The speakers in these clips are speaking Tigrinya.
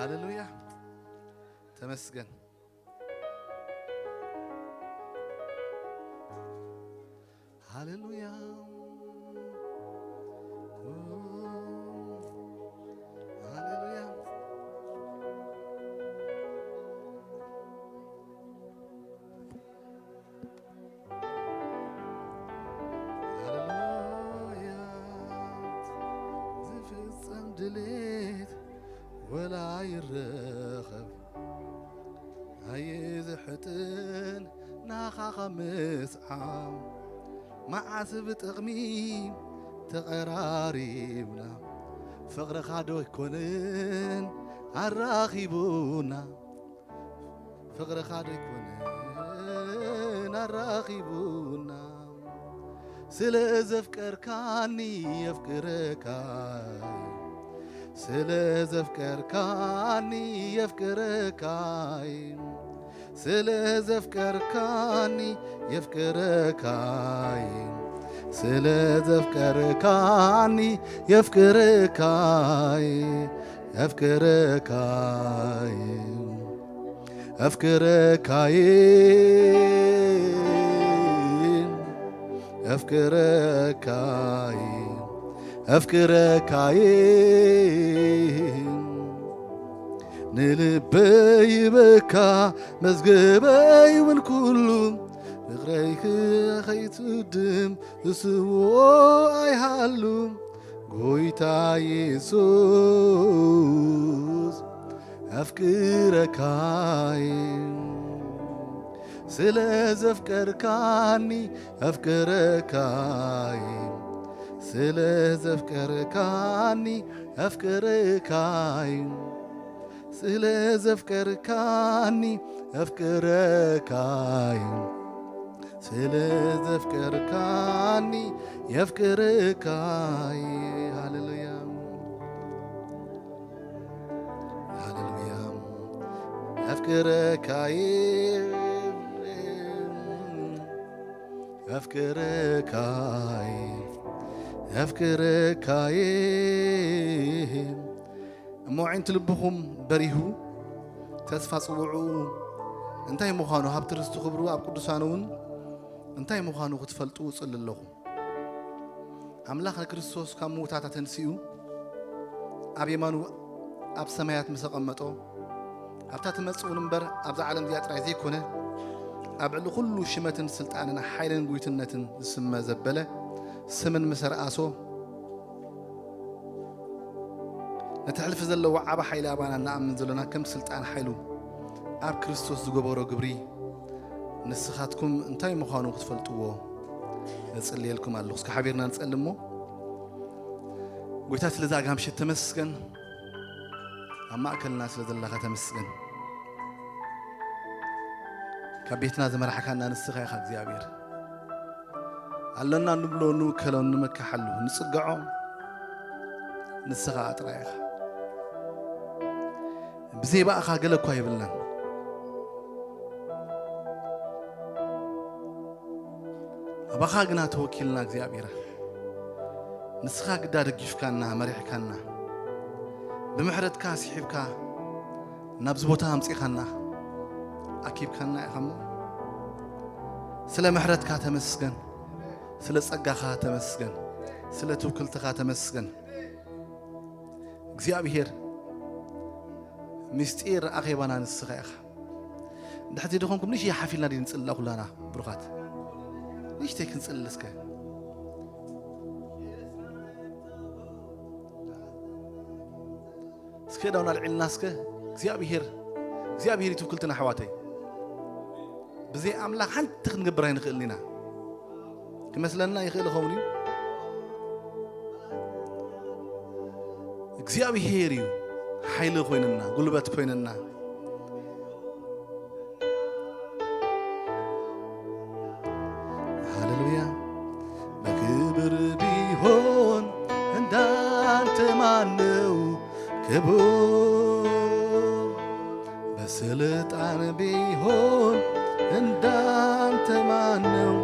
ሃሌሉያ። ተመስገን። ሃሌሉያ። ሃሌሉያ። ሃሌሉያ። ዝፍጸም ድሌት ወላ ይረኸብ ኣይዝሕጥን ናኻ ካብ ምስዓም። መዓስ ብጥቕሚ ተቐራሪብና፣ ፍቕርኻ ዶ ኣይኮንን ኣራኺቡና? ፍቕርኻ ዶ ኣይኮነን ኣራኺቡና? ስለ ዘፍቀርካኒ የፍቅረካ፣ ስለ ዘፍቀርካኒ የፍቅረካ፣ ስለ ዘፍቀርካኒ የፍቅረካ፣ ስለ ዘፍቀርካኒ የፍቅረካ፣ የፍቅረካ፣ የፍቅረካ፣ የፍቅረካ፣ የፍቅረካ። ንልበይ በካ መዝገበይ እውን ኩሉ፣ ፍቕረይ ከይትድም ዝስዎ ኣይሃሉ። ጎይታ የሱስ ኣፍቅረካይ፣ ስለ ዘፍቀርካኒ ኣፍቅረካይ፣ ስለ ዘፍቀርካኒ ኣፍቅረካይ፣ ስለ ዘፍቀርካኒ ኣፍቅረካይ፣ ስለ ዘፍቀርካኒ የፍቅረካይ። ሃሌሉያ፣ ሃሌሉያ። ኣፍቅረካይ፣ ኣፍቅረካይ፣ ኣፍቅረካይ። እሞ ኣዒንቲ ልብኹም በሪሁ፣ ተስፋ ጽውዕኡ እንታይ ምዃኑ፣ ሃብቲ ርስቲ ክብሩ ኣብ ቅዱሳኑ እውን እንታይ ምዃኑ ክትፈልጡ እጽሊ ኣለኹ። ኣምላኽ ንክርስቶስ ካብ ምዉታት ኣተንሲኡ፣ ኣብ የማኑ ኣብ ሰማያት ምስ ኣቐመጦ፣ ኣብታ ትመጽእ እውን እምበር፣ ኣብዛ ዓለም እዚኣ ጥራይ ዘይኮነ፣ ኣብ ልዕሊ ኩሉ ሽመትን ስልጣንን ሓይልን ጉይትነትን ዝስመ ዘበለ ስምን ምስ ኣርኣሶ፣ ነቲ ሕልፊ ዘለዎ ዓቢ ሓይሊ ኣባና እንኣምን ዘሎና፣ ከም ስልጣን ሓይሉ ኣብ ክርስቶስ ዝገበሮ ግብሪ ንስኻትኩም እንታይ ምዃኑ ክትፈልጥዎ እጽልየልኩም ኣለኹ። እስከ ሓቢርና ንጸሊ እሞ። ጎይታ፣ ስለዛ ኣጋ ምሸት ተመስገን። ኣብ ማእከልና ስለ ዘለኻ ተመስገን። ካብ ቤትና ዝመራሕካና ንስኻ ኢኻ እግዚኣብሔር። ኣሎና እንብሎ እንውከሎ እንመካሓሉ ንጽግዖ ንስኻ ጥራይ ኢኻ። ብዘይ ብኣኻ ገለ እኳ የብልናን። ኣባኻ ግና ተወኪልና እግዚኣብሔር። ንስኻ ግዳ ደጊፍካና፣ መሪሕካና፣ ብምሕረትካ ስሒብካ ናብዚ ቦታ ኣምጺኻና፣ ኣኪብካና ኢኻ እሞ፣ ስለ ምሕረትካ ተመስገን፣ ስለ ጸጋኻ ተመስገን፣ ስለ ትውክልትኻ ተመስገን። እግዚኣብሔር፣ ምስጢር ኣኼባና ንስኻ ኢኻ። ድሕቲ ደኾንኩም ንእሽተይ ሓፍ ኢልና ድዩ ንጽሊ ኩላና ብሩኻት? ንእሽተይ ክንጽሊ እስከ። እስከ ዳውን ኣልዒልና እስከ። እግዚኣብሔር፣ እግዚኣብሔር እዩ ትውክልትና ኣሕዋተይ። ብዘይ ኣምላኽ ሓንቲ ክንገብር ኣይንኽእልን ኢና። ክመስለና ይኽእል ይኸውን እዩ። እግዚኣብሔር እዩ ሓይሊ ኮይንና፣ ጉልበት ኮይንና። ሃሌሉያ። በክብር ቢሆን እንዳንተ ማነው ክቡር? በስልጣን ቢሆን እንዳንተ ማነው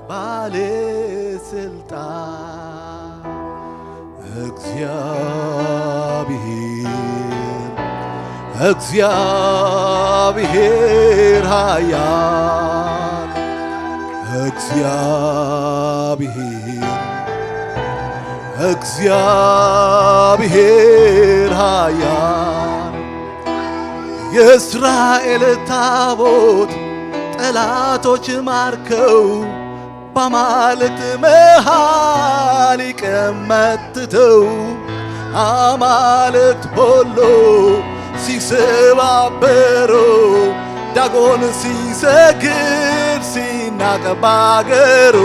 ባለ ስልጣን? እግዚአብሔር እግዚኣብሔር ኃያል፣ እግዚኣብሔር፣ እግዚኣብሔር ኃያል። የእስራኤል ታቦት ጠላቶች ማርከው በአማልክት መሃል ይቀመጥተው፣ አማልክት ሁሉ ሲሰባበሩ፣ ዳጎን ሲሰግድ ሲናቅ ባገሩ።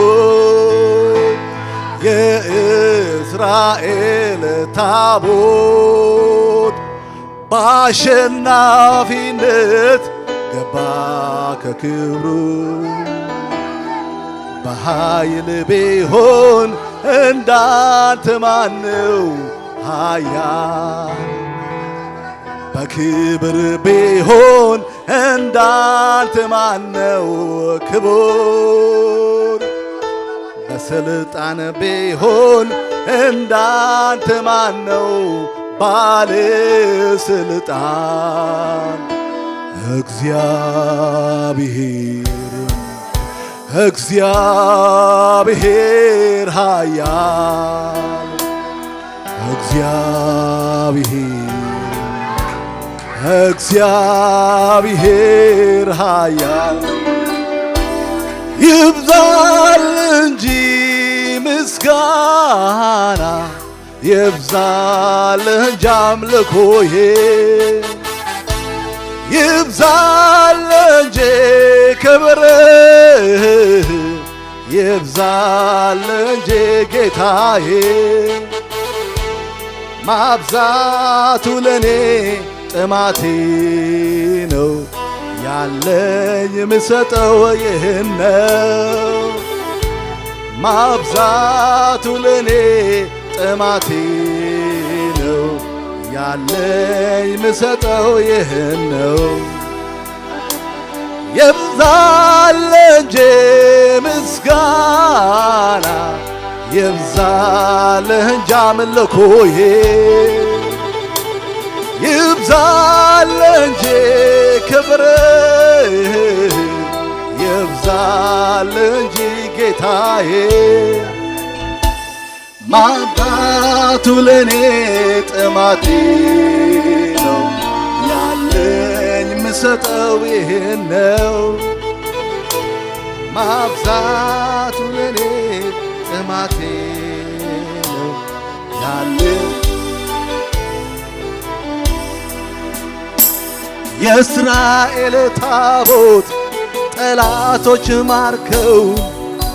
የእስራኤል ታቦት በአሸናፊነት ገባ ከክብሩ። በኃይል ቢሆን እንዳንተ ማነው ኃያል? በክብር ቢሆን እንዳንተ ማነው ክቡር? በስልጣን ቢሆን እንዳንተ ማነው ባለ ስልጣን? እግዚአብሔር፣ እግዚአብሔር ኃያል፣ እግዚአብሔር፣ እግዚአብሔር ኃያል። ይብዛል እንጂ ምስጋና፣ ይብዛል እንጂ አምልኮዬ፣ ይብዛል እንጂ ክብር፣ ይብዛል እንጂ ጌታዬ። ማብዛቱ ለኔ ጥማቴ ነው፣ ያለኝ ምሰጠው ይህን ነው። ማብዛቱ ለኔ ጥማቴ ነው፣ ያለኝ ምሰጠው ይህን ነው። ይብዛል እንጂ ምስጋና፣ ይብዛል እንጂ አምልኮዬ፣ ይብዛል እንጂ ክብር፣ ይብዛል እንጂ ጌታዬ። ማጣቱ ለኔ ጥማቴ ነው፣ ያለኝ ምሰጠው ይህን ነው። ማብዛቱ ለኔ ጥማቴ ነው፣ ያለኝ የእስራኤል ታቦት ጠላቶች ማርከው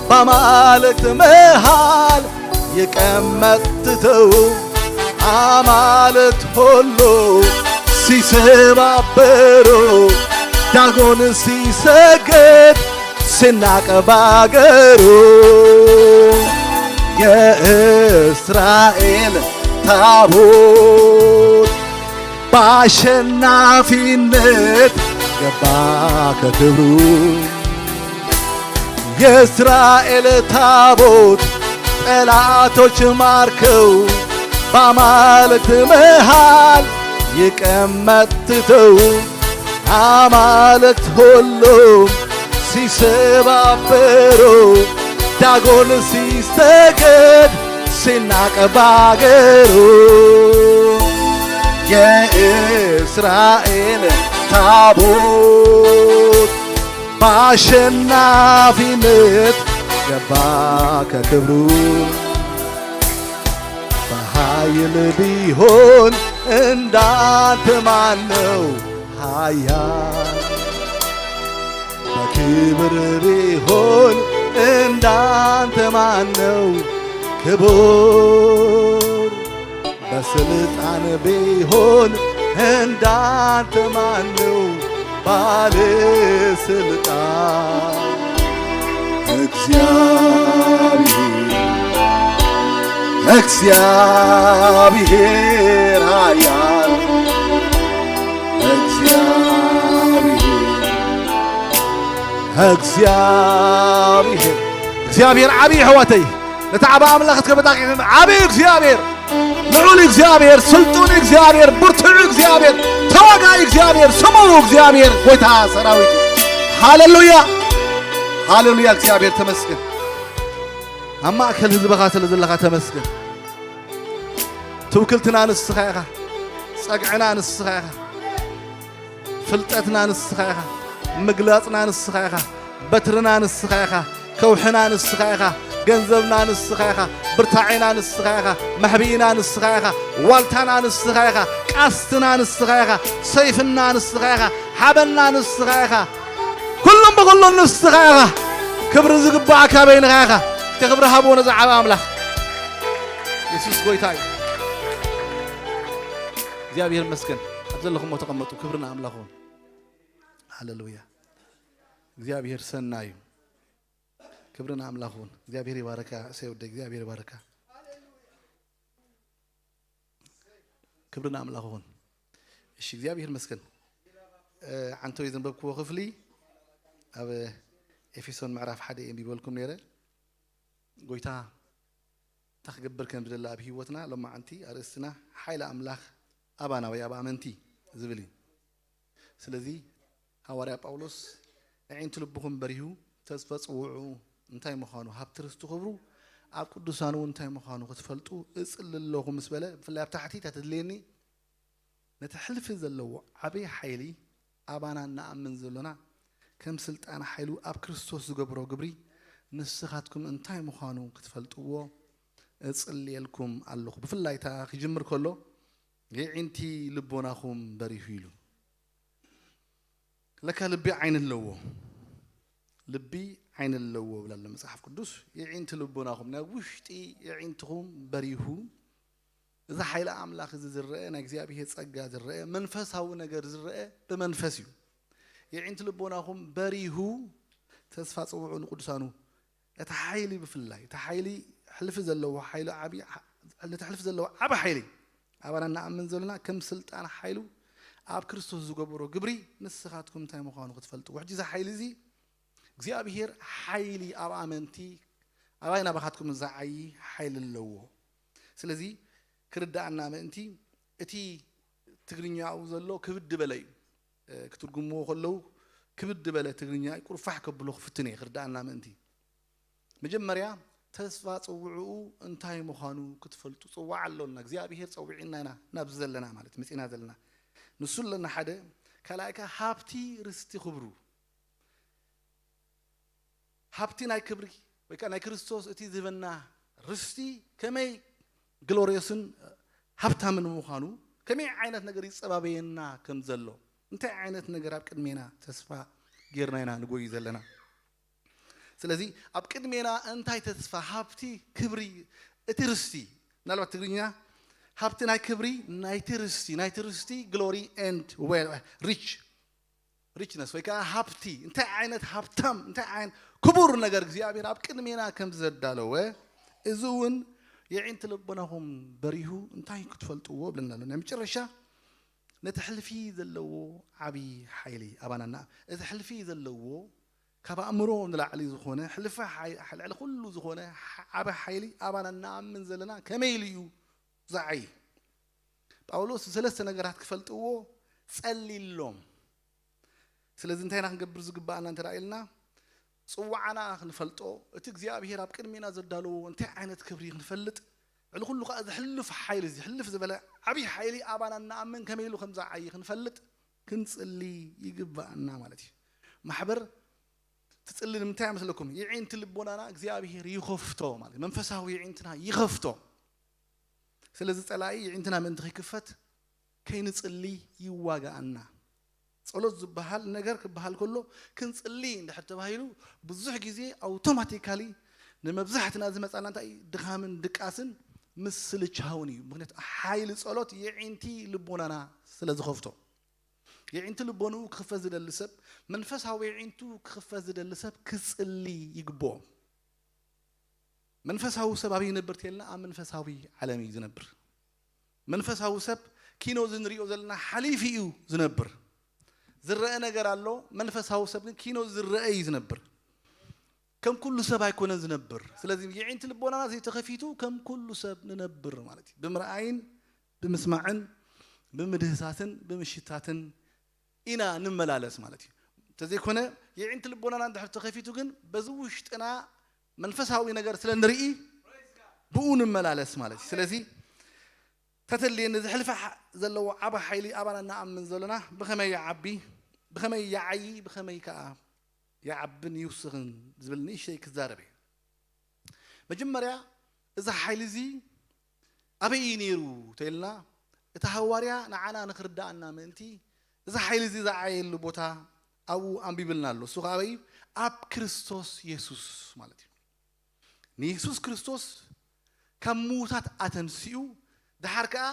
በአማልክት መሃል ይቀመጥተው፣ አማልክት ሁሉ ሲሰባበሩ፣ ዳጎን ሲሰግድ ሲናቅ ባገሩ። የእስራኤል ታቦት በአሸናፊነት ገባ ከክብሩ። የእስራኤል ታቦት ጠላቶች ማርከው በአማልክት መሃል ይቀመጥተው፣ አማልክት ሁሉም ሲሰባበሩ፣ ዳጎን ሲሰገድ ሲናቅ ባገሩ። የእስራኤል ታቦት በአሸናፊነት ገባ ከክብሩ። በኃይል ቢሆን እንዳንተ ማነው ኃያል? በክብር ቢሆን እንዳንተ ማነው ክቡር? በስልጣን ቢሆን እንዳንተ ማነው ባለ ስልጣን? እግዚአብሔር፣ እግዚአብሔር ኃያል፣ እግዚአብሔር፣ እግዚአብሔር፣ እግዚኣብሔር ዓብዪ፣ ኣሕዋተይ። ነቲ ዓቢ ኣምላኽ ክትከበጣቂ ዓብዪ እግዚኣብሔር። ልዑል እግዚኣብሔር፣ ስልጡን እግዚኣብሔር፣ ብርቱዕ እግዚኣብሔር፣ ተዋጋኢ እግዚኣብሔር፣ ስሙ እግዚኣብሔር፣ ጎይታ ሰራዊት። ሃሌሉያ፣ ሃሌሉያ፣ እግዚኣብሔር ተመስገን። ኣብ ማእከል ህዝብኻ ስለ ዘለኻ ተመስገን። ትውክልትና ንስኻ ኢኻ፣ ጸግዕና ንስኻ ኢኻ። ፍልጠትና ንስኻ ኢኻ፣ ምግላጽና ንስኻ ኢኻ፣ በትርና ንስኻ ኢኻ፣ ከውሕና ንስኻ ኢኻ፣ ገንዘብና ንስኻ ኢኻ፣ ብርታዔና ንስኻ ኢኻ፣ መሕብኢና ንስኻ ኢኻ፣ ዋልታና ንስኻ ኢኻ፣ ቃስትና ንስኻ ኢኻ፣ ሰይፍና ንስኻ ኢኻ፣ ሓበንና ንስኻ ኢኻ። ኩሉን ብኹሉን ንስኻ ኢኻ። ክብሪ ዝግባኣካ በይንኻ ኢኻ። እስከ ክብሪ ሃብዎ ነዚ ዓቢ ኣምላኽ። የሱስ ጎይታ እዩ። እግዚኣብሔር ይመስገን። ኣብ ዘለኹሞ ተቐመጡ። ክብሪ ንኣምላኽ ይኹን። ሃሌሉያ። እግዚኣብሔር ሰናይ እዩ። ክብሪ ንኣምላኽ ይኹን። እግዚኣብሔር ይባርካ። እሰይ ወደይ፣ እግዚኣብሔር ይባርካ። ክብሪ ንኣምላኽ ይኹን። እሺ፣ እግዚኣብሔር ይመስገን። እ፣ ዓንተወይ ዘንበብክዎ ክፍሊ ኣብ ኤፌሶን ምዕራፍ ሓደ የንቢበልኩም ነይረ። ጎይታ እንታይ ክገብር ከም ዝደለ ኣብ ህይወትና ሎማዓንቲ ኣርእስትና ሓይሊ ኣምላኽ ኣባና ወይ ኣብ ኣመንቲ ዝብል እዩ። ስለዚ ሃዋርያ ጳውሎስ፣ "ኣዒንቲ ልብኹም በሪሁ፣ ተስፋ ጽውዑ እንታይ ምዃኑ፣ ሃብቲ ርስቲ ክብሩ ኣብ ቅዱሳን እውን እንታይ ምዃኑ ክትፈልጡ እጽሊ ኣለኹ" ምስ በለ፣ ብፍላይ ኣብ ታሕቲ እታ ተድልየኒ፣ ነቲ ሕልፊ ዘለዎ ዓብዪ ሓይሊ ኣባና እንኣምን ዘሎና፣ ከም ስልጣን ሓይሉ ኣብ ክርስቶስ ዝገብሮ ግብሪ ንስኻትኩም እንታይ ምዃኑ ክትፈልጥዎ እጽልየልኩም ኣለኹ። ብፍላይ እታ ክጅምር ከሎ፣ "የዒንቲ ልቦናኹም በሪሁ" ኢሉ። ለካ ልቢ ዓይኒ ኣለዎ። ልቢ ዓይኒ ኣለዎ ይብል ኣሎ መጽሓፍ ቅዱስ። የዒንቲ ልቦናኹም፣ ናይ ውሽጢ የዒንትኹም በሪሁ። እዚ ሓይሊ ኣምላኽ እዚ ዝረአ፣ ናይ እግዚኣብሔር ጸጋ ዝረአ፣ መንፈሳዊ ነገር ዝረአ ብመንፈስ እዩ። የዒንቲ ልቦናኹም በሪሁ፣ ተስፋ ጽውዑ ንቅዱሳኑ። እቲ ሓይሊ ብፍላይ፣ እቲ ሓይሊ ሕልፊ ዘለዎ ሓይሊ ዓቢ፣ ነቲ ሕልፊ ዘለዎ ዓቢ ሓይሊ ኣባና እንኣምን ዘለና ከም ስልጣን ሓይሉ ኣብ ክርስቶስ ዝገበሮ ግብሪ ንስኻትኩም እንታይ ምዃኑ ክትፈልጥዎ። ሕጂ እዚ ሓይሊ እዚ እግዚኣብሔር ሓይሊ ኣብ ኣመንቲ ኣባይ ናባኻትኩም ዝዓዪ ሓይሊ ኣለዎ። ስለዚ ክርድኣና ምእንቲ እቲ ትግርኛኡ ዘሎ ክብድ በለ እዩ። እ፣ ክትርጉምዎ ከለዉ ክብድ በለ ትግርኛ ቁርፋሕ ከብሎ ክፍትን እየ ክርድኣና ምእንቲ። መጀመርያ ተስፋ ጽውዕኡ እንታይ ምዃኑ ክትፈልጡ ጽዋዕ ኣሎና። እግዚኣብሔር ጸዊዕና ኢና ናብዚ ዘለና ማለት መጺና ዘለና። ንሱ ኣለና ሓደ፣ ካልኣይ ከኣ ሃብቲ ርስቲ ክብሩ። ሃብቲ ናይ ክብሪ ወይ ከኣ ናይ ክርስቶስ እቲ ዝህበና ርስቲ ከመይ ግሎርዮስን ሃብታምን ምዃኑ፣ ከመይ ዓይነት ነገር ይጸባበየና ከም ዘሎ፣ እንታይ ዓይነት ነገር ኣብ ቅድሜና ተስፋ ጌርና ኢና ንጎይ ዘለና። ስለዚ ኣብ ቅድሜና እንታይ ተስፋ፣ ሃብቲ፣ ክብሪ፣ እቲ ርስቲ፣ ምናልባት ትግርኛ ሃብቲ ናይ ክብሪ፣ ናይቲ ርስቲ፣ ናይቲ ርስቲ ግሎሪ ኤንድ ዌል፣ ሪች፣ ሪችነስ ወይ ከዓ ሃብቲ፣ እንታይ ዓይነት ሃብታም፣ እንታይ ዓይነት ክቡር ነገር እግዚኣብሔር ኣብ ቅድሜና ከም ዘዳለወ፣ እዚ እውን የዒንቲ ልቦናኹም በሪሁ እንታይ ክትፈልጥዎ ብለና ኣሎ። ናይ መጨረሻ ነቲ ሕልፊ ዘለዎ ዓብዪ ሓይሊ ኣባናና፣ እቲ ሕልፊ ዘለዎ ካብ ኣእምሮ ንላዕሊ ዝኾነ፣ ሕልፊ ሓይ-፣ ልዕሊ ኩሉ ዝኾነ ሓ-፣ ዓቢ ሓይሊ ኣባና እንኣምን ዘለና ከመይ ኢሉ እዩ ዝዓዪ? ጳውሎስ ሰለስተ ነገራት ክፈልጥዎ ጸሊሎም። ስለዚ እንታይ ኢና ክንገብር ዝግባኣና እንተ ደኣ ኢልና፣ ጽዋዕና ክንፈልጦ፣ እቲ እግዚኣብሔር ኣብ ቅድሜና ዘዳለዎ እንታይ ዓይነት ክብሪ ክንፈልጥ፣ ልዕሊ ኩሉ ከኣ ዝሕልፍ ሓይሊ፣ እዚ ሕልፍ ዝበለ ዓብዪ ሓይሊ ኣባና እንኣምን ከመይ ኢሉ ከም ዝዓዪ ክንፈልጥ ክንጽሊ ይግባኣና ማለት እዩ። ማሕበር ትጽሊ ንምንታይ ይመስለኩም? የዒንቲ ልቦናና እግዚኣብሔር ይኸፍቶ ማለት እዩ። መንፈሳዊ የዒንትና ይኸፍቶ። ስለዚ ጸላኢ የዒንትና ምእንቲ ከይክፈት ከይንጽሊ ይዋጋኣና። ጸሎት ዝበሃል ነገር ክበሃል ከሎ ክንጽሊ እንድሕር ተባሂሉ ብዙሕ ግዜ ኣውቶማቲካሊ ንመብዛሕትና ዝመጻና እንታይ እዩ? ድኻምን ድቃስን ምስልቻውን እዩ። ምኽንያቱ ሓይሊ ጸሎት የዒንቲ ልቦናና ስለ ዝኸፍቶ። የዒንቲ ልቦንኡ ክኽፈት ዝደሊ ሰብ፣ መንፈሳዊ የዒንቱ ክኽፈት ዝደሊ ሰብ ክጽሊ ይግብኦ። መንፈሳዊ ሰብ ኣበይ ይነብር ተልና ኣብ መንፈሳዊ ዓለም እዩ ዝነብር። መንፈሳዊ ሰብ ኪኖ እዚ ንሪኦ ዘለና ሓሊፉ እዩ ዝነብር። ዝረአ ነገር ኣሎ፣ መንፈሳዊ ሰብ ግን ኪኖ ዝረአ እዩ ዝነብር። ከም ኩሉ ሰብ ኣይኮነን ዝነብር። ስለዚ የዒንቲ ልቦናና ዘይተኸፊቱ ከም ኩሉ ሰብ ንነብር ማለት እዩ። ብምርኣይን ብምስማዕን ብምድህሳስን ብምሽታትን ኢና ንመላለስ ማለት እዩ። እንተዘይኮነ የዒንቲ ልቦናና እንድሕር ተኸፊቱ ግን በዚ ውሽጥና መንፈሳዊ ነገር ስለ ንርኢ ብኡ ንመላለስ ማለት እዩ። ስለዚ ተተልየ ነዚ ሕልፊ ዘለዎ ዓቢ ሓይሊ ኣባና እናኣምን ዘለና ብኸመይ ይዓቢ፣ ብኸመይ ይዓዪ፣ ብኸመይ ከኣ ይዓብን ይውስኽን ዝብል ንእሽተይ ክዛረብ እየ። መጀመርያ እዚ ሓይሊ እዚ ኣበይ እዩ ነይሩ ተይልና፣ እቲ ሃዋርያ ንዓና ንክርዳኣና ምእንቲ እዚ ሓይሊ እዚ ዝዓየሉ ቦታ ኣብኡ ኣንቢብልና ኣሎ። እሱ ከዓ ኣበይ እዩ? ኣብ ክርስቶስ የሱስ ማለት እዩ። ንየሱስ ክርስቶስ ካብ ምዉታት ኣተንሲኡ፣ ደሓር ከዓ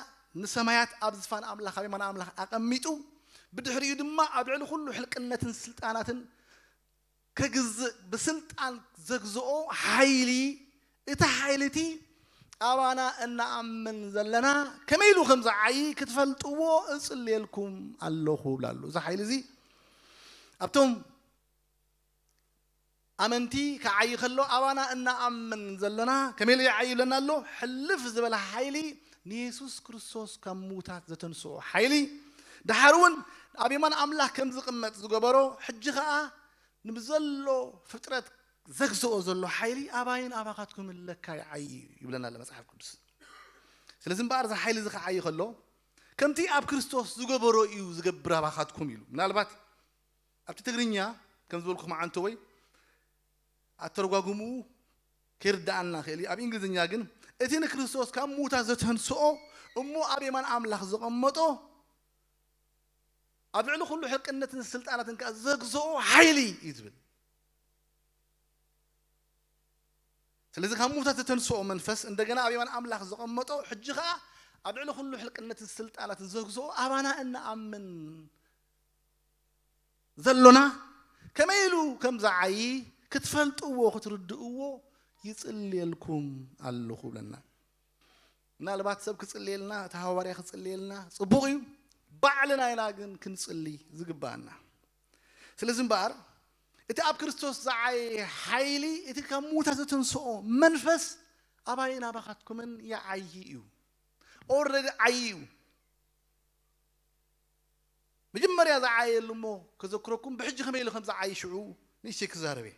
ንሰማያት ኣብ ዝፋን ኣምላኽ ኣብ የማን ኣምላኽ ኣቐሚጡ፣ ብድሕሪኡ ድማ ኣብ ልዕሊ ኩሉ ሕልቅነትን ስልጣናትን ከግዝእ ብስልጣን ዘግዝኦ ሓይሊ፣ እቲ ሓይሊ እቲ ኣባና እናኣምን ዘለና ከመይ ኢሉ ከም ዝዓዪ ክትፈልጥዎ እጽልየልኩም ኣለኹ ብላ ኣሎ። እዚ ሓይሊ እዚ ኣብቶም ኣመንቲ ክዓዪ ከሎ ኣባና እናኣምን ዘለና ከመይ ኢሉ ይዓዪ ይብለና ኣሎ። ሕልፍ ዝበለ ሓይሊ ንየሱስ ክርስቶስ ካብ ምዉታት ዘተንስኦ ሓይሊ፣ ደሓር እውን ኣብ የማን ኣምላኽ ከም ዝቕመጥ ዝገበሮ፣ ሕጂ ኸኣ ንብዘሎ ፍጥረት ዘግዝኦ ዘሎ ሓይሊ ኣባይን ኣባኻትኩምን ለካ ይዓዪ እዩ ይብለና ኣሎ መጽሓፍ ቅዱስ። ስለዚ እምበኣር እዚ ሓይሊ እዚ ክዓዪ ከሎ ከምቲ ኣብ ክርስቶስ ዝገበሮ እዩ ዝገብር ኣባኻትኩም ኢሉ። ምናልባት ኣብቲ ትግርኛ ከም ዝበልኩ መዓንተወይ ኣተረጓጉምኡ ከይርድኣና ይኽእል እዩ። ኣብ እንግሊዝኛ ግን እቲ ንክርስቶስ ካብ ምዉታት ዘተንስኦ እሞ ኣብ የማን ኣምላኽ ዘቐመጦ ኣብ ልዕሊ ኩሉ ሕልቅነትን ስልጣናትን ከኣ ዘግዝኦ ሓይሊ እዩ ዝብል። ስለዚ ካብ ምዉታት ዘተንስኦ መንፈስ እንደገና ኣብ የማን ኣምላኽ ዘቐመጦ ሕጂ ከኣ ኣብ ልዕሊ ኩሉ ሕልቅነትን ስልጣናትን ዘግዝኦ ኣባና እንኣምን ዘሎና ከመይ ኢሉ ከም ዝዓዪ ክትፈልጥዎ ክትርድእዎ ይጽልየልኩም ኣለኹ ብለና። ምናልባት ሰብ ክጽልየልና፣ እቲ ሃዋርያ ክጽልየልና ጽቡቕ እዩ። ባዕልና ኢና ግን ክንጽሊ ዝግባኣና። ስለዚ እምበኣር እቲ ኣብ ክርስቶስ ዝዓየ ሓይሊ፣ እቲ ካብ ምዉታት ዘተንስኦ መንፈስ ኣባይን ኣባኻትኩምን ይዓዪ እዩ። ኦረዲ ዓዪ እዩ። መጀመርያ ዝዓየሉ እሞ ከዘክረኩም ብሕጂ ከመይ ኢሉ ከም ዝዓዪ ሽዑ ንእሽተይ ክዛረብ እየ።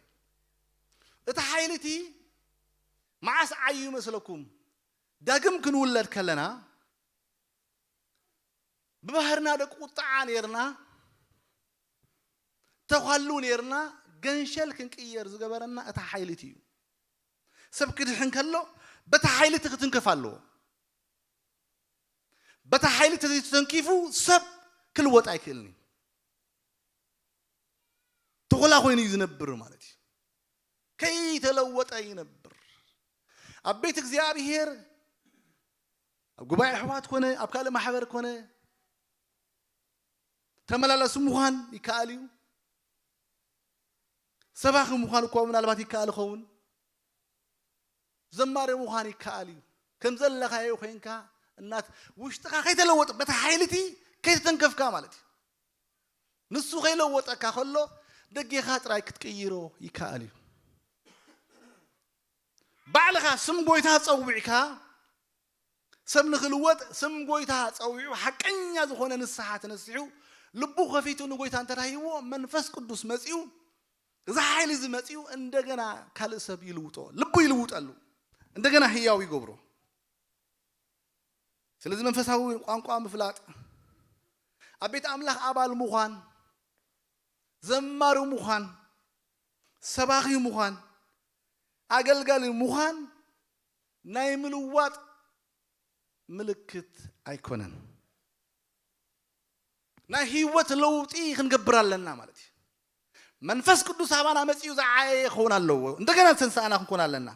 እቲ ሓይሊ እቲ መዓስ ዓዩ መስለኩም? ዳግም ክንውለድ ከለና ብባህርና ደቂ ቁጥዓ ነይርና፣ ተዃሉ ነይርና፣ ገንሸል ክንቅየር ዝገበረና እቲ ሓይሊ እቲ እዩ። ሰብ ክድሕን ከሎ በቲ ሓይሊ እቲ ክትንከፍ ኣለዎ። በቲ ሓይሊ ተዘይተተንኪፉ ሰብ ክልወጥ ኣይክእልን እዩ። ተኾላ ኮይኑ እዩ ዝነብር ማለት እዩ። ከይተለወጠ ይነብር። ኣብ ቤት እግዚኣብሔር ኣብ ጉባኤ ኣሕዋት ኮነ ኣብ ካልእ ማሕበር ኮነ ተመላለሱ ምዃን ይከኣል እዩ። ሰባኺ ምዃን እኳ ምናልባት ይከኣል ይኸውን። ዘማሪ ምዃን ይከኣል እዩ። ከም ዘለኻዮ ኮይንካ እናት ውሽጥኻ ከይተለወጠ በቲ ሓይሊ እቲ ከይተተንከፍካ ማለት እዩ። ንሱ ከይለወጠካ ከሎ ደጌኻ ጥራይ ክትቅይሮ ይከኣል እዩ። ባዕልኻ ስም ጎይታ ጸዊዕካ ሰብ ንኽልወጥ ስም ጎይታ ጸዊዑ ሓቀኛ ዝኾነ ንስሓ ተነሲሑ ልቡ ከፊቱ ንጎይታ እንተራሂብዎ መንፈስ ቅዱስ መጺኡ እዚ ሓይሊ እዚ መጺኡ እንደገና ካልእ ሰብ ይልውጦ፣ ልቡ ይልውጠሉ፣ እንደገና ህያው ይገብሮ። ስለዚ መንፈሳዊ ቋንቋ ምፍላጥ፣ ኣብ ቤት ኣምላኽ ኣባል ምዃን፣ ዘማሪ ምዃን፣ ሰባኺ ምዃን፣ ኣገልጋሊ ምዃን ናይ ምልዋጥ ምልክት ኣይኮነን። ናይ ህይወት ለውጢ ክንገብር ኣለና ማለት እዩ። መንፈስ ቅዱስ ኣባና መጺኡ ዝዓየ ክኸውን ኣለዎ። እንደገና ዝተንሳእና ክንኮን ኣለና።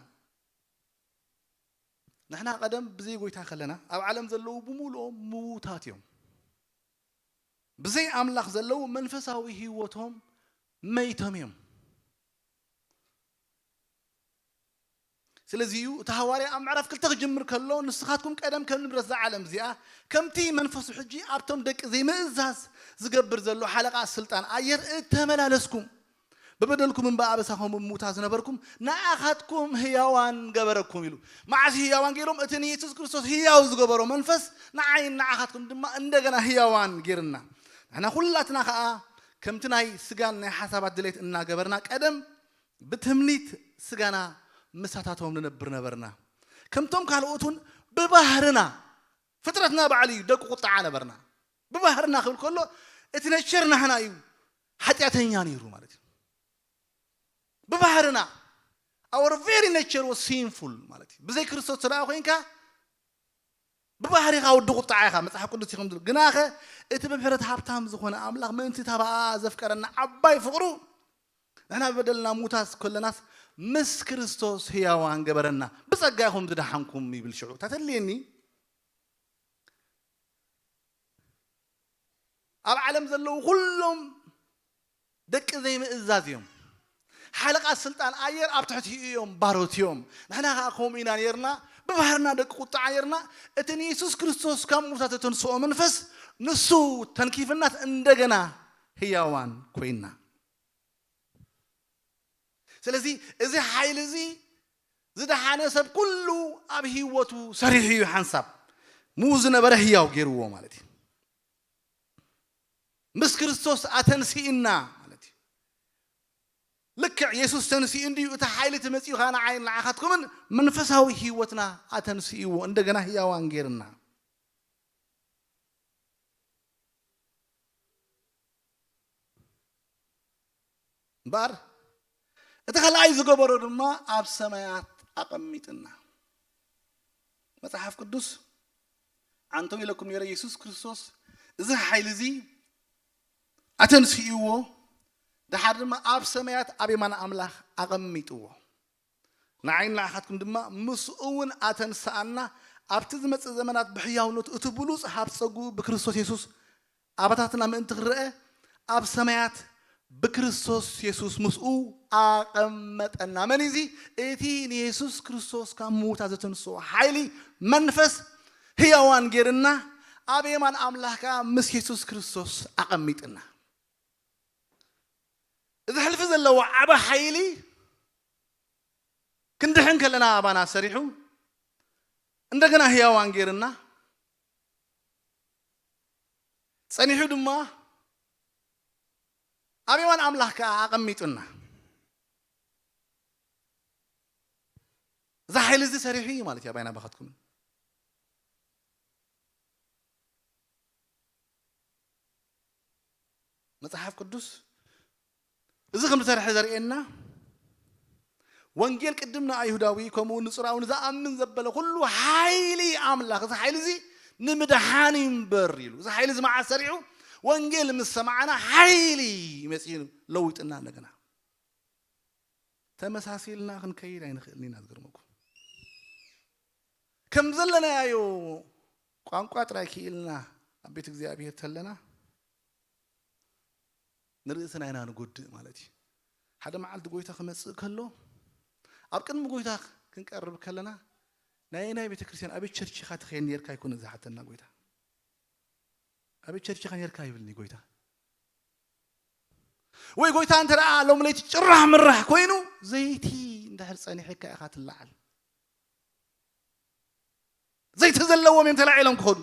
ንሕና ቀደም ብዘይ ጎይታ ከለና ኣብ ዓለም ዘለዉ ብምሉኦም ምዉታት እዮም። ብዘይ ኣምላኽ ዘለዉ መንፈሳዊ ህይወቶም መይቶም እዮም። ስለዚ እዩ እቲ ሃዋርያ ኣብ ምዕራፍ ክልተ ክጅምር ከሎ ንስኻትኩም ቀደም ከም ንብረት እዛ ዓለም እዚኣ ከምቲ መንፈሱ ሕጂ ኣብቶም ደቂ ዘይምእዛዝ ዝገብር ዘሎ ሓለቓ ስልጣን ኣየር እተመላለስኩም ብበደልኩምን ብኣበሳኹምን ምዉታት ዝነበርኩም ንኣኻትኩም ህያዋን ገበረኩም ኢሉ። መዓስ ህያዋን ገይሮም? እቲ ንየሱስ ክርስቶስ ህያው ዝገበሮ መንፈስ ንዓይን ንዓኻትኩም ድማ እንደገና ህያዋን ገይርና። ንሕና ኩላትና ኸኣ ከምቲ ናይ ስጋን ናይ ሓሳባት ድሌት እናገበርና ቀደም ብትምኒት ስጋና ምሳታቶም ንነብር ነበርና። ከምቶም ካልኦት እውን ብባህርና፣ ፍጥረትና ባዕሉ እዩ ደቂ ቁጥዓ ነበርና። ብባህርና ክብል ከሎ እቲ ነቸር ናህና እዩ ሓጢኣተኛ ነይሩ ማለት እዩ። ብባህርና our very nature was sinful ማለት እዩ። ብዘይ ክርስቶስ ተደኣ ኮይንካ ብባህሪኻ ወዲ ቁጥዓ ኢኻ፣ መጽሓፍ ቅዱስ እዩ ከም ዝብል። ግናኸ እቲ ብምሕረት ሃብታም ዝኾነ ኣምላኽ ምእንቲ እታ ብኣ ዘፍቀረና ዓባይ ፍቕሩ ንሕና ብበደልና ሙታት ከለናስ ምስ ክርስቶስ ህያዋን ገበረና። ብጸጋ ኢኹም ዝደሓንኩም ይብል ሽዑ። እታ ተልየኒ ኣብ ዓለም ዘለዉ ኩሎም ደቂ ዘይምእዛዝ እዮም። ሓለቓ ስልጣን ኣየር ኣብ ትሕቲኡ እዮም፣ ባሮት እዮም። ንሕና ኸዓ ከምኡ ኢና ነይርና፣ ብባህርና ደቂ ቁጥዓ ነይርና። እቲ ንየሱስ ክርስቶስ ካብ ሙታት እተንስኦ መንፈስ ንሱ ተንኪፍናስ እንደገና ህያዋን ኮይንና። ስለዚ እዚ ሓይሊ እዚ ዝደሓነ ሰብ ኩሉ ኣብ ህይወቱ ሰሪሑ እዩ ሓንሳብ። ምኡ ዝነበረ ህያው ገይርዎ ማለት እዩ። ምስ ክርስቶስ ኣተንሲእና ማለት እዩ። ልክዕ የሱስ ተንሲኡ እንድዩ እቲ ሓይሊ እቲ መጺኡ ኸኣ ንዓይን ንዓኻትኩምን መንፈሳዊ ህይወትና ኣተንሲእዎ እንደገና ህያዋን ገይርና። እምበኣር እቲ ካልኣይ ዝገበሮ ድማ ኣብ ሰማያት ኣቐሚጥና። መጽሓፍ ቅዱስ ኣንተው ኢለኩም ነይረ፣ የሱስ ክርስቶስ እዚ ሓይሊ እዚ ኣተንስእዎ፣ ደሓር ድማ ኣብ ሰማያት ኣብ የማን ኣምላኽ ኣቐሚጥዎ። ንዓይን ንዓኻትኩም ድማ ምስኡ እውን ኣተንስኣና፣ ኣብቲ ዝመጽእ ዘመናት ብሕያውነቱ እቲ ብሉጽ ሃብቲ ጸግኡ ብክርስቶስ የሱስ ኣባታትና ምእንቲ ክረአ ኣብ ሰማያት ብክርስቶስ የሱስ ምስኡ ኣቐመጠና። መን እዩ እዚ? እቲ ንየሱስ ክርስቶስ ካብ ምዉታት ዘተንስኦ ሓይሊ መንፈስ ህያዋን ጌርና ኣብ የማን ኣምላኽ ከኣ ምስ የሱስ ክርስቶስ ኣቐሚጥና። እዚ ሕልፊ ዘለዎ ዓቢ ሓይሊ ክንድሕን ከለና ኣባና ሰሪሑ እንደገና ህያዋን ጌርና ጸኒሑ ድማ ኣብ የማን ኣምላኽ ከኣ ኣቐሚጡና። እዚ ሓይሊ እዚ ሰሪሑ እዩ ማለት እዩ ኣባይን ኣባኻትኩምን። መጽሓፍ ቅዱስ እዚ ከም ዝሰርሐ ዘርእየና፣ ወንጌል ቅድም ንኣይሁዳዊ ከምኡ እውን ንጽርኣዊ ንዝኣምን ዘበለ ኩሉ ሓይሊ ኣምላኽ፣ እዚ ሓይሊ እዚ ንምድሓን እዩ እምበር ኢሉ። እዚ ሓይሊ እዚ መዓስ ሰሪሑ? ወንጌል ምስ ሰማዕና ሓይሊ መጺኡ ለዊጥና እንደገና። ተመሳሲልና ክንከይድ ኣይንኽእልን ኢና። ዝገርመኩም ከም ዘለናዮ ቋንቋ ጥራይ ክኢልና ኣብ ቤት እግዚኣብሔር ተለና ንርእስና ኢና ንጎድእ ማለት እዩ። ሓደ መዓልቲ ጎይታ ክመጽእ ከሎ ኣብ ቅድሚ ጎይታ ክንቀርብ ከለና ናይ ናይ ቤተ ክርስቲያን ኣበይ ቸርች ኢኻ ትኸይድ ነርካ ኣይኮነ ዝሓተና ጎይታ። ኣበይ ቸርች ኢኻ ነርካ ይብልኒ ጎይታ። ወይ ጎይታ እንተ ደኣ ሎም ለይቲ ጭራሕ ምራሕ ኮይኑ ዘይቲ እንድሕር ጸኒሕካ ኢኻ ትለዓል። ዘይቲ ዘለዎም እዮም ተላዒሎም ክኸዱ።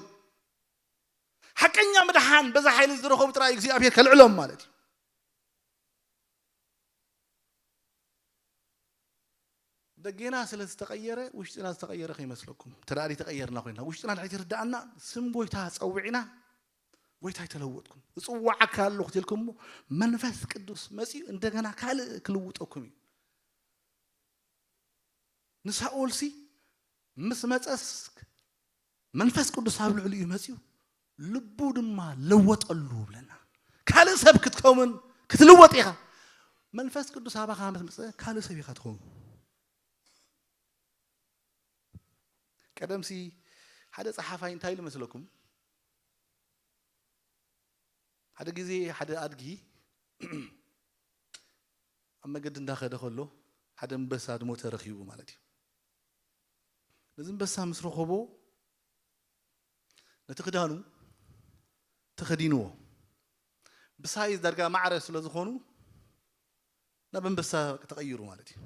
ሓቀኛ ምድሓን በዛ ሓይሊ ዝረኸቡ ጥራይ እግዚኣብሔር ከልዕሎም ማለት እዩ። ደጌና ስለ ዝተቐየረ ውሽጥና ዝተቐየረ ከይመስለኩም። እንተ ደኣ ተቐየርና ኮይና ውሽጥና ድሕሪት ይርድኣና፣ ስም ጎይታ ጸዊዕና ጎይታ ኣይተለወጥኩም፣ እጽዋዓካ ኣለኹ ትልኩም እሞ መንፈስ ቅዱስ መጺኡ እንደገና ካልእ ክልውጠኩም እዩ። ንሳኦልሲ ምስ መጸስ መንፈስ ቅዱስ ኣብ ልዕሊኡ መጺኡ ልቡ ድማ ለወጠሉ ብለና። ካልእ ሰብ ክትከውን ክትልወጥ ኢኻ። መንፈስ ቅዱስ ኣባኻ ምስ መጸ ካልእ ሰብ ኢኻ ትኸውን። ቀደምሲ ሓደ ጸሓፋይ እንታይ ኢሉ መስለኩም? ሓደ ግዜ ሓደ ኣድጊ ኣብ መገዲ እንዳኸደ ከሎ ሓደ ኣንበሳ ዝሞተ ረኺቡ ማለት እዩ። ነዚ ኣንበሳ ምስ ረኸቦ ነቲ ክዳኑ ተኸዲንዎ። ብሳይዝ ዳርጋ ማዕረ ስለ ዝኾኑ ናብ ኣንበሳ ተቐይሩ ማለት እዩ።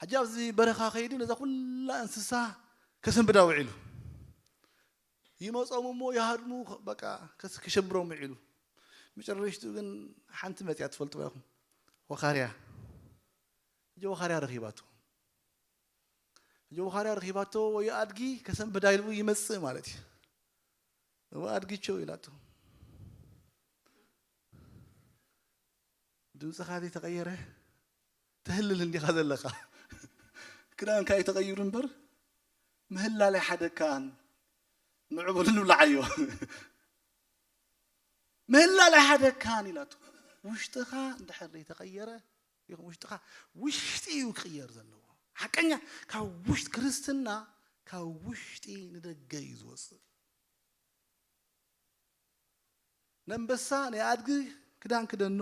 ሕጂ ኣብዚ በረኻ ከይዱ ነዛ ኩላ እንስሳ ከሰንብዳ ውዒሉ። ይመጾም እሞ ይሃድሙ፣ በቃ ከስ-፣ ክሸብሮም ውዒሉ። መጨረሽቱ ግን ሓንቲ መጽያ ትፈልጥዋ ኢኹም። ወኻርያ። ሕጂ ወኻርያ ረኺባቶ። ሕጂ ወኻርያ ረኺባቶ ወይ ኣድጊ ከሰንብዳ ኢሉ ይመጽእ ማለት እዩ። እወ ኣድጊ ቸው ኢላቶ። ድምፅኻ ዘይተቐየረ ትህልል እንዲኻ ዘለኻ። ክዳንካ እዩ ተቐይሩ እምበር ምህላል ኣይሓደካን። ንዑ በሉ ንብልዓዮ። ምህላል ኣይሓደካን ኢላቶ። ውሽጥኻ እንድሕር ዘይተቐየረ ይኹን ውሽጥኻ ውሽጢ እዩ ክቕየር ዘለዎ። ሓቀኛ ካብ ውሽጢ ክርስትና ካብ ውሽጢ ንደገ እዩ ዝወፅእ። ነንበሳ ናይ ኣድጊ ክዳን ክደኖ፣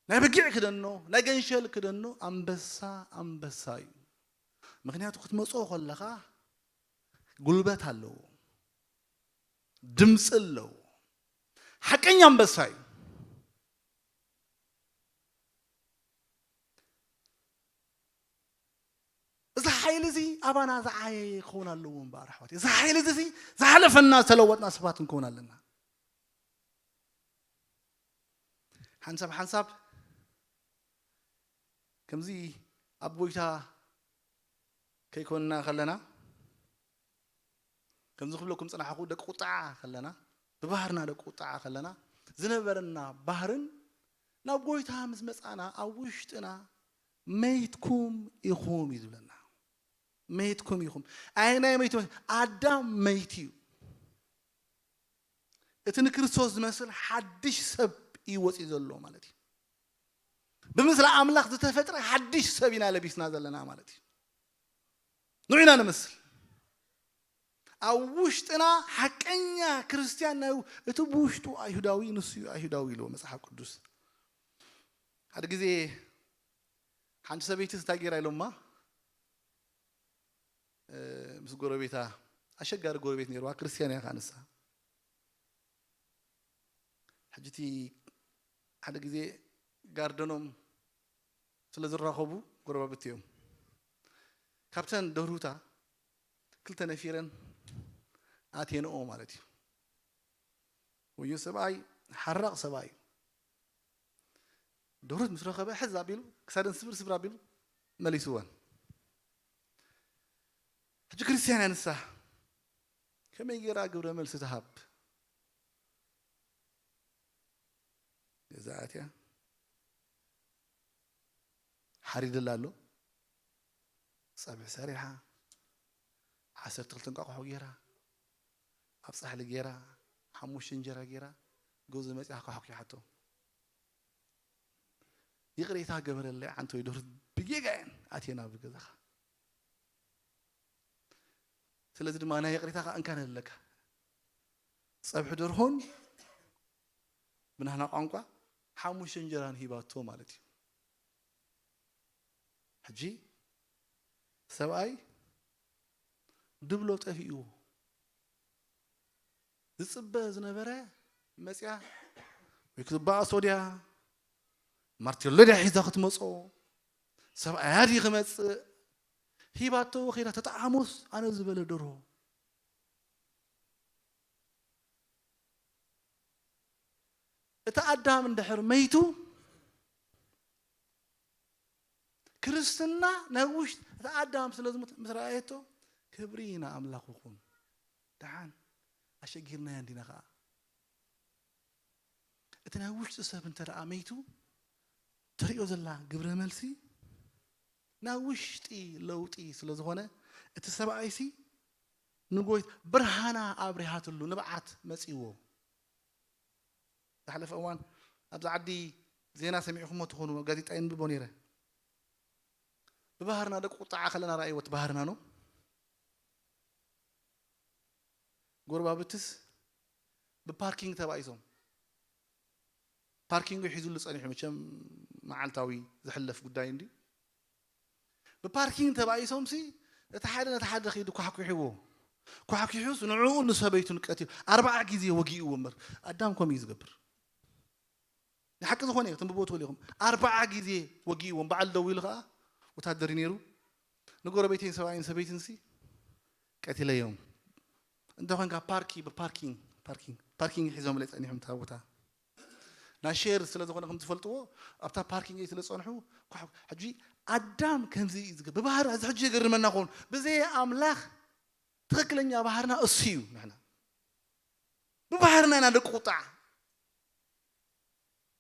ናይ በጊዕ ክደኖ፣ ናይ ገንሸል ክደኖ፣ ኣንበሳ ኣንበሳ እዩ። ምኽንያቱ ክትመጾ ከለኻ ጉልበት ኣለዎ፣ ድምፂ ኣለዎ። ሓቀኛ ኣንበሳ እዩ። እዚ ሓይሊ እዚ ኣባና ዝዓየ ክኸውን ኣለዎ እምበኣር ኣሕዋት፣ እዚ ሓይሊ እዚ ዝሓለፈና ዝተለወጥና ሰባት ክንከውን ኣለና። ሓንሳብ ሓንሳብ ከምዚ ኣብ ጎይታ ከይኮንና ከለና፣ ከምዚ ክብለኩም ጽናሕኩ፣ ደቂ ቁጣዓ ከለና፣ ብባህርና ደቂ ቁጣዓ ከለና ዝነበረና ባህርን ናብ ጎይታ ምስ መጻና ኣብ ውሽጥና መይትኩም ኢኹም እዩ ዝብለና። መይትኩም ኢኹም። ኣየናይ መይቱ? ኣዳም መይት እዩ። እቲ ንክርስቶስ ዝመስል ሓድሽ ሰብ እዩ ወፂኡ ዘሎ ማለት እዩ። ብምስሊ ኣምላኽ ዝተፈጥረ ሓድሽ ሰብ ኢና ለቢስና ዘለና ማለት እዩ። ንዑ ኢና ንመስል። ኣብ ውሽጥና ሓቀኛ ክርስትያን ናይ እቲ ብውሽጡ ኣይሁዳዊ ንሱ እዩ ኣይሁዳዊ ኢልዎ መጽሓፍ ቅዱስ። ሓደ ግዜ ሓንቲ ሰበይቲ እንታይ ገይራ ኢሎማ፣ እ፣ ምስ ጎረቤታ፣ ኣሸጋሪ ጎረቤት ነይርዋ፣ ክርስትያን እያ ከኣ ንሳ። ሕጂ እቲ ሓደ ግዜ ጋርደኖም ስለ ዝራኸቡ ጎረባብቲ እዮም። ካብተን ደርሁታ ክልተ ነፊረን ኣትየንኦ ማለት እዩ። ወዮ ሰብኣይ ሓራቕ ሰብኣይ እዩ። ደርሁት ምስ ረኸበ ሕዝ ኣቢሉ ክሳደን ስብር ስብር ኣቢሉ መሊስወን። ሕጂ ክርስትያን እያ ንሳ። ከመይ ገይራ ግብረ መልሲ ትሃብ? ገዛ ኣትያ ሓሪድላ ኣሎ። ጸብሒ ሰሪሓ፣ ዓሰርተ ክልተ እንቋቑሖ ገይራ፣ ኣብ ጻሕሊ ገይራ፣ ሓሙሽተ እንጀራ ገይራ፣ ገዙ መጺኣ ኳሕኲሓቶ። ይቕሬታ ገበረለይ ዓንተወይ፣ ደርሁት ብጌጋ እየን ኣትየን ኣብ ገዛኻ። ስለዚ ድማ ናይ ይቕሬታኻ እንካን ኣለካ። ጸብሒ ደርሆን ብናህና ቋንቋ ሓሙሽተ እንጀራን ሂባቶ ማለት እዩ። ሕጂ ሰብኣይ ድብሎ ጠፊእዎ። ዝጽበ ዝነበረ መጽያ ወይ ክትበኣሶ ድያ፣ ማርቴሎ ድያ ሒዛ ክትመጾ፣ ሰብኣያ ድዩ ክመጽእ? ሂባቶ ከይዳ ተጠዓሞስ ኣነ ዝበለ ደርሆ። እቲ ኣዳም እንድሕር መይቱ፣ ክርስትና ናይ ውሽጢ እቲ ኣዳም ስለ ዝሞት ምስ ረኣየቶ፣ ክብሪ ንኣምላኽ ይኹን። ደሓን ኣሸጊርናዮ እንዲና ኸኣ። እቲ ናይ ውሽጢ ሰብ እንተ ደኣ መይቱ፣ ተርእዮ ዘላ ግብረ መልሲ ናይ ውሽጢ ለውጢ ስለ ዝኾነ፣ እቲ ሰብኣይሲ ንጎይት-፣ ብርሃና ኣብሪሃትሉ፣ ንብዓት መጺዎ። ዝሓለፈ እዋን ኣብዚ ዓዲ ዜና ሰሚዕኹሞ ትኾኑ፣ ኣብ ጋዜጣ የንብቦ ነይረ። ብባህርና ደቂ ቁጣዓ ከለና ረኣይዎ፣ እቲ ባህርና ነው። ጎረባብትስ ብፓርኪንግ ተባኢሶም። ፓርኪንጉ ሒዙሉ ጸኒሑ፣ መቸም መዓልታዊ ዝሕለፍ ጉዳይ እንዲ። ብፓርኪንግ ተባኢሶምሲ፣ እቲ ሓደ ነቲ ሓደ ከይዱ ኳሕኲሕዎ። ኳሕኪሑስ ንዕኡ ንሰበይቱን ቀቲሉ ኣርባዓ ግዜ ወጊእዎ እምበር። ኣዳም ከምኡ እዩ ዝገብር። ንሓቂ ዝኾነ እዩ፣ ትንብቦ ትብሉ ኢኹም። ኣርባዓ ግዜ ወጊእዎም። በዓል ደው ኢሉ ኸዓ ወታደር እዩ ነይሩ። ንጎረቤተይን ሰብኣይን ሰበይትን ሲ ቀቲለዮም። እንተ ኾንካ ፓርኪ ብፓርኪንግ ፓርኪንግ ፓርኪንግ ሒዞም ለይ ጸኒሖም እታ ቦታ ናይ ሼር ስለ ዝኾነ ከም ትፈልጥዎ ኣብታ ፓርኪንግ ስለ ጸንሑ ኳሕ- ሕጂ ኣዳም ከምዚ እዩ ዝገ- ብባህሪ እዚ ሕጂ የገርመና ኾን ብዘይ ኣምላኽ ትኽክለኛ ባህርና እሱ እዩ። ንሕና ብባህርና ኢና ደቂ ቁጣዕ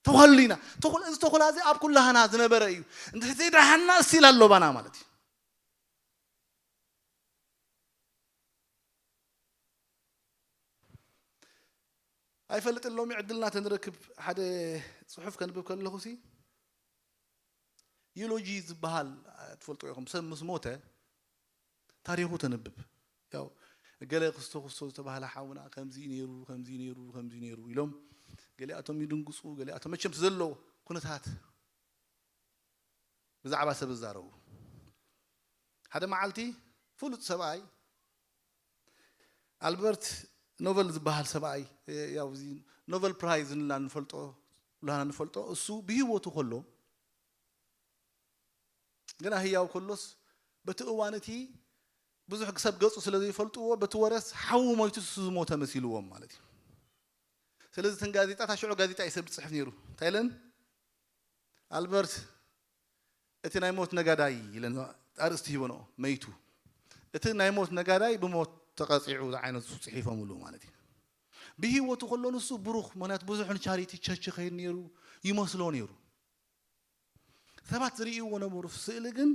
ተዋሉ ኢና። ተኹል- እዚ ተኹላ እዚ ኣብ ኩላህና ዝነበረ እዩ። እንድሕር ዘይደሓና እስቲል ኣሎ ባና ማለት እዩ። ኣይፈልጥን ሎሚ ዕድልና ተንረክብ ሓደ ጽሑፍ ከንብብ ከለኹ ሲ ዩሎጂ ዝበሃል ትፈልጡ ኢኹም። ሰብ ምስ ሞተ ታሪኹ ተንብብ። ያው ገለ ክስቶ ክስቶ ዝተባህለ ሓውና ከምዚ ነይሩ ከምዚ ነይሩ ከምዚ ነይሩ ኢሎም ገሊኣቶም ይድንግፁ፣ ገሊኣቶም መቸም ዘሎ ኩነታት ብዛዕባ ሰብ ዝዛረቡ። ሓደ መዓልቲ ፍሉጥ ሰብኣይ ኣልበርት ኖቨል ዝበሃል ሰብኣይ፣ ያው እዚ ኖቨል ፕራይዝ እንላ ንፈልጦ ኩላና ንፈልጦ፣ እሱ ብህይወቱ ከሎ ገና ህያው ከሎስ በቲ እዋን እቲ ብዙሕ ሰብ ገጹ ስለ ዘይፈልጥዎ በቲ ወረስ ሓዉ ሞይቱ እሱ ዝሞተ መሲልዎም ማለት እዩ። ስለዚ እተን ጋዜጣታት ሽዑ ጋዜጣ እዩ ሰብ ዝጽሕፍ ነይሩ። እንታይ ኢለን ኣልበርት እቲ ናይ ሞት ነጋዳይ ኢለን ኣርእስቲ ሂበንኦ መይቱ። እቲ ናይ ሞት ነጋዳይ ብሞት ተቐጺዑ ዝዓይነቱ ጽሒፎምሉ ማለት እዩ። ብህይወቱ ከሎ ንሱ ብሩኽ ምክንያቱ ብዙሕ ንቻሪቲ ቸርች ይኸይድ ነይሩ ይመስሎ ነይሩ። ሰባት ዝርእይዎ ነበሩ ስእሊ ግን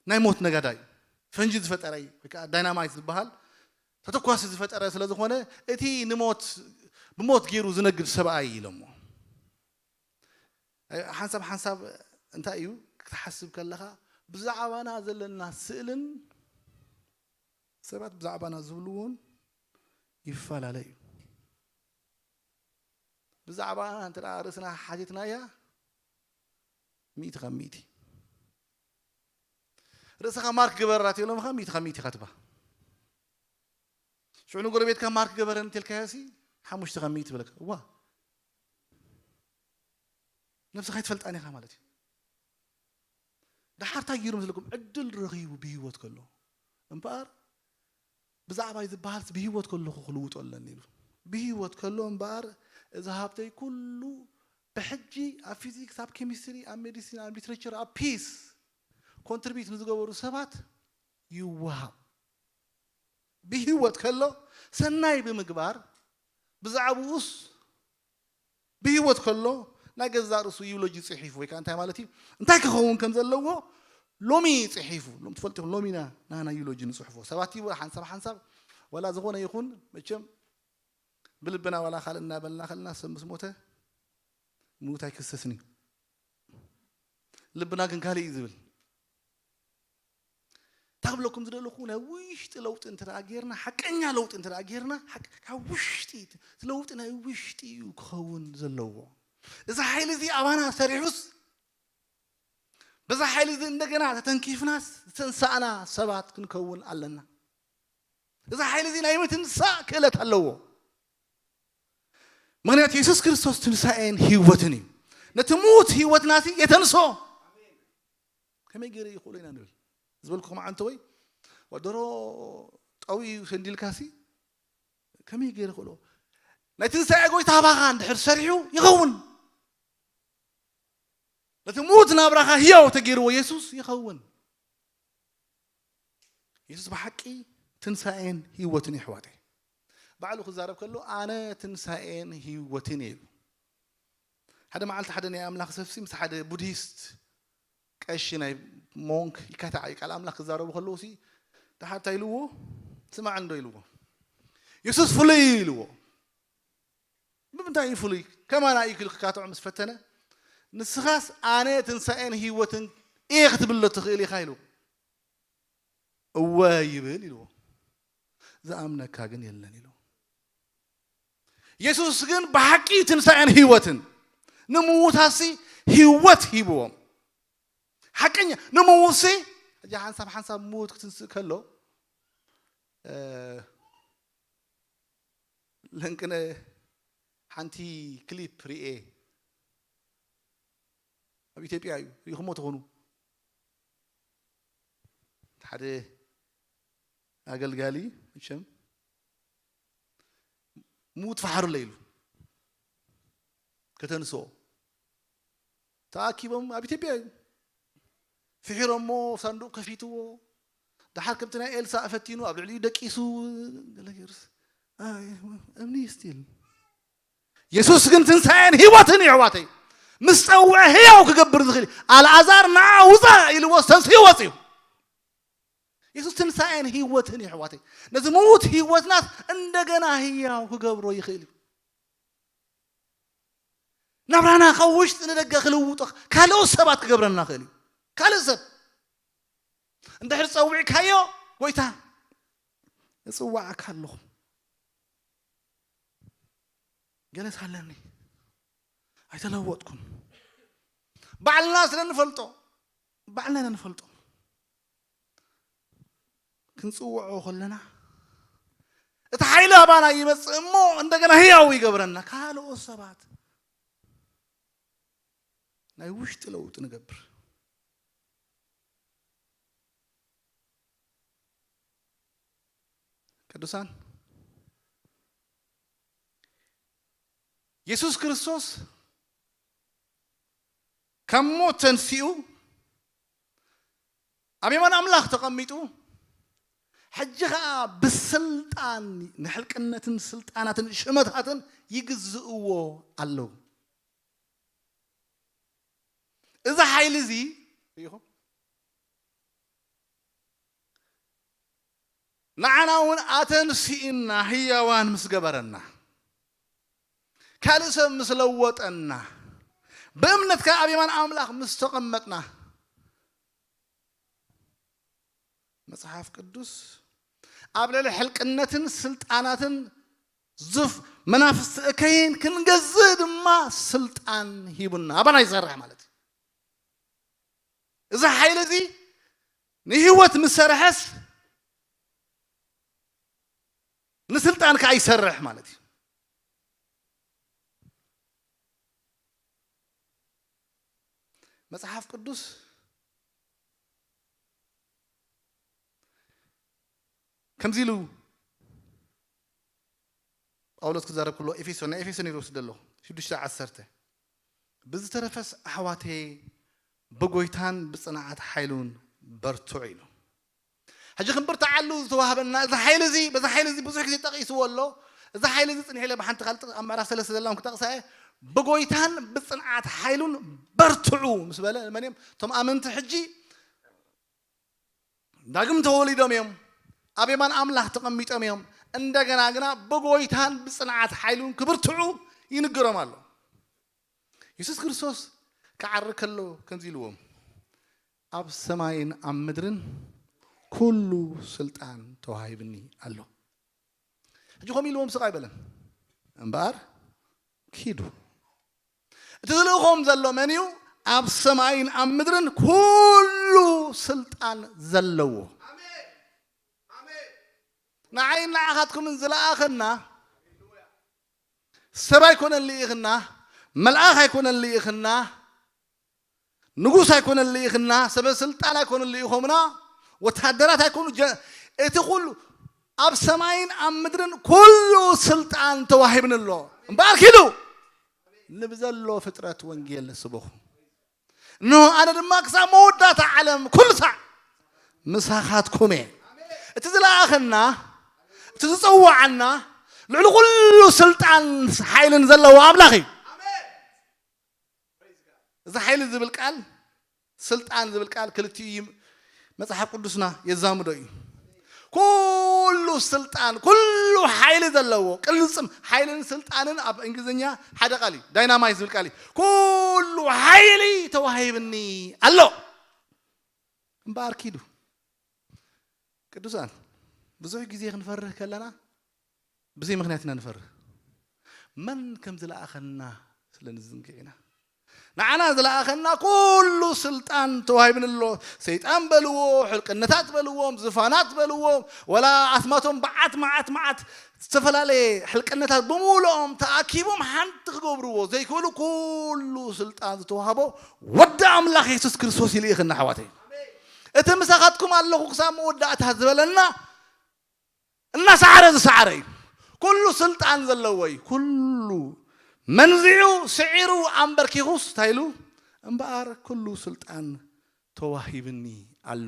ናይ ሞት ነጋዳይ ፈንጂ ዝፈጠረ እዩ ወይ ከዓ ዳይናማይት ዝበሃል ተተኳሲ ዝፈጠረ ስለ ዝኾነ እቲ ንሞት ብሞት ገይሩ ዝነግድ ሰብኣይ ኢሎሞ። ሓንሳብ ሓንሳብ እንታይ እዩ ክትሓስብ ከለኻ ብዛዕባና ዘለና ስእልን ሰባት ብዛዕባና ዝብልዎን ይፈላለ እዩ። ብዛዕባና እንተ ርእስና ሓቲትናያ ሚእቲ ካብ ሚእቲ ርእስኻ ማርክ ግበራ ትብሎምኻ ሚእቲ ካብ ሚእቲ ኢኻ ትባ ሽዑ ንጎረቤትካ ማርክ ገበረን እንተልካዮ ሲ ሓሙሽተ ካብ ሚእቲ ትብለካ እዋ ነብስኻ ይትፈልጣን ኢኻ ማለት እዩ። ደሓር እንታይ ገይሩ መስለኩም ዕድል ረኺቡ ብህይወት ከሎ እምበኣር ብዛዕባይ ዝበሃልስ ብህይወት ከለኹ ክልውጦ ኣለኒ ኢሉ ብህይወት ከሎ እምበኣር እዚ ሃብተይ ኩሉ ብሕጂ ኣብ ፊዚክስ ኣብ ኬሚስትሪ ኣብ ሜዲሲን ኣብ ሊትሬቸር ኣብ ፒስ ኮንትሪቢዩት ንዝገበሩ ሰባት ይወሃብ። ብህይወት ከሎ ሰናይ ብምግባር ብዛዕባኡስ ብህይወት ከሎ ናይ ገዛእ ርእሱ ዩሎጂ ጽሒፉ ወይ ከዓ እንታይ ማለት እዩ እንታይ ክኸውን ከም ዘለዎ ሎሚ ጽሒፉ ሎም ትፈልጡ ኢኹም ሎሚና ናና ዩሎጂ ንጽሕፎ ሰባት ይብሉ ሓንሳብ ሓንሳብ ዋላ ዝኾነ ይኹን መቸም ብልብና ዋላ ካልእ እናበልና ከልና ሰብ ምስ ሞተ ምውት ኣይክሰስን እዩ ልብና ግን ካልእ እዩ ዝብል ታብለኩም ዝደለኹ ናይ ውሽጢ ለውጢ እንተ ጌርና ሓቀኛ ለውጢ እንተ ጌርና ካብ ውሽጢ ለውጢ ናይ ውሽጢ እዩ ክኸውን ዘለዎ እዚ ሓይሊ እዚ ኣባና ሰሪሑስ በዛ ሓይሊ እዚ እንደገና ተተንኪፍናስ ዝተንሳእና ሰባት ክንከውን ኣለና እዚ ሓይሊ እዚ ናይ ምትንሳእ ክእለት ኣለዎ ምክንያቱ የሱስ ክርስቶስ ትንሳኤን ህይወትን እዩ ነቲ ሙት ህይወትና ሲ የተንሶ ከመይ ገይረ ይኽእሎ ኢና ንብል ዝበልኩ ከማዓንተ ወይ ወደሮ ጠዊ ሰንዲልካ ሲ ከመይ ገይረ ይኽእሎ ናይ ትንሳኤ ጎይታ ባኻ እንድሕር ሰሪሑ ይኸውን ነቲ ሙት ናብራኻ ህያው ተገይርዎ የሱስ ይኸውን የሱስ ብሓቂ ትንሳኤን ህይወትን ይሕዋተይ ባዕሉ ክዛረብ ከሎ ኣነ ትንሳኤን ህይወትን እየ ኢሉ ሓደ መዓልቲ ሓደ ናይ ኣምላኽ ሰብሲ ምስ ሓደ ቡድሂስት ቀሺ ናይ ሞንክ ይካታዕ እዩ ቃል ኣምላኽ ክዛረቡ ከለዉ ሲ ድሓር እንታይ ኢልዎ ስማዕ እንዶ ኢልዎ የሱስ ፍሉይ እዩ ኢልዎ ብምንታይ እዩ ፍሉይ ከማና እዩ ክካትዖ ምስ ፈተነ ንስኻስ ኣነ ትንሳኤን ህይወትን እየ ክትብሎ ትኽእል ኢኻ ኢልዎ እወ ይብል ኢልዎ ዝኣምነካ ግን የለን ኢልዎ የሱስ ግን ብሓቂ ትንሳኤን ህይወትን ንምዉታሲ ህይወት ሂብዎም ሓቀኛ ንምዉትሲ ሕጂ ሓንሳብ ሓንሳብ ምዉት ክትንስእ ከሎ ለንቅነ ሓንቲ ክሊፕ ርኤ ኣብ ኢትዮጵያ እዩ። ሪኢኹሞ ትኾኑ። ሓደ ኣገልጋሊ መቸም፣ "ሙት ፈሓሩለይ" ኢሉ ከተንስኦ ተኣኪቦም፣ ኣብ ኢትዮጵያ እዩ። ፍሒሮሞ፣ ሳንዱቕ ከፊትዎ። ደሓር ከምቲ ናይ ኤልሳ ፈቲኑ ኣብ ልዕሊኡ ደቂሱ፣ ገለ ገይሩስ፣ ኣይ፣ እምኒ ስቲል። የሱስ ግን ትንሳኤን ህይወትን እዩ፣ ኣሕዋተይ። ምስ ጸውዐ ህያው ክገብር ዝኽእል እዩ። "ኣልኣዛር ንዓ ውጻእ" ኢልዎ፣ ተንሲኡ ወጺኡ። የሱስ ትንሳኤን ህይወትን እዩ፣ ኣሕዋተይ። ነዚ ምዉት ህይወትናስ እንደገና ህያው ክገብሮ ይኽእል እዩ። ናብራና ካብ ውሽጢ ንደገ ክልውጦ፣ ካልኦት ሰባት ክገብረና ክእል እዩ። ካልእ ሰብ እንድሕር ጸዊዕካዮ፣ "ጎይታ፣ እጽዋዓካ ኣለኹ፣ ገለስ ኣለኒ፣ ኣይተለወጥኩን።" ባዕልና ስለ ንፈልጦ፣ ባዕልና ኢና ንፈልጦ። ክንጽውዖ ከለና፣ እቲ ሓይሊ ኣባና ይመጽእ እሞ፣ እንደገና ህያው ይገብረና። ካልኦት ሰባት ናይ ውሽጢ ለውጢ ንገብር። ቅዱሳን፣ የሱስ ክርስቶስ ካብ ሞት ተንሲኡ፣ ኣብ የማን ኣምላኽ ተቐሚጡ፣ ሕጂ ኸኣ ብስልጣን ንሕልቅነትን ስልጣናትን ሽመታትን ይግዝእዎ ኣለዉ። እዚ ሓይሊ እዚ ርኢኹም፣ ንዓና እውን ኣተንሲኡና ህያዋን ምስ ገበረና፣ ካልእ ሰብ ምስ ለወጠና፣ ብእምነት ከኣ ኣብ የማን ኣምላኽ ምስ ተቐመጥና፣ መጽሓፍ ቅዱስ ኣብ ልዕሊ ሕልቅነትን ስልጣናትን ዙፍ መናፍስቲ እከይን ክንገዝእ ድማ ስልጣን ሂቡና። ኣባና ይሰርሕ ማለት እዩ። እዚ ሓይሊ እዚ ንህይወት ምስ ሰርሐስ ንስልጣን ከኣ ይሰርሕ ማለት እዩ። መጽሓፍ ቅዱስ ከምዚ ኢሉ ጳውሎስ ክዛረብ ከሎ፣ ኤፌሶን፣ ናይ ኤፌሶን ኢሉ ወስደ ኣለኹ፣ ሽዱሽተ ዓሰርተ፣ "ብዝተረፈስ ኣሕዋተየ ብጎይታን ብጽንዓት ሓይሉን በርትዑ" ኢሉ። ሕጂ ክንብርትዓሉ ዝተዋህበና እዚ ሓይሊ እዚ፣ በዚ ሓይሊ እዚ ብዙሕ ግዜ ጠቒስዎ ኣሎ። እዚ ሓይሊ እዚ ጽንሕ ኢለ ብሓንቲ ካልእ ኣብ ምዕራፍ ሰለስተ ዘላ እውን ክጠቕሳ እየ። "ብጎይታን ብጽንዓት ሓይሉን በርትዑ" ምስ በለ፣ መን እዮም እቶም ኣመንቲ? ሕጂ ዳግም ተወሊዶም እዮም፣ ኣብ የማን ኣምላኽ ተቐሚጦም እዮም። እንደገና ግና ብጎይታን ብጽንዓት ሓይሉን ክብርትዑ ይንገሮም ኣሎ። የሱስ ክርስቶስ ክዓሪ ከሎ ከምዚ ኢልዎም፣ "ኣብ ሰማይን ኣብ ምድርን ኩሉ ስልጣን ተዋሂብኒ ኣሎ።" ሕጂ ከምኡ ኢልዎም ስቕ ኣይበለን፣ እምበኣር ኪዱ። እቲ ዝልእኾም ዘሎ መን እዩ? ኣብ ሰማይን ኣብ ምድርን ኩሉ ስልጣን ዘለዎ። ንዓይን ንዓኻትኩምን ዝለኣኸና ሰብ ኣይኮነን ልኢኽና፣ መልኣኽ ኣይኮነን ልኢኽና፣ ንጉስ ኣይኮነን ልኢኽና፣ ሰበ ስልጣን ኣይኮኑን ልኢኾምና፣ ወታደራት ኣይኮኑ፣ ጀ-፣ እቲ ኩሉ ኣብ ሰማይን ኣብ ምድርን ኩሉ ስልጣን ተዋሂብኒ ኣሎ። እምበኣር ኪዱ ንብዘሎ ፍጥረት ወንጌል ስበኹ። እንሆ ኣነ ድማ ክሳብ መወዳእታ ዓለም ኩሉ ሳዕ ምሳኻትኩም እየ። እቲ ዝለኣኸና፣ እቲ ዝጸዋዓና፣ ልዕሊ ኩሉ ስልጣን ሓይልን ዘለዎ ኣምላኽ እዩ። እዚ ሓይሊ ዝብል ቃል፣ ስልጣን ዝብል ቃል ክልቲኡ እዩ፣ መጽሓፍ ቅዱስና የዛምዶ እዩ። ኩሉ ስልጣን፣ ኩሉ ሓይሊ ዘለዎ ቅልጽም፣ ሓይልን ስልጣንን ኣብ እንግሊዝኛ ሓደ ቃል እዩ፣ ዳይናማይት ዝብል ቃል እዩ። ኩሉ ሓይሊ ተዋሂብኒ ኣሎ። እምበኣር ኪዱ። ቅዱሳን፣ ብዙሕ ግዜ ክንፈርህ ከለና ብዘይ ምኽንያት ኢና ንፈርህ። መን ከም ዝለኣኸና ስለ ንዝንግዕ ኢና። ንዓና ዝለኣኸና ኩሉ ስልጣን ተዋሂብን ኣሎ። ሰይጣን በልዎ፣ ሕልቅነታት በልዎም፣ ዝፋናት በልዎም፣ ወላ ኣስማቶም በዓት መዓት መዓት ዝተፈላለየ ሕልቅነታት ብምሉኦም ተኣኪቦም ሓንቲ ክገብርዎ ዘይክእሉ ኩሉ ስልጣን ዝተዋህቦ ወዲ ኣምላኽ የሱስ ክርስቶስ ይልእኽና ኣሕዋተይ። እቲ ምሳኻትኩም ኣለኹ ክሳብ መወዳእታ ዝበለና እናሰዓረ ዝሰዓረ እዩ። ኩሉ ስልጣን ዘለዎ እዩ። ኩሉ መንዚዑ ስዒሩ ኣንበርኪኹስ እንታይ ኢሉ? እምበኣር ኩሉ ስልጣን ተዋሂብኒ ኣሎ።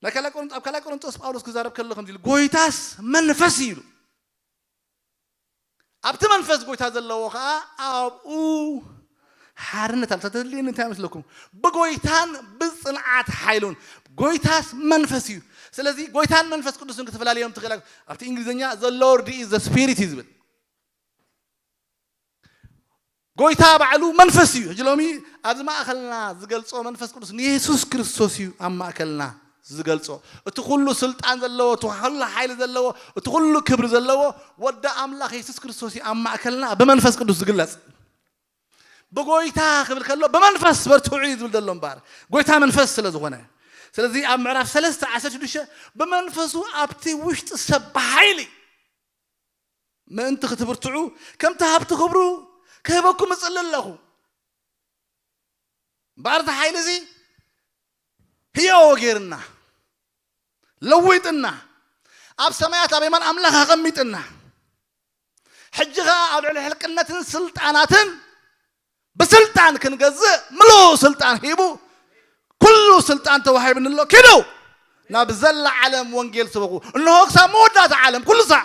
ናይ ካልኣይ ቆሮንጦ-፣ ኣብ ካልኣይ ቆሮንጦስ ጳውሎስ ክዛረብ ከሎ ከምዚ ኢሉ፣ ጎይታስ መንፈስ እዩ ኢሉ። ኣብቲ መንፈስ ጎይታ ዘለዎ ኸዓ ኣብኡ ሓርነት ኣሎ። ተተድልየኒ እንታይ ይመስለኩም? ብጎይታን ብጽንዓት ሓይሉን። ጎይታስ መንፈስ እዩ። ስለዚ ጎይታን መንፈስ ቅዱስን ክትፈላለዮም ትኽእል። ኣብቲ እንግሊዝኛ the Lord is the Spirit እዩ ዝብል። ጎይታ ባዕሉ መንፈስ እዩ። ሕጂ ሎሚ ኣብዚ ማእከልና ዝገልጾ መንፈስ ቅዱስ ንየሱስ ክርስቶስ እዩ ኣብ ማእከልና ዝገልጾ። እቲ ኩሉ ስልጣን ዘለዎ፣ እቲ ኩሉ ሓይሊ ዘለዎ፣ እቲ ኩሉ ክብሪ ዘለዎ ወዲ ኣምላኽ የሱስ ክርስቶስ እዩ ኣብ ማእከልና ብመንፈስ ቅዱስ ዝግለጽ። ብጎይታ ክብል ከሎ ብመንፈስ በርትዑ እዩ ዝብል ዘሎ እምበኣር፣ ጎይታ መንፈስ ስለ ዝኾነ። ስለዚ ኣብ ምዕራፍ ሰለስተ ዓሰርተ ሽዱሽተ ብመንፈሱ ኣብቲ ውሽጢ ሰብ ብሓይሊ ምእንቲ ክትብርትዑ ከምቲ ሃብቲ ክብሩ ክህበኩም እጽሊ ኣለኹ። እምበኣር እዚ ሓይሊ እዚ ህያው ገይርና፣ ለዊጥና፣ ኣብ ሰማያት ኣብ የማን ኣምላኽ ኣቐሚጥና፣ ሕጂ ኸኣ ኣብ ልዕሊ ሕልቅነትን ስልጣናትን ብስልጣን ክንገዝእ ምሉእ ስልጣን ሂቡ፣ ኩሉ ስልጣን ተዋሂብኒ ኣሎ፣ ኪዱ ናብ ዘላ ዓለም ወንጌል ስበኹ። እንሆ ክሳብ መወዳእታ ዓለም ኩሉ ሳዕ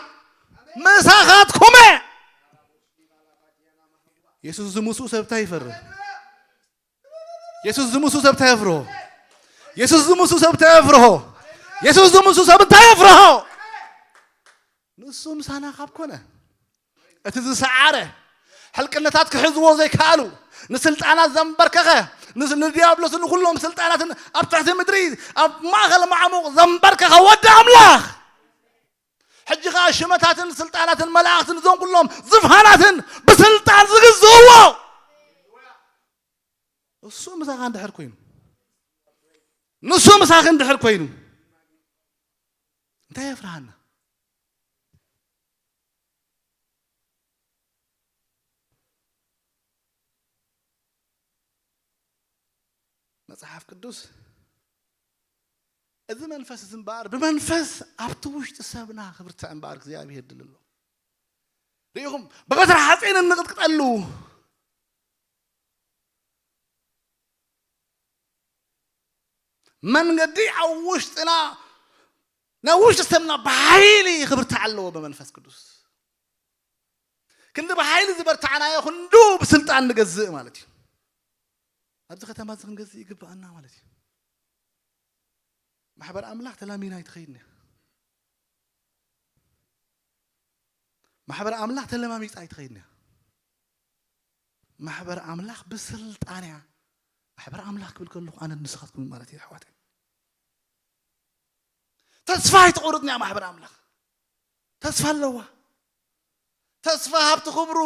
ምሳኻትኩም እየ። የሱስ ዝምስኡ ሰብ እንታይ ይፈርህ? የሱስ ዝምስኡ ሰብ እንታይ የፍርሆ? የሱስ ዝምስኡ ሰብ እንታይ የፍርሆ? የሱስ ዝምስኡ ሰብ እንታይ የፍርሆ? ንሱ ምሳና ካብ ኮነ፣ እቲ ዝሰዓረ፣ ሕልቅነታት ክሕዝዎ ዘይከኣሉ፣ ንስልጣናት ዘንበርከኸ፣ ንስ-፣ ንዲያብሎስን ንኹሎም ስልጣናትን ኣብ ትሕቲ ምድሪ፣ ኣብ ማእከል ማዕሙቕ ዘንበርከኸ ወዲ ኣምላኽ፣ ሕጂ ኸኣ ሽመታትን ስልጣናትን መላእኽትን እዞም ኩሎም ዝፋናትን ብስልጣን ዝግዝእዎ እሱ ምሳኻ እንድሕር ኮይኑ፣ ንሱ ምሳኺ እንድሕር ኮይኑ እንታይ የፍርሃና? መጽሓፍ ቅዱስ እዚ መንፈስ እዚ እምበኣር ብመንፈስ ኣብቲ ውሽጢ ሰብና ክብርትዕ እምበኣር እግዚኣብሔር ድል ኣሎ። ርኢኹም፣ ብበትሪ ሓፂን እንቕጥቀጠሉ መንገዲ ኣብ ውሽጥና፣ ናብ ውሽጢ ሰብና ብሓይሊ ክብርትዕ ኣለዎ ብመንፈስ ቅዱስ። ክንዲ ብሓይሊ ዝበርታዕናዮ ክንዱ ብስልጣን ንገዝእ ማለት እዩ። ኣብዚ ከተማ እዚ ክንገዝእ ይግብኣና ማለት እዩ። ማሕበር ኣምላኽ ተላሚና ኣይትኸይድን እያ። ማሕበር ኣምላኽ ተለማሚጻ ኣይትኸይድን እያ። ማሕበር ኣምላኽ ብስልጣን እያ። ማሕበር ኣምላኽ ክብል ከለኹ ኣነ ንስኻትኩም ማለት እዩ ኣሕዋተይ። ተስፋ ኣይትቑርጽን እያ ማሕበር ኣምላኽ። ተስፋ ኣለዋ። ተስፋ ሃብቲ ክብሩ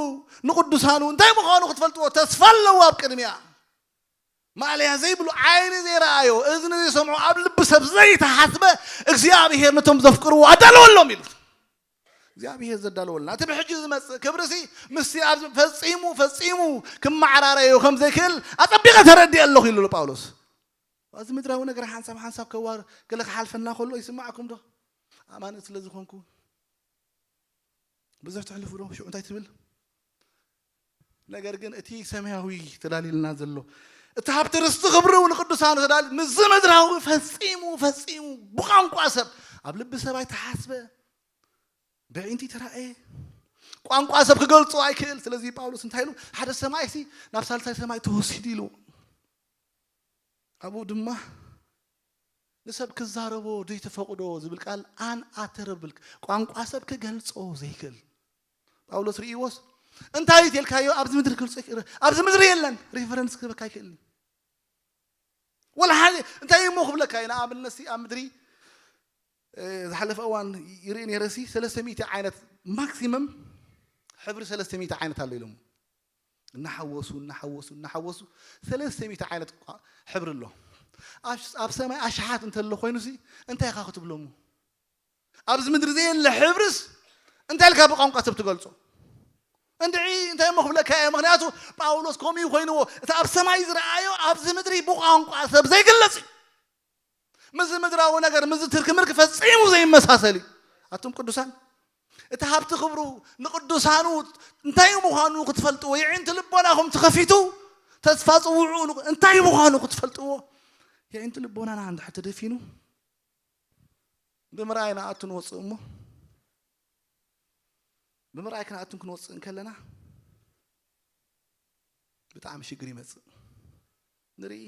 ንቅዱሳኑ እንታይ ምዃኑ ክትፈልጥዎ ተስፋ ኣለዋ። ኣብ ቅድሚያ ማእለያ ዘይብሉ ዓይኒ ዘይረኣዮ እዝኒ ዘይሰምዖ ኣብ ልቢ ሰብ ዘይተሓስበ እግዚኣብሔር ነቶም ዘፍቅርዎ ኣዳለወሎም ኢሉ። እግዚኣብሔር ዘዳለወልና እቲ ብሕጂ ዝመጽእ ክብርሲ ምስቲ ኣብዚ ፈጺሙ ፈጺሙ ክመዓራረዮ ከም ዘይክእል ኣጸቢቐ ተረዲአ ኣለኹ ኢሉ ጳውሎስ። ኣብዚ ምድራዊ ነገር ሓንሳብ ሓንሳብ ከዋር ገለ ክሓልፈና ከሎ ይስማዕኩም ዶ? ኣማኒ ስለ ዝኾንኩ ብዙሕ ትሕልፉ ዶ? ሽዑ እንታይ ትብል? ነገር ግን እቲ ሰማያዊ ተዳልዩልና ዘሎ እቲ ሃብቲ ርስቲ ክብሪ እውን ቅዱሳኑ ተዳልዩ ምስዚ ምድራዊ ፈጺሙ ፈጺሙ ብቋንቋ ሰብ ኣብ ልቢ ሰብ ኣይተሓስበ ብዕንቲ ተራእየ ቋንቋ ሰብ ክገልጾ ኣይክእል። ስለዚ ጳውሎስ እንታይ ኢሉ? ሓደ ሰማይ ሲ ናብ ሳልሳይ ሰማይ ተወሲዱ ኢሉ። ኣብኡ ድማ ንሰብ ክዛረቦ ዘይተፈቕዶ ዝብል ቃል ኣን ኣተረብል ቋንቋ ሰብ ክገልጾ ዘይክእል ጳውሎስ ርእይዎስ እንታይ እዩ ተልካዮ ኣብዚ ምድሪ ክገልጾ ይክእል ኣብዚ ምድሪ የለን ሪፈረንስ ክህበካ ይክእል እዩ። ወላ ሓደ እንታይ እሞ ክብለካ እዩ ንኣብነት ሲ ኣብ ምድሪ እ፣ ዝሓለፈ እዋን ይርኢ ነይረ ሲ ሰለስተ ሚእቲ ዓይነት ማክሲመም ሕብሪ ሰለስተ ሚእቲ ዓይነት ኣሎ ኢሎም እናሓወሱ እናሓወሱ እናሓወሱ ሰለስተ ሚእቲ ዓይነት ቋ- ሕብሪ ኣሎ። ኣብ ኣብ ሰማይ ኣሽሓት እንተሎ ኮይኑሲ እንታይ ኢኻ ክትብሎሙ? ኣብዚ ምድሪ ዘየለ ሕብርስ እንታይ ኢልካ ብቋንቋ ሰብ ትገልጾ? እንድዒ እንታይ እሞ ክብለካ እየ? ምኽንያቱ ጳውሎስ ከምኡ እዩ ኮይንዎ። እቲ ኣብ ሰማይ ዝረኣዮ ኣብዚ ምድሪ ብቋንቋ ሰብ ዘይግለጽ እዩ። ምስዚ ምድራዊ ነገር ምስዚ ትርኪ ምርኪ ፈጺሙ ዘይመሳሰል እዩ። ኣቱም ቅዱሳን እቲ ሃብቲ ክብሩ ንቅዱሳኑ እንታይ ምዃኑ ክትፈልጥዎ የዒንቲ ልቦናኹም ተኸፊቱ ተስፋ ጽውዑ እንታይ ምዃኑ ክትፈልጥዎ የዒንቲ ልቦናና እንድሕር ተደፊኑ ብምርኣይ ንኣቱ ንወፅእ እሞ ብምርኣይ ክንኣቱን ክንወፅእ እንከለና ብጣዕሚ ሽግር ይመፅእ ንርኢ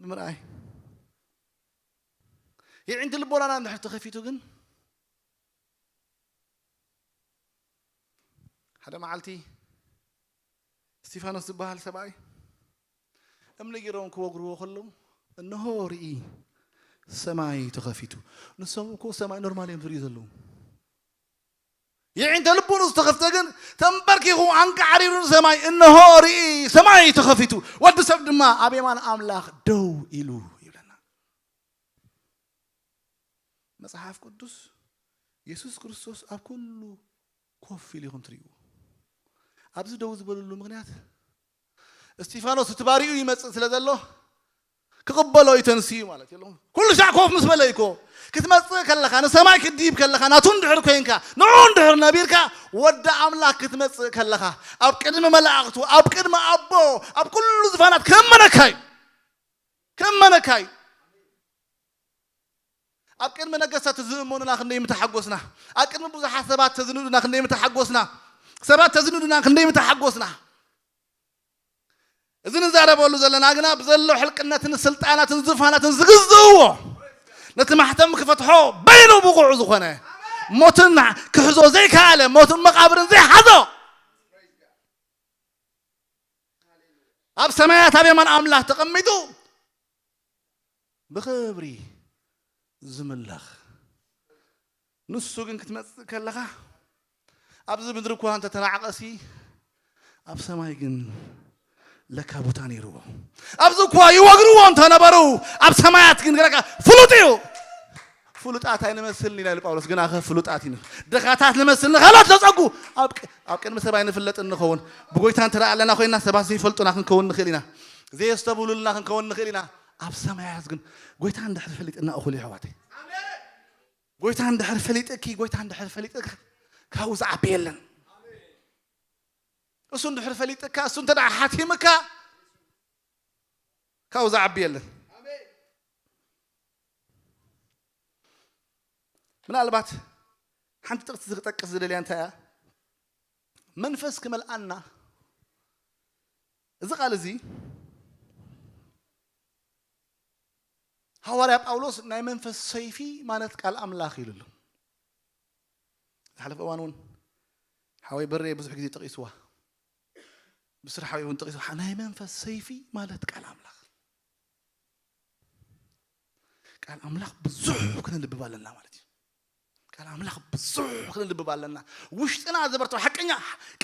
ብምርኣይ የዒንቲ ልቦናና እንድሕር ተኸፊቱ ግን ሓደ መዓልቲ እስቲፋኖስ ዝበሃል ሰብኣይ እምኒ ገይሮም ክወግርዎ ከለዉ እንሆ ርኢ ሰማይ ተኸፊቱ። ንሶም እኮ ሰማይ ኖርማል እዮም ዝርእዩ ዘለዉ። የዒንተ ልቡ ንዝተኸፍተ ግን ተንበርኪኹ ኣንቃዕሪሩ ንሰማይ እንሆ ርኢ ሰማይ ተኸፊቱ። ወዲ ሰብ ድማ ኣብ የማን ኣምላኽ ደው ኢሉ ይብለና። መጽሓፍ ቅዱስ የሱስ ክርስቶስ ኣብ ኩሉ ኮፍ ኢሉ ኢኹም ትርእይዎ። ኣብዚ ደው ዝበለሉ ምኽንያት እስጢፋኖስ እቲ ባሪኡ ይመጽእ ስለ ዘሎ ክቕበሎ እዩ ተንስኡ ማለት እዩ። ኩሉ ሻዕ ኮፍ ምስ በለ እዩ እኮ ክትመጽእ ከለኻ ንሰማይ ክትድይብ ከለኻ ናቱ እንድሕር ኮይንካ ንዑ እንድሕር ነቢርካ ወዲ ኣምላኽ ክትመጽእ ከለኻ ኣብ ቅድሚ መላእኽቱ ኣብ ቅድሚ ኣቦ ኣብ ኩሉ ዝፋናት ከመነካ እዩ ከመነካ እዩ። ኣብ ቅድሚ ነገስታት ተዝእመኑና ክንደይ ምተሓጎስና። ኣብ ቅድሚ ብዙሓት ሰባት ተዝንዱና ክንደይ ምተሓጎስና። ሰባት ተዝንዱና ክንደይ ምተሓጎስና። እዚ ንዛረበሉ ዘለና ግና ብዘሎ ሕልቅነትን ስልጣናትን ዙፋናትን ዝግዝእዎ ነቲ ማሕተም ክፈትሖ በይኑ ብቑዕ ዝኾነ ሞትን ክሕዞ ዘይከኣለ ሞትን መቓብርን ዘይሓዞ ኣብ ሰማያት ኣብ የማን ኣምላኽ ተቐሚጡ ብኽብሪ ዝምለኽ ንሱ ግን ክትመጽእ ከለኻ ኣብዚ ምድሪ እኳ እንተተናዕቐሲ ኣብ ሰማይ ግን ለካ ቦታ ነይርዎ። ኣብዚ እኳ ይወግርዎ እንተነበሩ ኣብ ሰማያት ግን ግረካ ፍሉጥ እዩ። ፍሉጣት ኣይንመስልን ኢና ኢሉ ጳውሎስ። ግናኸ ፍሉጣት ኢና። ድኻታት ንመስል ንኻልኦት ዘጸጉ ኣብ ቅ- ኣብ ቅድሚ ሰብ ኣይንፍለጥን ንኸውን። ብጎይታ እንተ ደኣ ኣለና ኮይንና ሰባት ዘይፈልጡና ክንከውን ንኽእል ኢና። ዘየስተብህሉልና ክንከውን ንኽእል ኢና። ኣብ ሰማያት ግን ጎይታ እንድሕር ፈሊጥና እኹል እዩ ኣሕዋተይ። ጎይታ እንድሕር ፈሊጥኪ፣ ጎይታ እንድሕር ፈሊጥካ ካብኡ ዝዓቢ የለን። እሱ እንድሕር ፈሊጥካ፣ እሱ እንተ ደኣ ሓቲምካ ካብኡ ዝዓቢ የለን። ምናልባት ሓንቲ ጥቕሲ ክጠቅስ ዝደልያ እንታይ እያ? መንፈስ ክመልኣና እዚ ቃል እዚ ሃዋርያ ጳውሎስ ናይ መንፈስ ሰይፊ ማለት ቃል ኣምላኽ ኢሉ ኣሎ። ዝሓለፈ እዋን እውን ሓወይ በሬ ብዙሕ ግዜ ጠቒስዋ። ብስራሕ ሓወይ እውን ጠቒስዋ። ናይ መንፈስ ሰይፊ ማለት ቃል ኣምላኽ ቃል ኣምላኽ ብዙሕ ክነንብብ ኣለና ማለት እዩ። ቃል ኣምላኽ ብዙሕ ክነንብብ ኣለና። ውሽጥና ዘበርቶ ሓቀኛ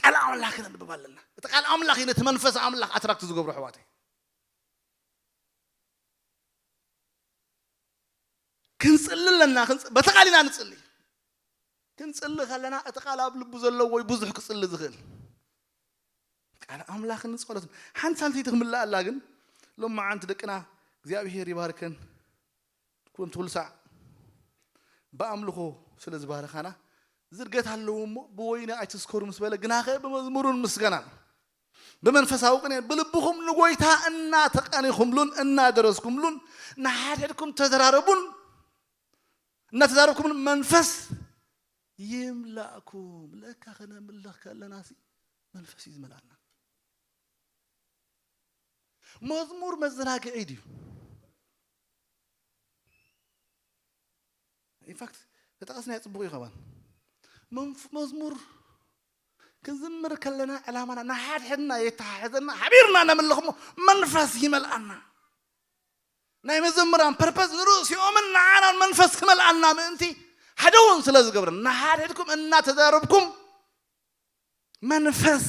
ቃል ኣምላኽ ክነንብብ ኣለና። እቲ ቃል ኣምላኽ እዩ ነቲ መንፈስ ኣምላኽ ኣትራክት ዝገብሮ ኣሕዋተይ። ክንጽሊ ኣለና። ክንጽ- በቲ ቃል ኢና ንጽሊ። ክንጽሊ ከለና እቲ ቃል ኣብ ልቡ ዘለዎ እዩ ብዙሕ ክጽሊ ዝኽእል። ቃል ኣምላኽን ጸሎትን ሓንቲ ሳንቲቲ ክምልኣላ ግን ሎማዓንቲ ደቅና እግዚኣብሄር ይባርከን። ኩሎም ትኹሉ ሳዕ ብኣምልኾ ስለ ዝባረኻና ዝርገት ኣለዎ እሞ ብወይኒ ኣይትስከሩ ምስ በለ ግናኸ ብመዝሙሩን ምስጋናን ብመንፈሳዊ ቅኔ ብልብኹም ንጎይታ እናተቃኒኹምሉን እናደረስኩምሉን ንሓድሕድኩም ተዘራረቡን እናተዛረብኩምሉን መንፈስ ይምላእኩም። ለካ ከነምልኽ ከለና ሲ መንፈስ እዩ ዝመልኣና። መዝሙር መዘናግዒ ድዩ? ኢንፋክት ተጠቐስናዮ ጽቡቕ እዩ። ከማን መንፍ- መዝሙር ክንዝምር ከለና ዕላማና ንሓድሕድና የተሓሕዘና ሓቢርና ነምልኽ እሞ መንፈስ ይመልኣና። ናይ መዘምራን ፐርፐስ ንርእሲኦምን ንዓናን መንፈስ ክመልኣና ምእንቲ ሓደ እውን ስለ ዝገብረ ንሓድሕድኩም እናተዛረብኩም መንፈስ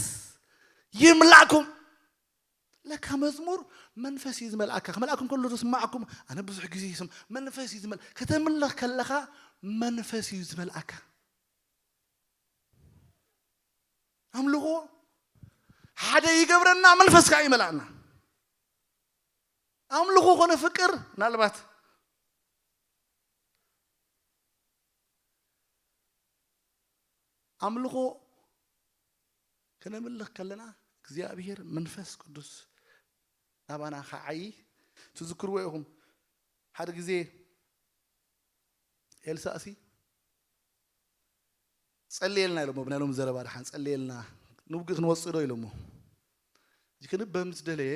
ይምላእኩም። ለካ መዝሙር መንፈስ እዩ ዝመልኣካ። ክመልኣኩም ከሎ ዶ ስማዕኩም? ኣነ ብዙሕ ግዜ ይስም-፣ መንፈስ እዩ ዝመል-፣ ከተምልኽ ከለኻ መንፈስ እዩ ዝመልኣካ። ኣምልኾ ሓደ ይገብረና፣ መንፈስ ከዓ ይመልኣና። ኣምልኾ ኮነ ፍቅር ምናልባት ኣምልኾ ክነምልኽ ከለና እግዚኣብሔር መንፈስ ቅዱስ ናባና ኸዓይ ትዝክርዎ ኢኹም። ሓደ ግዜ ኤልሳእሲ ጸልየልና ኢሎሞ፣ ብናይ ሎም ዘረባ ደሓን ጸልየልና ንውግእ ክንወጽእ ዶ ኢሎሞ። እዚ ክንበብ ምስ ደለየ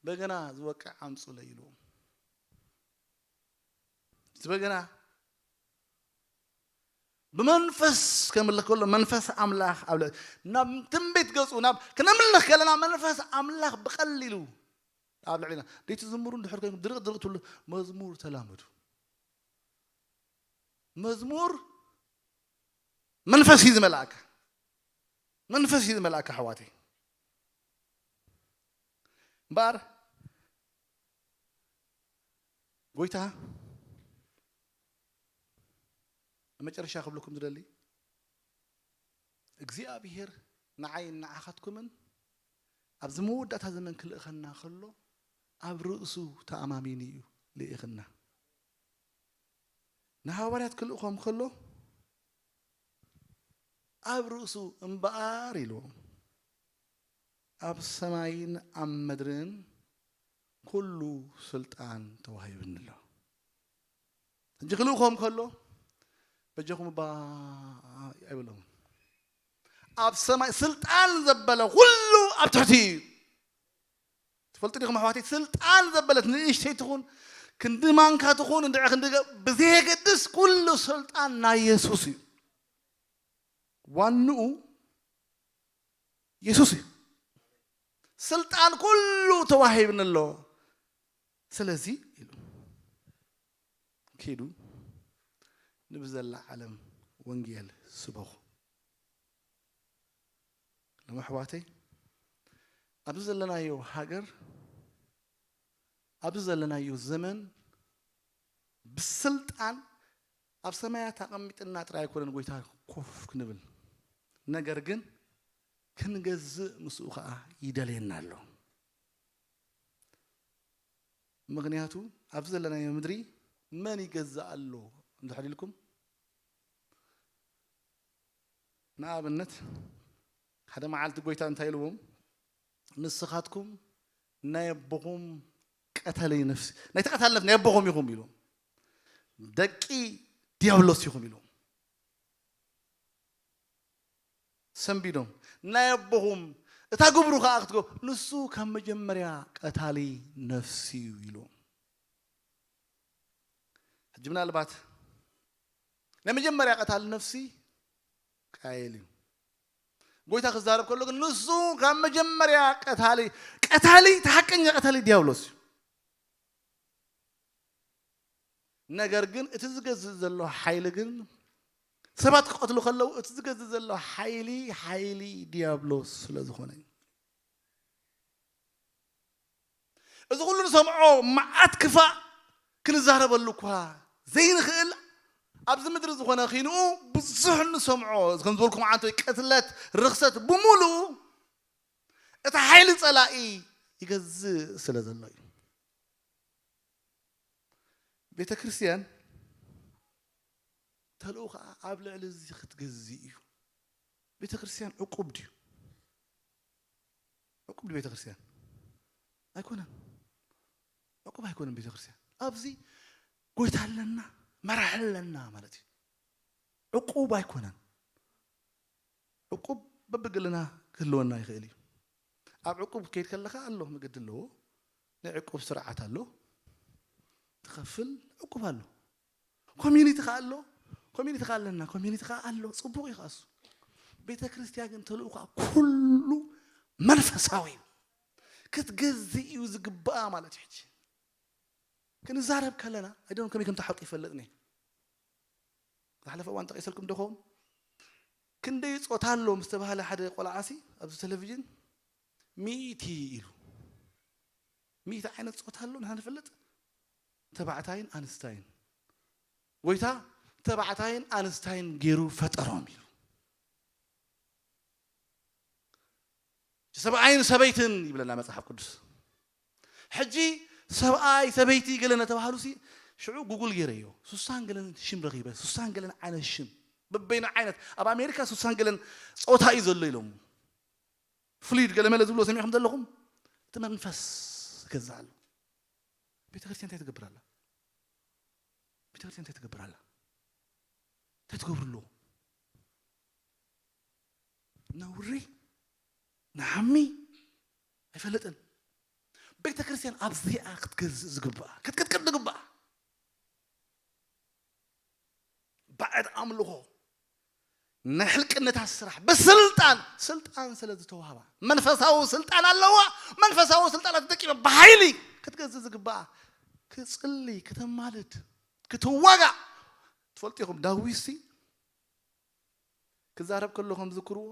በገና ዝወቅዕ ኣምጹለይ ኢሉ። እዚ በገና ብመንፈስ ከምልኽ ከሎ መንፈስ ኣምላኽ ኣብ ልዕ-፣ ናብ ትንቢት ገጹ ናብ ክነምልኽ ከለና መንፈስ ኣምላኽ ብቐሊሉ ኣብ ልዕሊና ደይ ትዝምሩ እንድሕር ኮይንኩም ድርቕ ድርቕ ትብሉ መዝሙር ተላመዱ። መዝሙር መንፈስ እዩ ዝመልኣካ። መንፈስ እዩ ዝመልኣካ ኣሕዋተይ። እምበኣር ጎይታ ኣብ መጨረሻ ክብለኩም ዝደሊ እግዚኣብሔር ንዓይ ንዓኻትኩምን ኣብዚ መወዳእታ ዘመን ክልእኸና ከሎ ኣብ ርእሱ ተኣማሚኑ እዩ ልኢኽና። ንሃዋርያት ክልእኾም ከሎ ኣብ ርእሱ እምበኣር ኢልዎም ኣብ ሰማይን ኣብ ምድርን ኩሉ ስልጣን ተዋሂብኒ ኣሎ። ሕጂ ክልእኾም ከሎ በጃኹም እባ ኣይብሎም። ኣብ ሰማይ ስልጣን ዘበለ ኩሉ ኣብ ትሕቲ እዩ። ትፈልጡ ዲኹም ኣሕዋተይ፣ ስልጣን ዘበለት ንእሽተይ ትኹን ክንዲ ማንካ ትኹን እንድዒ ክንዲ ገ-፣ ብዘየገድስ ኩሉ ስልጣን ናይ የሱስ እዩ። ዋንኡ የሱስ እዩ። ስልጣን ኩሉ ተዋሂብኒ ኣሎ። ስለዚ ኢሉ ኪዱ ንብዘላ ዓለም ወንጌል ስበኹ። ሎም ኣሕዋተይ ኣብዚ ዘለናዮ ሃገር ኣብዚ ዘለናዮ ዘመን ብስልጣን ኣብ ሰማያት ኣቐሚጥና ጥራይ ኣይኮነን ጎይታ ኮፍ ክንብል፣ ነገር ግን ክንገዝእ ምስኡ ኸዓ ይደልየና ኣሎ። ምኽንያቱ ኣብዚ ዘለናዮ ምድሪ መን ይገዝእ ኣሎ እንድሕር ኢልኩም፣ ንኣብነት ሓደ መዓልቲ ጎይታ እንታይ ኢልዎም? ንስኻትኩም ናይ ኣቦኹም ቀታሊ ነፍሲ፣ ናይ ተቐታሊ ነፍሲ ናይ ኣቦኹም ኢኹም ኢልዎም። ደቂ ዲያብሎስ ኢኹም ኢልዎም። ሰንቢዶም ናይ ኣቦኹም እታ ግብሩ ከዓ ክትገ-፣ ንሱ ካብ መጀመርያ ቀታሊ ነፍሲ እዩ ኢልዎም። ሕጂ ምናልባት ናይ መጀመርያ ቀታሊ ነፍሲ ቃየል እዩ። ጎይታ ክዛረብ ከሎ ግን ንሱ ካብ መጀመርያ ቀታሊ፣ ቀታሊ፣ እቲ ሓቀኛ ቀታሊ ዲያብሎስ እዩ። ነገር ግን እቲ ዝገዝእ ዘሎ ሓይሊ ግን ሰባት ክቐትሉ ከለዉ እቲ ዝገዝእ ዘሎ ሓይሊ፣ ሓይሊ ዲያብሎስ ስለ ዝኾነ እዩ። እዚ ኩሉ ንሰምዖ መዓት ክፋእ ክንዛረበሉ እኳ ዘይንኽእል ኣብዚ ምድሪ ዝኾነ ኺንኡ ብዙሕ ንሰምዖ ከም ዝበልኩም ዓንቶ ቅትለት ርኽሰት ብምሉኡ እቲ ሓይሊ ጸላኢ ይገዝእ ስለ ዘሎ እዩ። ቤተ ክርስቲያን ተልኡ ከዓ ኣብ ልዕሊ እዚ ክትገዝእ እዩ። ቤተ ክርስቲያን ዕቁብ ድዩ? ዕቁብ ድዩ ቤተ ክርስቲያን? ኣይኮነን። ዕቁብ ኣይኮነን ቤተ ክርስቲያን። ኣብዚ ጎይታ ኣለና፣ መራሒ ኣለና ማለት እዩ። ዕቁብ ኣይኮነን። ዕቁብ በብግልና ክህልወና ይኽእል እዩ። ኣብ ዕቁብ ክትከይድ ከለኻ ኣሎ፣ መገዲ ኣለዎ። ናይ ዕቁብ ስርዓት ኣሎ። ትኸፍል፣ ዕቁብ ኣሎ። ኮሚኒቲ ከኣ ኣሎ። ኮሚኒቲ ከኣ ኣለና። ኮሚኒቲ ከኣ ኣሎ። ጽቡቕ እዩ ከኣ እሱ። ቤተ ክርስቲያን ግን ተልእኾኣ ኩሉ መንፈሳዊ እዩ። ክትገዝእ እዩ ዝግባኣ ማለት እዩ። ሕጂ ክንዛረብ ከለና፣ I don't know ከመይ ከም ተሓቂ ይፈልጥኒ። ዝሓለፈ እዋን ጠቒሰልኩም ዶ ኸውን? ክንደይ ጾታ ኣሎ ምስ ተባህለ ሓደ ቆልዓሲ ኣብዚ ቴሌቪዥን ሚእቲ ኢሉ። ሚእቲ ዓይነት ጾታ ኣሎ ንሕና ንፈልጥ፣ ተባዕታይን ኣንስታይን። ጎይታ ተባዕታይን ኣንስታይን ገይሩ ፈጠሮም ኢሉ። ሰብኣይን ሰበይትን ይብለና መጽሓፍ ቅዱስ። ሕጂ ሰብኣይ ሰበይቲ ገለ ነተባህሉ ሲ ሽዑ ጉግል ገይረዮ። ሱሳን ገለን ሽም ረኺበ። ሱሳን ገለን ዓይነት ሽም፣ በበይኑ ዓይነት። ኣብ ኣሜሪካ ሱሳን ገለን ጾታ እዩ ዘሎ ኢሎም። ፍሉይድ ገለ መለ ዝብሎ ሰሚዕኩም ዘለኹም? እቲ መንፈስ ይገዛእ ኣሎ። ቤተ ክርስቲያን እንታይ ትገብር ኣላ? ቤተ ክርስቲያን እንታይ ትገብር ኣላ? እንታይ ትገብሩ ኣለዉ? ነውሪ ንዓሚ ኣይፈለጥን። ቤተ ክርስቲያን ኣብዚኣ ክትገዝእ ዝግባኣ፣ ክትቅጥቅጥ ዝግባኣ። ባዕድ ኣምልኾ፣ ናይ ሕልቅነታት ስራሕ ብስልጣን፣ ስልጣን ስለ ዝተዋህባ፣ መንፈሳዊ ስልጣን ኣለዋ። መንፈሳዊ ስልጣን ተጠቂመ ብሓይሊ ክትገዝእ ዝግባኣ፣ ክጽሊ፣ ከተማልድ፣ ክትዋጋእ። ትፈልጡ ኢኹም፣ ዳዊትሲ ክዛረብ ከሎ ከም ዝክርዎ፣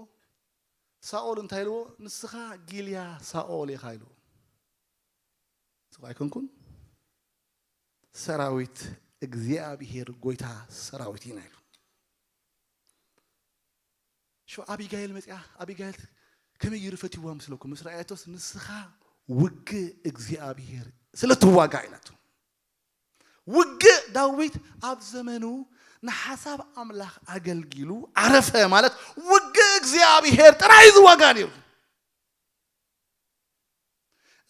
ሳኦል እንታይ ኢልዎ? "ንስኻ ጊልያ ሳኦል ኢኻ" ኢልዎ። ጽቡቕ ኣይኮንኩን? ሰራዊት እግዚኣብሔር ጎይታ ሰራዊት ኢና ኢሉ። ሸው ኣቢጋይል መጽያ፣ ኣቢጋይል ከመይ ገይሩ ፈትይዋ ምስለኩም? ምስ ረኣየቶስ፣ "ንስኻ ውግእ እግዚኣብሔር ስለ ትዋጋእ" ኢላቶ። ውግእ ዳዊት ኣብ ዘመኑ ንሓሳብ ኣምላኽ ኣገልጊሉ ዓረፈ ማለት ውግእ እግዚኣብሔር ጥራይ ዝዋጋ ነይሩ።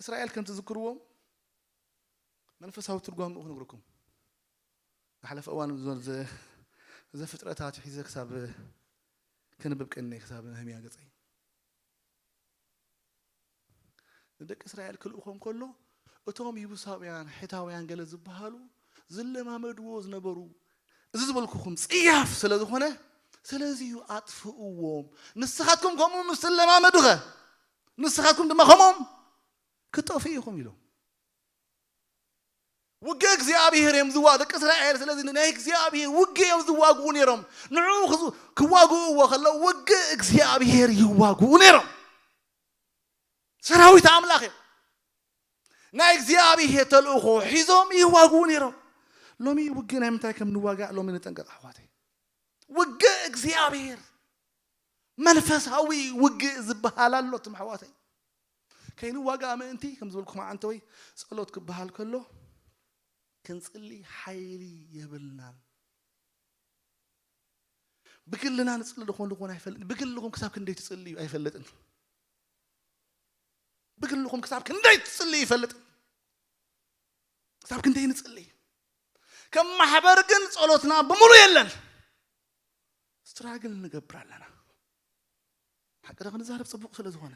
እስራኤል ከም ትዝክርዎም መንፈሳዊ ትርጓሜኡ ክነግረኩም። ዝሓለፈ እዋን ዞ-፣ ዘ-፣ ዘፍጥረታት ሒዘ ክሳብ ከንብብ ቀኒ ክሳብ ነህምያ ገጸይ። ንደቂ እስራኤል ክልእኾም ከሎ፣ እቶም ይቡሳውያን፣ ሒታውያን ገለ ዝበሃሉ ዝለማመድዎ ዝነበሩ፣ እዚ ዝበልኩኹም ጽያፍ ስለ ዝኾነ፣ ስለዚ እዩ ኣጥፍእዎም። ንስኻትኩም ከምኡ ምስ ትለማመዱኸ፣ ንስኻትኩም ድማ ከምኦም ክትጠፍኡ ኢኹም ኢሎም። ውግእ እግዚኣብሔር እዮም ዝዋ-፣ ደቂ እስራኤል፣ ስለዚ ናይ እግዚኣብሔር ውግእ እዮም ዝዋግኡ ነይሮም። ንዕኡ ክዝ-፣ ክዋግእዎ ከለዉ ውግእ እግዚኣብሔር ይዋግኡ ነይሮም። ሰራዊት ኣምላኽ እዮም። ናይ እግዚኣብሔር ተልእኾ ሒዞም ይዋግኡ ነይሮም። ሎሚ ውግእ ናይ ምንታይ ከም ንዋጋእ ሎሚ ንጠንቀቕ ኣሕዋተይ። ውግእ እግዚኣብሔር፣ መንፈሳዊ ውግእ ዝበሃል ኣሎ ትም ኣሕዋተይ። ከይንዋጋእ ምእንቲ ከም ዝበልኩም ዓንተወይ ጸሎት ክበሃል ከሎ ክንጽሊ ሓይሊ የብልናን። ብግልና ንጽሊ ዝኾን ዝኾን ኣይፈልጥን። ብግልኹም ክሳብ ክንደይ ትጽልዩ ኣይፈልጥን። ብግልኹም ክሳብ ክንደይ ትጽልዩ ይፈልጥን። ክሳብ ክንደይ ንጽሊ? ከም ማሕበር ግን ጸሎትና ብምሉእ የለን። ስትራግል ንገብር ኣለና። ሓቂ ዶ ክንዛረብ ጽቡቕ ስለ ዝኾነ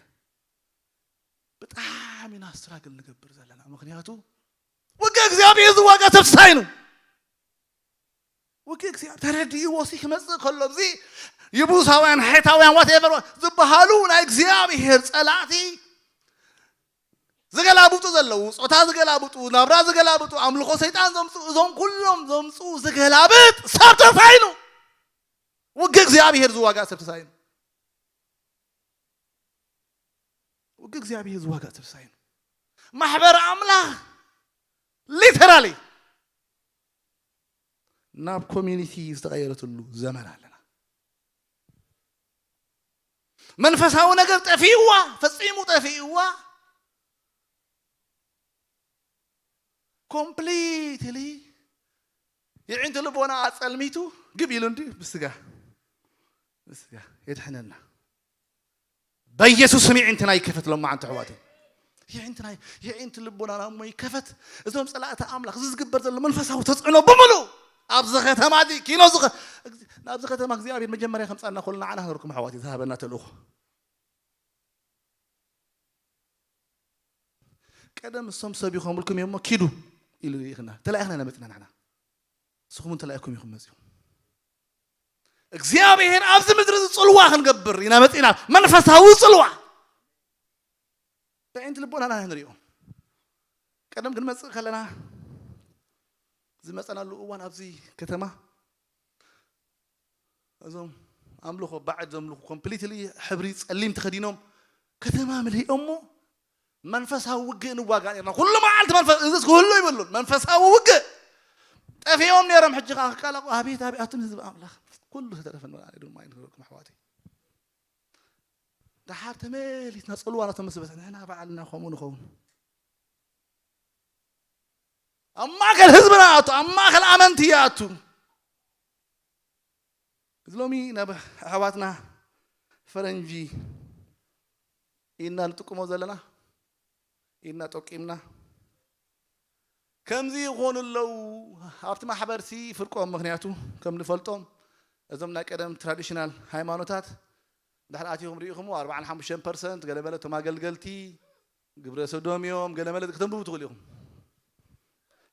ብጣዕሚ ኢና ስትራግል ንገብር ዘለና። ምኽንያቱ ውግእ እግዚኣብሔር ዝዋጋ ሰብ ስታይ ነው። ውግእ እግዚኣብሔር ተረዲእዎ ሲ ክመጽእ ከሎ፣ እዚ ይቡሳውያን፣ ሔታውያን፣ ዋቴቨር ዝበሃሉ ናይ እግዚኣብሔር ጸላእቲ ዝገላብጡ ዘለዉ፣ ጾታ ዝገላብጡ፣ ናብራ ዝገላብጡ፣ ኣምልኾ ሰይጣን ዘምጽኡ፣ እዞም ኩሎም ዘምጽኡ ዝገላብጥ ሰብ ተሳኢኑ። ውግእ እግዚኣብሔር ዝዋጋ ሰብ ተሳኢኑ። ውግእ እግዚኣብሔር ዝዋጋ ሰብ ተሳኢኑ። ማሕበር ኣምላኽ ሊተራሊ ናብ ኮሚኒቲ ዝተቐየረትሉ ዘመን ኣለና። መንፈሳዊ ነገር ጠፊእዋ፣ ፈጺሙ ጠፊእዋ። ኮምፕሊትሊ የዒንቲ ልቦና ኣጸልሚቱ ግብ ኢሉ እንዲ ብስጋ፣ ብስጋ የድሕነና። በኢየሱስ ስም የዒንትና ይከፈት። ሎማዓንቲ ኣሕዋተይ፣ የዒንትና፣ የዒንቲ ልቦናና እሞ ይከፈት። እዞም ጸላእቲ ኣምላኽ፣ እዚ ዝግበር ዘሎ መንፈሳዊ ተጽዕኖ ብምሉ ኣብዚ ከተማ እዚ ኪኖ ዝኸ-፣ ናብዚ ከተማ እግዚኣብሔር መጀመርያ ከምጻና ከሎ ንዓና ክነርኩም ኣሕዋተይ ዝሃበና ተልእኾ። ቀደም እሶም ሰብ ይኾምልኩም እዮም እሞ ኪዱ ኢሉ ይኽና። ተላኢኽና ኢና መጺና ንሕና። ንስኹም እውን ተላኢኹም ኢኹም መጺኹም። እግዚኣብሔር ኣብዚ ምድሪ እዚ ጽልዋ ክንገብር ኢና መጺና። መንፈሳዊ ጽልዋ። ብዕንት ልቦናና ንሪኦ። ቀደም ክንመጽእ ከለና ዝመጸናሉ እዋን ኣብዚ ከተማ እዞም ኣምልኾ ባዕድ ዘምልኹ ኮምፕሊትሊ ሕብሪ ጸሊም ተኸዲኖም ከተማ ምልሂኦሞ መንፈሳዊ ውግእ ንዋጋ ነርና። ኩሉ መዓልቲ መንፈስ እዝስ ክህሉ ይብሉን መንፈሳዊ ውግእ ጠፊኦም ነይሮም። ሕጂ ከዓ ክቃላቁ ኣቤት ኣቤት ኣቱም ህዝቢ ኣምላኽ ኩሉ ዝተረፈ ንበላ ድማ ይንገረኩም ኣሕዋተይ። ደሓር ተመሊስና ጽልዋ ናቶም ምስ በጽሐ ንሕና ባዕልና ከምኡ ንኸውን። ኣብ ማእከል ህዝብና ኣቱ ኣብ ማእከል ኣመንቲ ይኣቱ። እዚ ሎሚ ናብ ኣሕዋትና ፈረንጂ ኢና ንጥቅሞ ዘለና ኢና ጠቂምና ከምዚ ይኾኑ ኣለዉ። ኣብቲ ማሕበርሲ ፍርቆም ምክንያቱ ከም ንፈልጦም እዞም ናይ ቀደም ትራዲሽናል ሃይማኖታት ድሕር ኣትኹም ርኢኹም ኣርባዓን ሓሙሽተን ፐርሰንት ገለመለ እቶም ኣገልገልቲ ግብረ ሰዶም እዮም ገለመለ ክተንብቡ ትኽእሉ ኢኹም።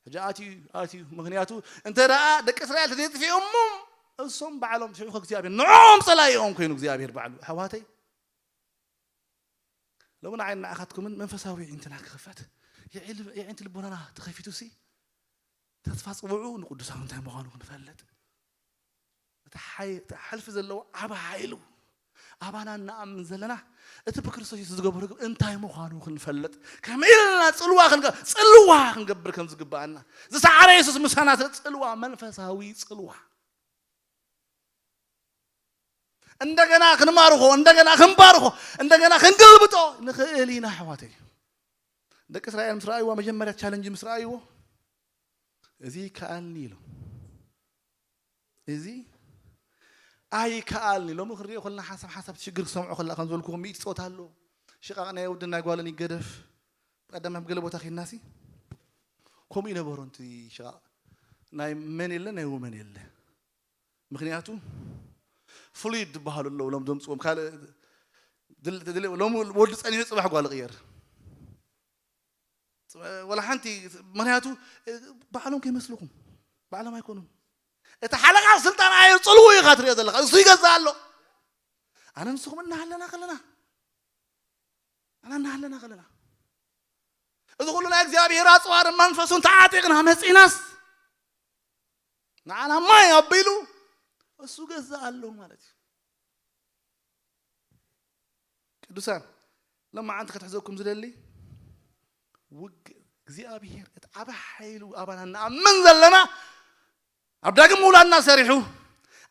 ሕጂ ኣትዩ ኣትዩ ምክንያቱ እንተ ደኣ ደቂ እስራኤል ተዘይጥፊኦሞም እሶም ባዕሎም ሽዑ ከእግዚኣብሔር ንዕኦም ጸላኢኦም ኮይኑ እግዚኣብሔር ባዕሉ ኣሕዋተይ ሎሚ ንዓይ ንዓኻትኩምን መንፈሳዊ የዒንትና ክኽፈት የዒንቲ ልቦናና ተኸፊቱ ሲ ተስፋ ጽውዑ ንቅዱሳኑ እንታይ ምዃኑ ክንፈልጥ እቲ ሓይ- እቲ ሓልፊ ዘለዎ ዓብ ሓይሉ ኣባና እናኣምን ዘለና እቲ ብክርስቶስ የሱስ ዝገበሮ ግን እንታይ ምዃኑ ክንፈልጥ ከመይ ኢልና ጽልዋ ክንገ- ጽልዋ ክንገብር ከም ዝግባኣና ዝሰዓረ የሱስ ምሳና ስለ ጽልዋ መንፈሳዊ ጽልዋ እንደገና ክንማርኾ እንደገና ክንባርኾ እንደገና ክንገልብጦ ንኽእል ኢና ኣሕዋተይ። ደቂ እስራኤል ምስ ረኣይዎ መጀመርያ ቻለንጅ ምስ ረኣይዎ እዚ ይከኣልኒ ኢሎም እዚ ኣይከኣልኒ ሎሚ ክንሪኦ ከለና ሓሳብ ሓሳብ ሽግር ክሰምዖ ከላ ከም ዝበልኩኹም ሚእቲ ፆታ ኣሎ ሽቃቕ ናይ ወድን ናይ ጓልን ይገደፍ ብቀዳም ናብ ገለ ቦታ ኬድናሲ ከምኡ ይነበሮ ንቲ ሽቃቕ ናይ መን የለ ናይ ውመን የለ ምክንያቱ ፍሉይድ ዝበሃሉ ኣለዉ ሎም ዘምፅዎም ካልእ ድል- ድል- ሎም ወዲ ፀኒሑ ፅባሕ ጓል ቅየር ወላ ሓንቲ ምክንያቱ ባዕሎም ከይመስልኹም ባዕሎም ኣይኮኑን እቲ ሓለቓ ስልጣን ኣየር ፅልዉ ኢኻ ትሪኦ ዘለካ እሱ ይገዛ ኣሎ ኣነ ንስኹም እናሃለና ከለና ኣነ እናሃለና ከለና እዚ ኩሉ ናይ እግዚኣብሔር ኣፅዋር መንፈሱን ተዓጢቕና መፂናስ ንዓና ማይ ኣቢሉ እሱ ገዛ ኣሎ ማለት እዩ ቅዱሳን ሎማዓንቲ ክትሕዘኩም ዝደሊ ውግ እግዚኣብሔር እቲ ዓበ ሓይሉ ኣባና ንኣምን ዘለና ኣብ ዳግም ምውላድና ሰሪሑ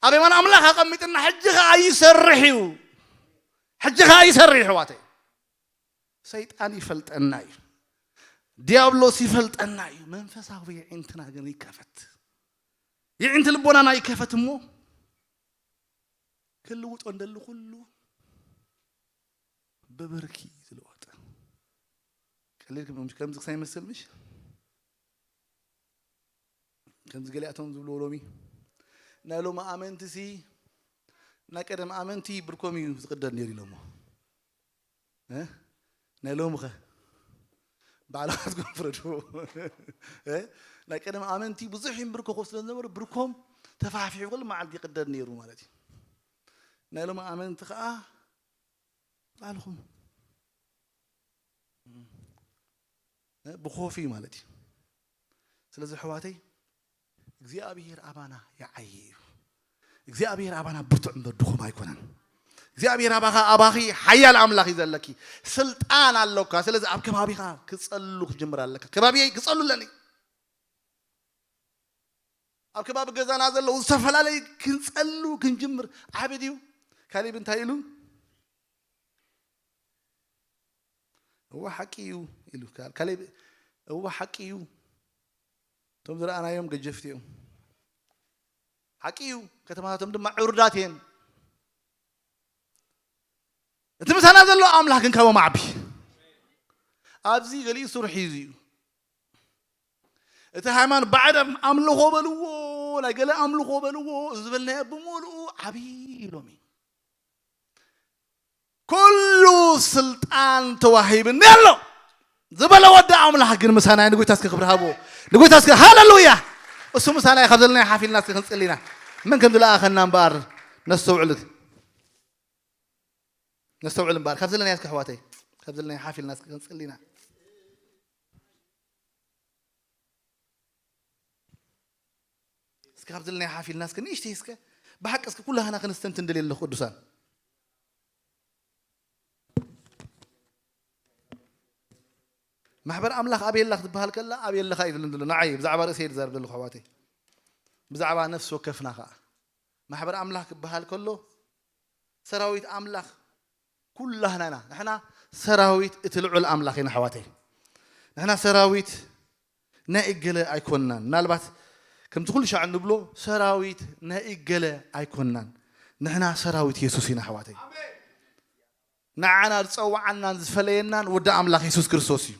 ኣብ የማን ኣምላኽ ኣቐሚጥና ሕጂ ኸዓ ይሰርሕ እዩ ሕጂ ኸዓ ይሰርሕ እዩ ኣሕዋተይ ሰይጣን ይፈልጠና እዩ ዲያብሎስ ይፈልጠና እዩ መንፈሳዊ የዒንትና ግን ይከፈት የዒንቲ ልቦናና ይከፈት እሞ ክልውጦ እንደሊ ኩሉ ብብርኪ ዝለወጠ ቀሊል ከም- ከምዚ ክሳይ ይመስል ምሽ ከምዚ ገሊኣቶም ዝብልዎ ሎሚ ናይ ሎሚ ኣመንቲ ሲ ናይ ቀደም ኣመንቲ ብርኮም እዩ ዝቅደድ ነይሩ ኢሎሞ እ? ናይ ሎሚ ኸ ባዕልኻትኩም ፍረድዎ እ? ናይ ቀደም ኣመንቲ ብዙሕ ይንብርከኹ ስለ ዝነበሩ ብርኮም ተፋሕፊሑ ኩሉ መዓልቲ ይቅደድ ነይሩ ማለት እዩ ናይ ሎሚ ኣመንቲ ከዓ ባዕልኹም እ? ብኮፊ ማለት እዩ ስለዚ ኣሕዋተይ እግዚኣብሔር ኣባና ይዓዪ እዩ እግዚኣብሔር ኣባና ብርቱዕ እምበር ድኹም ኣይኮነን እግዚኣብሔር ኣባኻ ኣባኺ ሓያል ኣምላኽ እዩ ዘለኪ ስልጣን ኣሎካ ስለዚ ኣብ ከባቢኻ ክጸሉ ክጅምር ኣለካ ከባቢየይ ክጸሉ ኣለኒ ኣብ ከባቢ ገዛና ዘለዉ ዝተፈላለዩ ክንጸሉ ክንጅምር ዓቢ ድዩ ካሊብ እንታይ ኢሉ እዋ ሓቂ እዩ ኢሉ ካሌብ እዋ ሓቂ እዩ እቶም ዝረኣናዮም ገጀፍቲ እዮም ሓቂ እዩ ከተማታቶም ድማ ዕሩዳት እየን እቲ ምሳና ዘሎ ኣምላኽ ግን ካብኦም ዓቢ ኣብዚ ገሊኡ ስሩሕ እዩ እዩ እቲ ሃይማኖት ባዕድ ኣምልኾ በልዎ ናይ ገለ ኣምልኾ በልዎ ዝበልናዮ ብምሉኡ ዓብዪ ኢሎም እዩ ኩሉ ስልጣን ተዋሂብኒ ኣሎ ዝበለ ወዲ ኣምላኽ ግን ምሳና ንጎይታ እስከ ክብሪ ሃብዎ ንጎይታ እስከ ሃለሉያ እሱ ምሳና ካብ ዘለና ሓፊልና እስከ ክንፅል ኢና መን ከም ዝለኣኸና እምበኣር ነስተውዕል ነስተውዕል እምበኣር ካብ ዘለና እስከ ኣሕዋተይ ካብ ዘለና ሓፊልና እስከ ክንፅል ኢና እስከ ካብ ዘለና ሓፊልና እስከ ንእሽተይ እስከ ብሓቂ እስኪ ኩላህና ክንስተንትን ደልየ ኣለኹ ቅዱሳን። ማሕበር ኣምላኽ ኣበየላ ክትበሃል ከላ ኣበየለኻ ይብልን ዘሎ ንዓይ ብዛዕባ ርእሰይ ዝዛረብ ዘለኹ ኣሕዋተይ። ብዛዕባ ነፍሲ ወከፍና ኸዓ ማሕበር ኣምላኽ ክበሃል ከሎ ሰራዊት ኣምላኽ ኩላህና ኢና። ንሕና ሰራዊት እቲ ልዑል ኣምላኽ ኢና ኣሕዋተይ። ንሕና ሰራዊት ናይ እገለ ኣይኮንናን። ምናልባት ከምቲ ኩሉ ሻዕ እንብሎ ሰራዊት ናይ እገለ ኣይኮንናን። ንሕና ሰራዊት የሱስ ኢና ኣሕዋተይ። ንዓና ዝጸውዓናን ዝፈለየናን ወዲ ኣምላኽ የሱስ ክርስቶስ እዩ።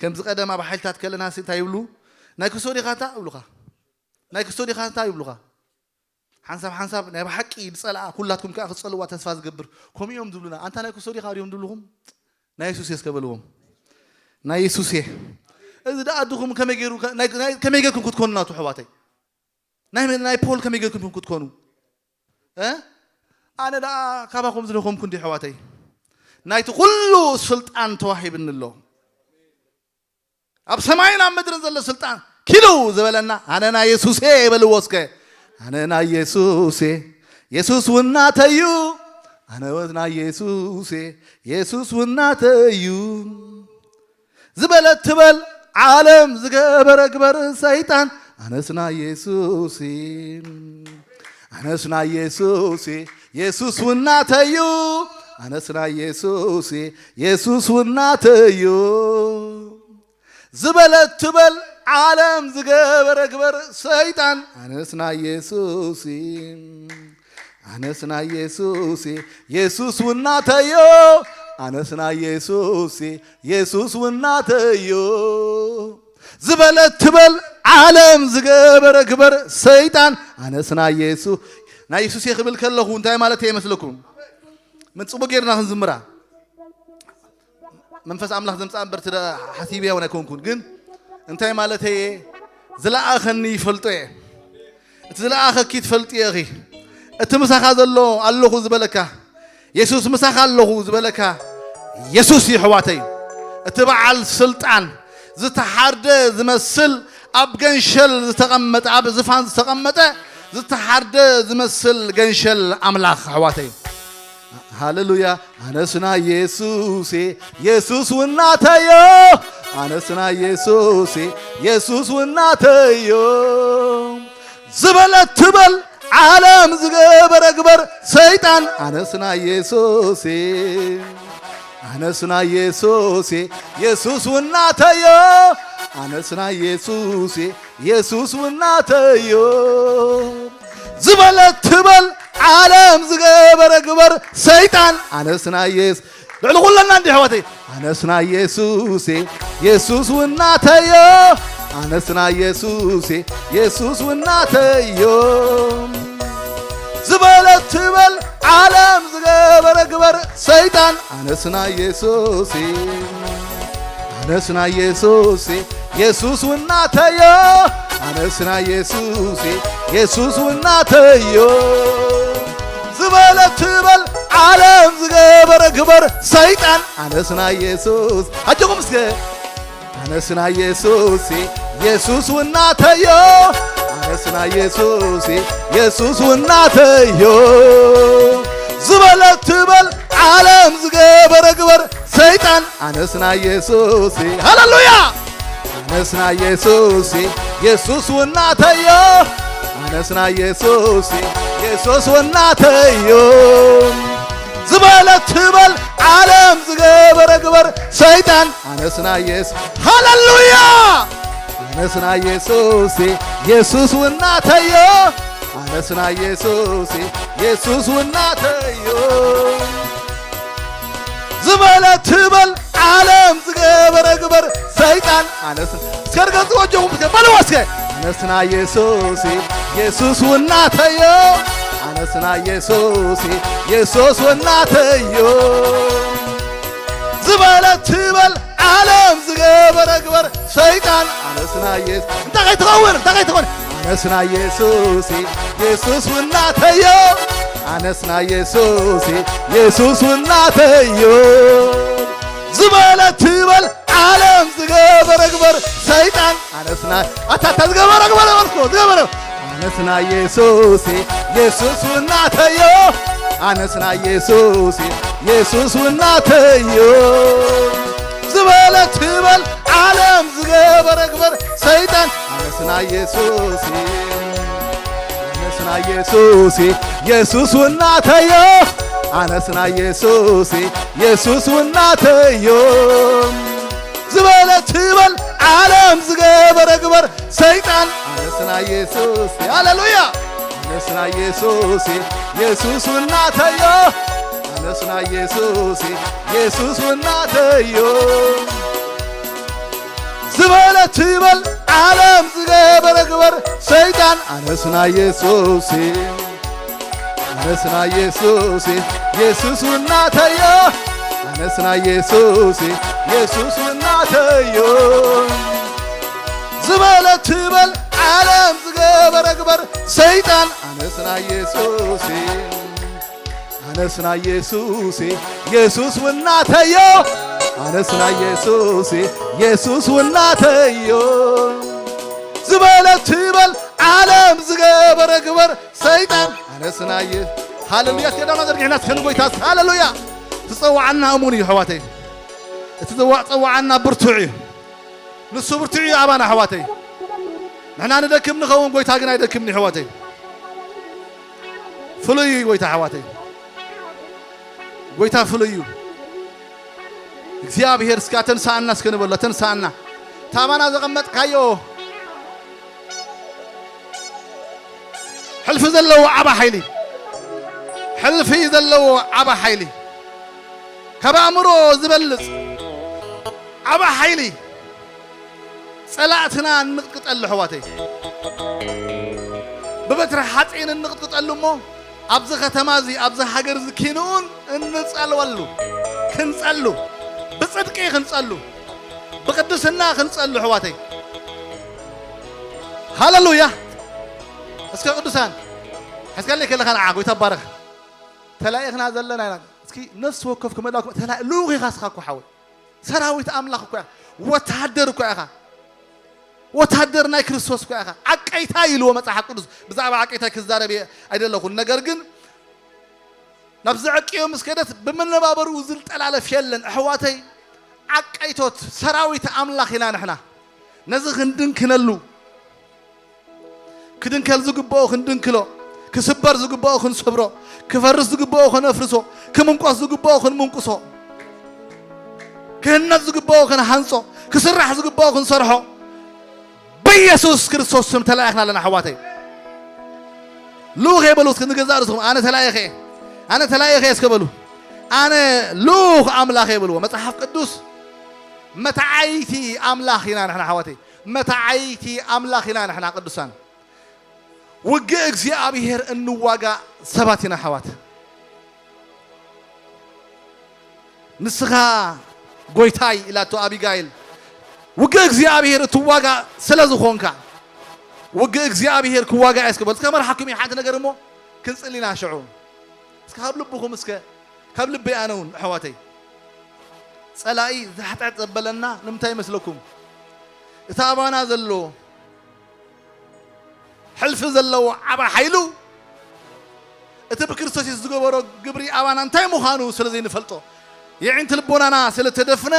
ከምዚ ቀደም ኣብ ሓይልታት ከለና ሲ እንታይ ይብሉ? ናይ ክሶ ዲኻ እንታ ይብሉኻ? ናይ ክሶ ዲኻ እንታ ይብሉኻ? ሓንሳብ ሓንሳብ ናይ ብሓቂ ዝጸልኣ ኩላትኩም ከኣ ክትጸልዋ ተስፋ ዝገብር። ከምኡ እዮም ዝብሉና። ኣንታ ናይ ክሶ ዲኻ ድዮም ዝብሉኹም? ናይ የሱስ እየ እስከ በልዎም። ናይ የሱስ እየ። እዚ ደኣ ኣድኹም ከመይ ገይሩ ከ-፣ ናይ፣ ናይ፣ ከመይ ገይርኩም ክትኮኑ ናቱ ኣሕዋተይ? ናይ፣ ናይ ፖል ከመይ ገይርኩም ክትኮኑ? እ? ኣነ ደኣ ካባኹም ዝደኸምኩ እንዲ ኣሕዋተይ? ናይቲ ኩሉ ስልጣን ተዋሂብኒ ኣሎ። ኣብ ሰማይን ኣብ ምድርን ዘሎ ስልጣን ኪሉ ዝበለና ኣነ ናይ የሱስ እየ በልዎ እስከ። ኣነ ናይ የሱስ እየ፣ የሱስ እውን ናተይ እዩ። ኣነ ናይ የሱስ እየ፣ የሱስ እውን ናተይ እዩ። ዝበለት ትበል ዓለም ዝገበረ ግበር ሰይጣን ኣነስ ናይ የሱስ እየ። ኣነስ ናይ የሱስ እየ፣ የሱስ እውን ናተይ እዩ። ኣነስ ናይ የሱስ እየ፣ የሱስ እውን ናተይ እዩ። ዝበለት ትበል ዓለም ዝገበረ ግበር ሰይጣን ኣነስ ናይ የሱስ እየ። ኣነስ ናይ የሱስ እየ፣ የሱስ እውን ናተይ እዩ። ኣነስ ናይ የሱስ እየ፣ የሱስ እውን ናተይ እዩ። ዝበለት ትበል ዓለም ዝገበረ ግበር ሰይጣን ኣነስ ናይ የሱስ። ናይ የሱስ እየ ክብል ከለኹ እንታይ ማለት እየ ይመስለኩም? ምን ጽቡቅ ጌርና ክንዝምራ መንፈስ ኣምላኽ ዘምጽኣ እምበር ትደ ሓሲበያ እውን ኣይኮንኩን። ግን እንታይ ማለተይ እየ? ዝለኣኸኒ ይፈልጦ እየ። እቲ ዝለኣኸኪ ትፈልጢ ኢኺ። እቲ ምሳኻ ዘሎ ኣለኹ ዝበለካ፣ የሱስ ምሳኻ ኣለኹ ዝበለካ የሱስ እዩ ኣሕዋተይ። እቲ በዓል ስልጣን ዝተሓርደ ዝመስል ኣብ ገንሸል ዝተቐመጠ፣ ኣብ ዝፋን ዝተቐመጠ ዝተሓርደ ዝመስል ገንሸል ኣምላኽ ኣሕዋተይ። ሃሌሉያ። ኣነስ ናይ የሱስ እየ፣ የሱስ እውን ናተይ እዩ። ኣነስ ናይ የሱስ እየ፣ የሱስ እውን ናተይ እዩ። ዝበለት ትበል ዓለም ዝገበረ ግበር ሰይጣን ኣነስ ናይ የሱስ እየ። ኣነስ ናይ የሱስ እየ፣ የሱስ እውን ናተይ እዩ። ኣነስ ናይ የሱስ እየ፣ የሱስ እውን ናተይ እዩ። ዝበለት ትበል ዓለም ዝገበረ ግበር ሰይጣን ኣነስ ናይ የሱስ። ልዕሊ ኩለና እንዲ ኣሕዋተይ ኣነስ ናይ የሱስ እየ፣ የሱስ እውን ናተይ እዩ። ኣነስ ናይ የሱስ እየ፣ የሱስ እውን ናተይ እዩ። ዝበለት ትበል ዓለም ዝገበረ ግበር ሰይጣን ኣነስ ናይ የሱስ እየ። ኣነስ ናይ የሱስ እየ፣ የሱስ እውን ናተይ እዩ። ኣነስ ናይ የሱስ እየ፣ የሱስ እውን ናተይ እዩ። ዝበለት ትበል ዓለም ዝገበረ ግበር ሰይጣን ኣነስ ናይ የሱስ። ኣጆኹም እስከ። ኣነስ ናይ የሱስ እየ፣ የሱስ እውን ናተይ እዩ። ኣነስ ናይ የሱስ እየ፣ የሱስ እውን ናተይ እዩ። ዝበለት ትበል ዓለም ዝገበረ ግበር ሰይጣን ኣነስ ናይ የሱስ እየ። ሃሌሉያ። ኣነስ ናይ የሱስ እየ፣ የሱስ እውን ናተይ እዩ። ኣነስ ናይ የሱስ እየ፣ የሱስ እውን ናተይ እዩ። ዝበለት ትበል ዓለም ዝገበረ ግበር ሰይጣን ኣነስ ናይ የሱስ። ሃሌሉያ። ኣነስ ናይ የሱስ እየ፣ የሱስ እውን ናተይ እዩ። ኣነስ ናይ የሱስ እየ፣ የሱስ እውን ናተይ እዩ። ዝበለት ትበል ዓለም ዝገበረ ግበር ሰይጣን ኣነስ። እስከ ርገጽ ወጆኹም እስከ በልዎ እስከ። ኣነስ ናይ የሱስ እየ፣ የሱስ እውን ናተይ እዩ። ኣነስ ናይ የሱስ እየ፣ የሱስ እውን ናተይ እዩ። ዝበለት ትበል ዓለም ዝገበረ ግበር ሰይጣን ኣነስ ናይ የሱስ። እንታይ ከይትኸውን፣ እንታይ ከይትኸውን? ኣነስ ናይ የሱስ እየ፣ የሱስ እውን ናተይ እዩ። ኣነስ ናይ የሱስ እየ፣ የሱስ እውን ናተይ እዩ። ዝበለት ትበል ዓለም ዝገበረ ግበር ሰይጣን ኣነስ ናይ፣ ኣታ፣ ኣታ ዝገበረ ግበር በልኩ፣ ዝገበረ። ኣነ ኣነስ ናይ የሱስ የሱስ ውናተዮ ኣነስ ናይ የሱስ የሱስ ውናተዮ ዝበለት ትበል ዓለም ዝገበረ ግበር ሰይጣን ኣነስ ናይ የሱስ ኣነስ ናይ የሱስ የሱስ ውናተዮ ኣነስ ናይ የሱስ የሱስ ውናተዮ ዝበለት ትበል ዓለም ዝገበረ ግበር ሰይጣን ኣነስ ናይ የሱስ ሃሌሉያ ኣነስ ናይ የሱስ የሱስ ውናተዮ ኣነስ ናይ የሱስ የሱስ ውናተዮ ዝበለት ትበል ዓለም ዝገበረ ግበር ሰይጣን ኣነስ ናይ የሱስ ኣነስ ናይ የሱስ የሱስ ውናተዮ ኣነስ ናይ የሱስ የሱስ ውናተዮ ዝበለት ትበል ዓለም ዝገበረ ግበር ሰይጣን ኣነስ ናይ የሱስ ኣነስ ናይ የሱስ የሱስ ውናተዮ ኣነስ ናይ የሱስ የሱስ ውናተዮ ዝበለት ትበል ዓለም ዝገበረ ግበር ሰይጣን ኣነስ ናይ ሃሌሉያ እስከ ዳና ዘርጊሕና እስከ ንጎይታ ሃሌሉያ ትጸዋዓና እሙን እዩ ኣሕዋተይ እቲ ዝዋ- ጸዋዓና ብርቱዕ እዩ ንሱ ብርቱዕ እዩ ኣባና ኣሕዋተይ ንሕና ንደክም ንኸውን ጎይታ ግን ኣይደክምን ኣሕዋተይ ፍሉይ እዩ ጎይታ ኣሕዋተይ ጎይታ ፍሉይ እዩ እግዚኣብሔር እስካ ተንሳኣና እስከ ንበሎ ተንሳኣና ታባና ዘቐመጥካዮ ሕልፊ ዘለዎ ዓባ ሓይሊ ሕልፊ ዘለዎ ዓባ ሓይሊ ካብ ኣእምሮ ዝበልፅ ዓባ ሓይሊ ፀላእትና እንቕጥቅጠሉ ኣሕዋተይ ብበትሪ ሓፂን እንቕጥቅጠሉ እሞ ኣብዚ ከተማ እዚ ኣብዚ ሃገር እዚ ኪንኡን እንፀልወሉ ክንፀሉ ብፅድቂ ክንፀሉ ብቅድስና ክንፀሉ ኣሕዋተይ ሃሌሉያ እስከ ቅዱሳን ሕዝካለይ ከለኻ ንዓ ጎይታ ባረኽ ተላኢኽና ዘለና ኢና እስኪ ነፍሲ ወከፍ ክመላኩም ተላ ልኡኽ ኢኻ ስኻ እኮ ሓወይ ሰራዊት ኣምላኽ እኮ ኢኻ ወታደር እኮ ኢኻ ወታደር ናይ ክርስቶስ እኮ ኢኻ ዓቀይታ ኢልዎ መጽሓፍ ቅዱስ ብዛዕባ ዓቀይታ ክዛረብ እየ ኣይደለኹን ነገር ግን ናብ ዘዕቅዮ ምስ ከደት ብመነባበርኡ ዝልጠላለፍ የለን ኣሕዋተይ ዓቀይቶት ሰራዊት ኣምላኽ ኢና ንሕና ነዚ ክንድንክነሉ ክድንከል ዝግብኦ ክንድንክሎ ክስበር ዝግብኦ ክንሰብሮ ክፈርስ ዝግብኦ ከነፍርሶ ክምንቆስ ዝግብኦ ክንምንቁሶ ክህነጽ ዝግብኦ ክንሃንጾ ክስራሕ ዝግብኦ ክንሰርሖ ብኢየሱስ ክርስቶስ ስም ተላኢኽና ኣለና ኣሕዋተይ ልኡኽ የበሉ እስኪ ንገዛእ ርእስኹም ኣነ ተላኢኸ ኣነ ተላኢኸ እስከ በሉ ኣነ ልኡኽ ኣምላኽ የብልዎ መጽሓፍ ቅዱስ መተዓይቲ ኣምላኽ ኢና ንሕና ኣሕዋተይ መተዓይቲ ኣምላኽ ኢና ንሕና ቅዱሳን ውግእ እግዚኣብሔር እንዋጋእ ሰባት ኢና ኣሕዋት ንስኻ ጎይታይ ኢላቶ ኣቢጋይል ውግእ እግዚኣብሔር እትዋጋእ ስለ ዝኾንካ ውግእ እግዚኣብሔር ክዋጋእ እየ እስከ በል እስከ መርሓኩም እዩ ሓንቲ ነገር እሞ ክንጽሊ ኢና ሽዑ እስከ ካብ ልብኹም እስከ ካብ ልበይ ኣነ እውን ኣሕዋተይ ጸላኢ ዝሕጠጥ ዘበለና ንምንታይ ይመስለኩም እቲ ኣባና ዘሎ ሕልፊ ዘለዎ ዓባ ሓይሉ እቲ ብክርስቶስ ዝገበሮ ግብሪ ኣባና እንታይ ምዃኑ ስለ ዘይንፈልጦ የዒንቲ ልቦናና ስለ ተደፍነ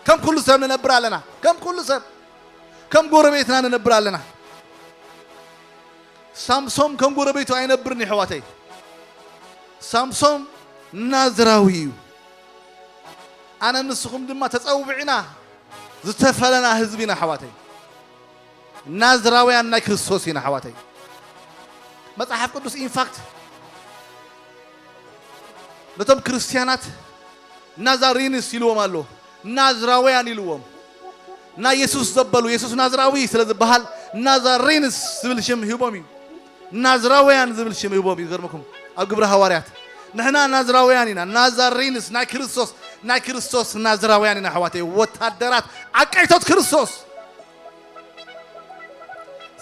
ከም ኩሉ ሰብ ንነብር ኣለና ከም ኩሉ ሰብ ከም ጎረቤትና ንነብር ኣለና ሳምሶም ከም ጎረቤቱ ኣይነብርን ይሕዋተይ ሳምሶም ናዝራዊ እዩ ኣነ ንስኹም ድማ ተጸውዕና ዝተፈለና ህዝቢ ኢና ኣሕዋተይ ናዝራውያን ናይ ክርስቶስ ኢና ኣሕዋተይ መጽሓፍ ቅዱስ ኢንፋክት ነቶም ክርስትያናት ናዛሪንስ ኢልዎም ኣሎ ናዝራውያን ኢልዎም ናይ የሱስ ዘበሉ የሱስ ናዝራዊ ስለ ዝበሃል ናዛሪንስ ዝብል ሽም ሂቦም እዩ ናዝራውያን ዝብል ሽም ሂቦም እዩ ገርመኩም ኣብ ግብረ ሃዋርያት ንሕና ናዝራውያን ኢና ናዛሪንስ ናይ ክርስቶስ ናይ ክርስቶስ ናዝራውያን ኢና ኣሕዋተይ ወታደራት ዓቀይቶት ክርስቶስ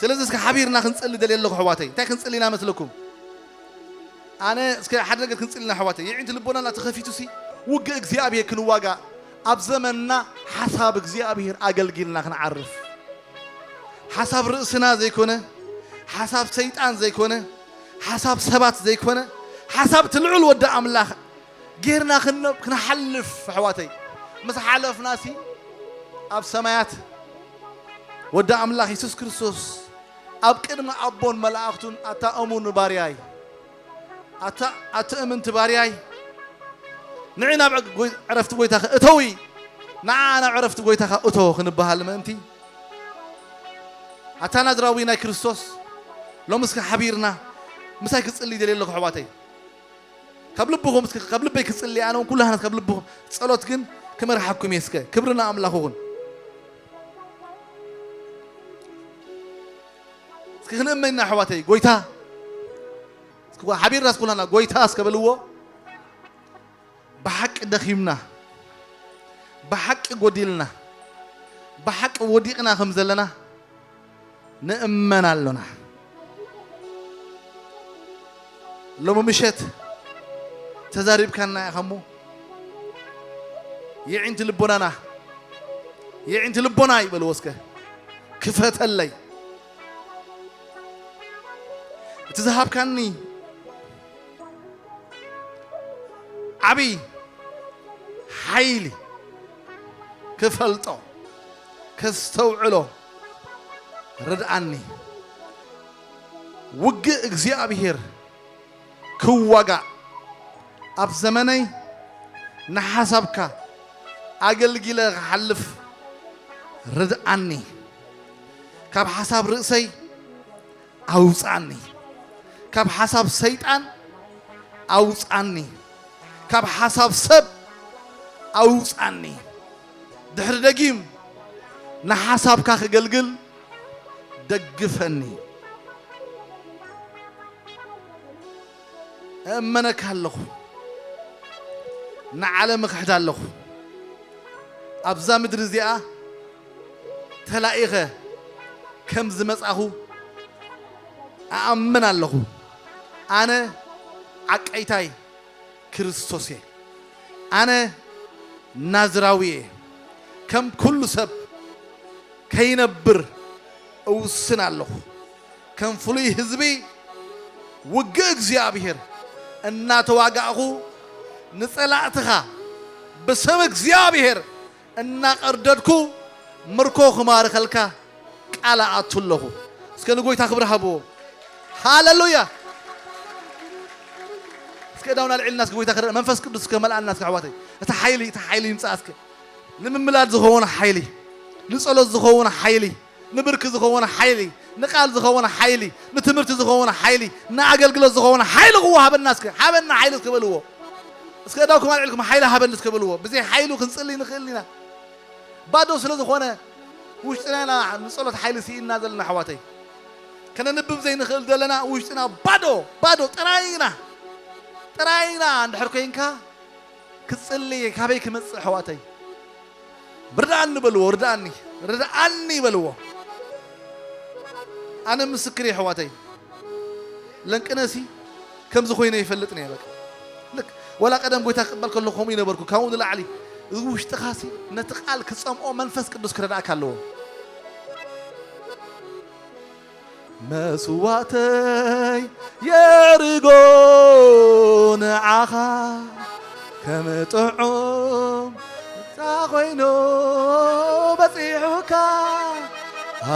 ስለዚ እስከ ሓቢርና ክንጽሊ ደልየ ኣለኹ ኣሕዋተይ እንታይ ክንጽሊ ኢና መስለኩም ኣነ እስከ ሓደ ነገር ክንጽሊ ኢና ኣሕዋተይ የዒንቲ ልቦናና ተኸፊቱ ሲ ውግእ እግዚኣብሔር ክንዋጋ ኣብ ዘመንና ሓሳብ እግዚኣብሔር ኣገልጊልና ክንዓርፍ ሓሳብ ርእስና ዘይኮነ ሓሳብ ሰይጣን ዘይኮነ፣ ሓሳብ ሰባት ዘይኮነ፣ ሓሳብ እቲ ልዑል ወዲ ኣምላኽ ጌርና ክነ-፣ ክንሓልፍ፣ ኣሕዋተይ፣ ምስ ሓለፍናሲ፣ ኣብ ሰማያት ወዲ ኣምላኽ የሱስ ክርስቶስ ኣብ ቅድሚ ኣቦን መላእኽቱን፣ "ኣታ እሙን ባርያይ፣ ኣታ፣ ኣቲ እምንቲ ባርያይ፣ ንዒ ናብ ዕግ-፣ ጎይ-፣ ዕረፍቲ ጎይታኸ እተዊ፣ ንዓ ናብ ዕረፍቲ ጎይታኻ እቶ" ክንበሃል ምእንቲ፣ ኣታ ናዝራዊ ናይ ክርስቶስ፣ ሎሚ እስከ ሓቢርና ምሳይ ክጽሊ ደልየ ኣለኹ፣ ኣሕዋተይ። ካብ ልብኹም እስከ፣ ካብ ልበይ ክጽሊ፣ ኣነ እውን ኩላህና ካብ ልብኹም፣ ጸሎት ግን ክመርሓኩም እየ። እስከ ክብሪ ንኣምላኽ ይኹን። እስኪ ክንእመን ኢና፣ ኣሕዋተይ። ጎይታ፣ እስኪ ሓቢርና እስኪ ኩላና፣ "ጎይታ" እስከ በልዎ። ብሓቂ ደኺምና፣ ብሓቂ ጎዲልና፣ ብሓቂ ወዲቕና ከም ዘለና ንእመን ኣሎና። ሎሚ ምሸት ተዛሪብካና ኢኻ እሞ፣ የዒንቲ ልቦናና፣ የዒንቲ ልቦናይ በልዎ እስከ፣ ክፈተለይ። እቲ ዝሃብካኒ ዓብዪ ሓይሊ ክፈልጦ፣ ከስተውዕሎ ርድኣኒ። ውግእ እግዚኣብሔር ክዋጋእ፣ ኣብ ዘመነይ ንሓሳብካ ኣገልጊለ ክሓልፍ ርድኣኒ። ካብ ሓሳብ ርእሰይ ኣውጽኣኒ። ካብ ሓሳብ ሰይጣን ኣውጽኣኒ። ካብ ሓሳብ ሰብ ኣውጽኣኒ። ድሕሪ ደጊም ንሓሳብካ ክገልግል ደግፈኒ። እእመነካ ኣለኹ። ንዓለም እኽሕዳ ኣለኹ። ኣብዛ ምድሪ እዚኣ ተላኢኸ ከም ዝመጻኹ እኣምን ኣለኹ። ኣነ ዓቀይታይ ክርስቶስ እየ። ኣነ ናዝራዊ እየ። ከም ኩሉ ሰብ ከይነብር እውስን ኣለኹ። ከም ፍሉይ ህዝቢ ውግእ እግዚኣብሔር እናተዋጋእኹ፣ ንጸላእትኻ ብስም እግዚኣብሔር እናቐርደድኩ ምርኮ ክማርኸልካ ቃል ኣኣቱ ኣለኹ። እስከ ንጎይታ ክብሪ ሃብዎ። ሃሌሉያ! እስከ እዳውና ኣልዒልና እስከ ጎይታ ክረ-፣ መንፈስ ቅዱስ እስከ መልኣና እስከ ኣሕዋተይ። እቲ ሓይሊ፣ እቲ ሓይሊ ይምጻእ እስከ። ንምምላድ ዝኸውን ሓይሊ፣ ንጸሎት ዝኸውን ሓይሊ፣ ንብርኪ ዝኸውን ሓይሊ፣ ንቃል ዝኸውን ሓይሊ፣ ንትምህርቲ ዝኸውን ሓይሊ፣ ንኣገልግሎት ዝኸውን ሓይሊ ክወሃበና እስከ። ሃበና ሓይሊ እስከ በልዎ። እስከ እዳውኩም ኣልዒልኩም ሓይሊ ሃበኒ እስከ በልዎ። ብዘይ ሓይሉ ክንጽሊ ንኽእል ኢና። ባዶ ስለ ዝኾነ ውሽጥና ኢና ንጸሎት ሓይሊ ስኢንና ዘለና ኣሕዋተይ። ከነንብብ ዘይንኽእል ዘለና ውሽጥና ባዶ፣ ባዶ ጥራይ ኢና። ጥራይ ኢና እንድሕር ኮይንካ ክትጽሊ ካበይ ክመጽእ ኣሕዋተይ? ርድኣኒ በልዎ፣ ርድኣኒ፣ ርድኣኒ በልዎ። ኣነ ምስክር እየ ኣሕዋተይ። ለንቅነሲ ከምዚ ኮይነ ይፈልጥ ነየ። በቃ ልክ ወላ ቀደም ጎይታ ክቅበል ከለኹ ከምኡ ይነበርኩ። ካብኡ ንላዕሊ እዚ ውሽጥኻሲ ነቲ ቃል ክጸምኦ መንፈስ ቅዱስ ክረድኣካ ኣለዎ። መስዋእተይ የዕርጎ ንዓኻ ከም ጥዑም ታ ኮይኑ በጺሑካ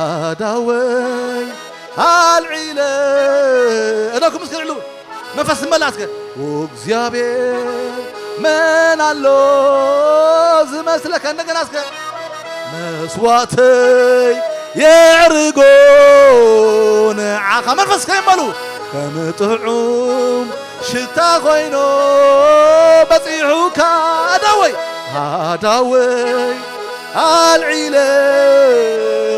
ኣዳወይ ኣልዒለ እነኩም እስከ ልዕሉ መንፈስ መላ እስከ እግዚኣብሔር መን ኣሎ ዝመስለካ እንደገና እስከ መስዋእተይ የዕርጎ ንዓኻ መንፈስ ከይመሉ ከም ጥዑም ሽታ ኮይኑ በጺሑካ ኣዳወይ ኣዳወይ ኣልዒለ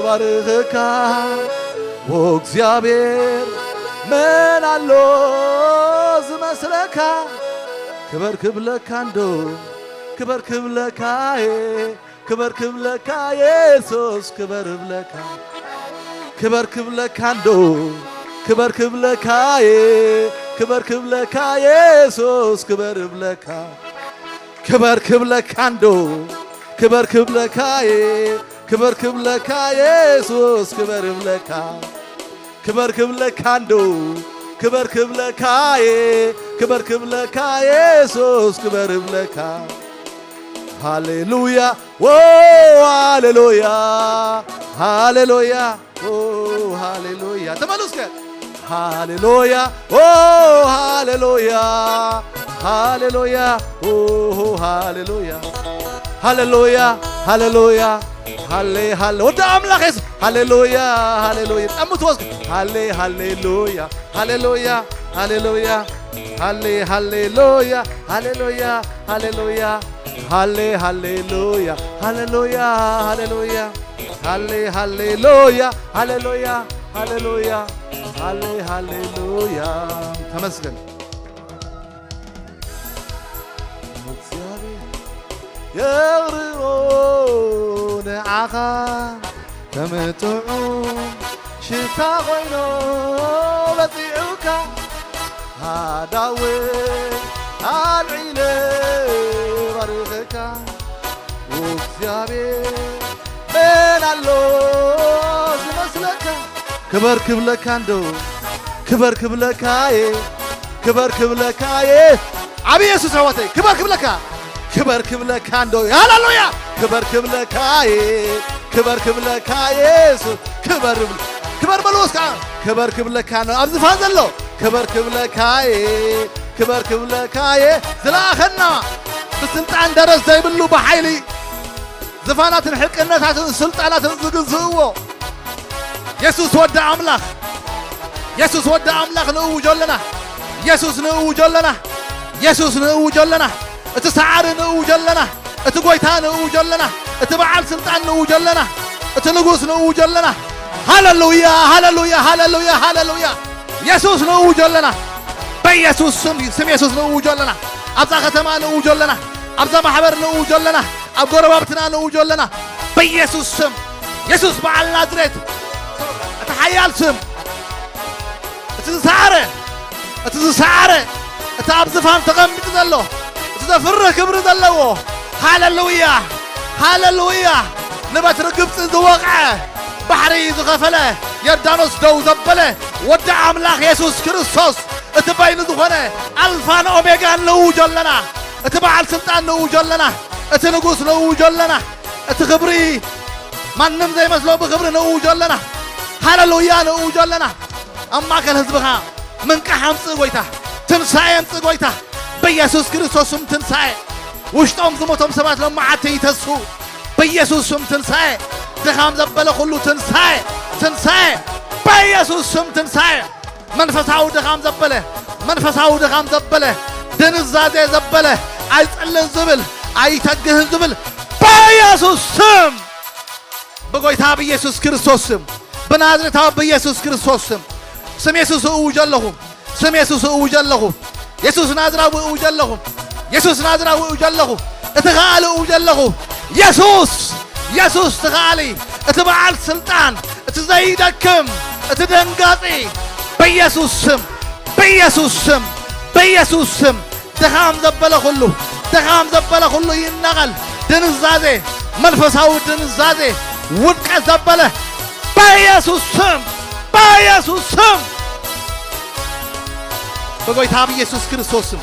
ባርኽካ ወእግዚኣብሔር መን ኣሎ ዝመስለካ ክበር ክብለካ እንዶ ክበር ክብለካ እየ ክበር ክብለካ የሱስ ክበር እብለካ ክበር ክብለካ እንዶ ክበር ክብለካ እየ ክበር ክብለካ የሱስ ክበር እብለካ ክበር ክብለካ እንዶ ክበር ክብለካ እየ ክበር ክብለካ የሱስ ክበር እብለካ ክበር ክብለካ እንዶ ክበር ክብለካ የ ክበር ክብለካ የሱስ ክበር እብለካ። ሃሌሉያ ዎ ሃሌሉያ ሃሌሉያ ዎ ሃሌሉያ። ተመለስከ ሃሌሉያ ዎ ሃሌሉያ ሃሌሉያ ዎ ሃሌሉያ ሃሌሉያ ሃሌሉያ ሃሌ ሃሌ ወደ ኣምላኽ የሱስ ሃሌሉያ ሃሌሉያ። ጣምቱ ወስከ ሃሌ ሃሌሉያ ሃሌሉያ ሃሌሉያ ሃሌ ሃሌሉያ ሃሌሉያ ሃሌሉያ ሃሌ ሃሌሉያ ሃሌሉያ ሃሌሉያ ሃሌ ሃሌሉያ ሃሌሉያ ሃሌሉያ ሃሌ ሃሌሉያ። ተመስገን። እግዚኣብሔር የቕርቦ ንዓኻ ከም ጥዑም ሽታ ኮይኑ በጺሑካ ሃዳውን ኣልዒለ ባርኸካ። እግዚኣብሔር መን ኣሎ ዝመስለካ? ክበር ክብለካ እንዶ ክበር ክብለካ እየ ክበር ክብለካ እየ። ዓብ የሱስ ኣሕዋተይ ክበር ክብለካ ክበር ክብለካ እንዶ ሃሌሉያ ክበር ክብለካ እየ ክበር ክብለካ እየ። የሱስ ክበር ክብለካ ክበር በልዎ እስከ ክበር ክብለካ እንዶ ኣብ ዝፋን ዘሎ ክበር ክብለካ እየ ክበር ክብለካ እየ። ዝለኣኸና ብስልጣን ደረት ዘይብሉ ብሓይሊ ዝፋናትን ሕቅነታትን ስልጣናትን ዝግዝእዎ የሱስ ወዲ ኣምላኽ የሱስ ወዲ ኣምላኽ ንእውጆ ኣለና። የሱስ ንእውጆ ኣለና። የሱስ ንእውጆ ኣለና። እቲ ሰዓሪ ንእውጆ ኣለና። እቲ ጐይታ ንእውጆ ኣለና። እቲ በዓል ስልጣን ንእውጆ ኣለና። እቲ ንጉስ ንእውጆ ኣለና። ሃሌሉያ ሃሌሉያ ሃሌሉያ ሃሌሉያ። የሱስ ንእውጆ ኣለና። በየሱስ ስም ስም የሱስ ንእውጆ ኣለና። ኣብዛ ከተማ ንእውጆ ኣለና። ኣብዛ ማሕበር ንእውጆ ኣለና። ኣብ ጎረባብትና ንእውጆ ኣለና። በየሱስ ስም የሱስ በዓል ናዝሬት እቲ ሓያል ስም እቲ ዝሰዓረ እቲ ዝሰዓረ እቲ ኣብ ዝፋን ተቐሚጡ ዘሎ እቲ ዘፍርህ ክብሪ ዘለዎ ሃሌሉያ ሃሌሉያ ንበትሪ ግብፂ ዝወቕዐ ባሕሪ ዝኸፈለ ዮርዳኖስ ደው ዘበለ ወዲ ኣምላኽ የሱስ ክርስቶስ እቲ በይኑ ዝኾነ ኣልፋን ኦሜጋን ንእውጆ ኣለና። እቲ በዓል ስልጣን ንእውጆ ኣለና። እቲ ንጉስ ንእውጆ ኣለና። እቲ ክብሪ ማንም ዘይመስሎ ብክብሪ ንእውጆ ኣለና። ሃሌሉያ ንእውጆ ኣለና። ኣብ ማእከል ህዝብኻ ምንቃሕ ኣምጽእ ጐይታ። ትንሳኤ ኣምጽእ ጐይታ። በኢየሱስ ክርስቶስ ስም ትንሳኤ። ውሽጦም ዝሞቶም ሰባት ሎማዓቲ ይተስኡ። በኢየሱስ ስም ትንሳኤ። ድኻም ዘበለ ኩሉ ትንሳኤ። ትንሳኤ። በኢየሱስ ስም ትንሳኤ። መንፈሳዊ ድኻም ዘበለ መንፈሳዊ ድኻም ዘበለ ድንዛዜ ዘበለ ኣይጸልን ዝብል ኣይተግህን ዝብል በኢየሱስ ስም ብጎይታ ብኢየሱስ ክርስቶስ ስም ብናዝሬታዊ ብኢየሱስ ክርስቶስ ስም ስም የሱስ እውጅ ኣለኹ። ስም የሱስ እውጅ ኣለኹ። የሱስ ናዝራዊ እውጅ ኣለኹ። የሱስ ናዝራዊ እውጅ ኣለኹ። እቲ ኸኣሊ እውጅ ኣለኹ። የሱስ የሱስ እቲ ኸኣሊ እቲ በዓል ስልጣን እቲ ዘይደክም እቲ ደንጋጺ በኢየሱስ ስም በኢየሱስ ስም በኢየሱስ ስም ድኻም ዘበለ ኩሉ ድኻም ዘበለ ኩሉ ይነቐል። ድንዛዜ መንፈሳዊ ድንዛዜ ውድቀት ዘበለ በኢየሱስ ስም በኢየሱስ ስም ብጎይታ ብኢየሱስ ክርስቶስ ስም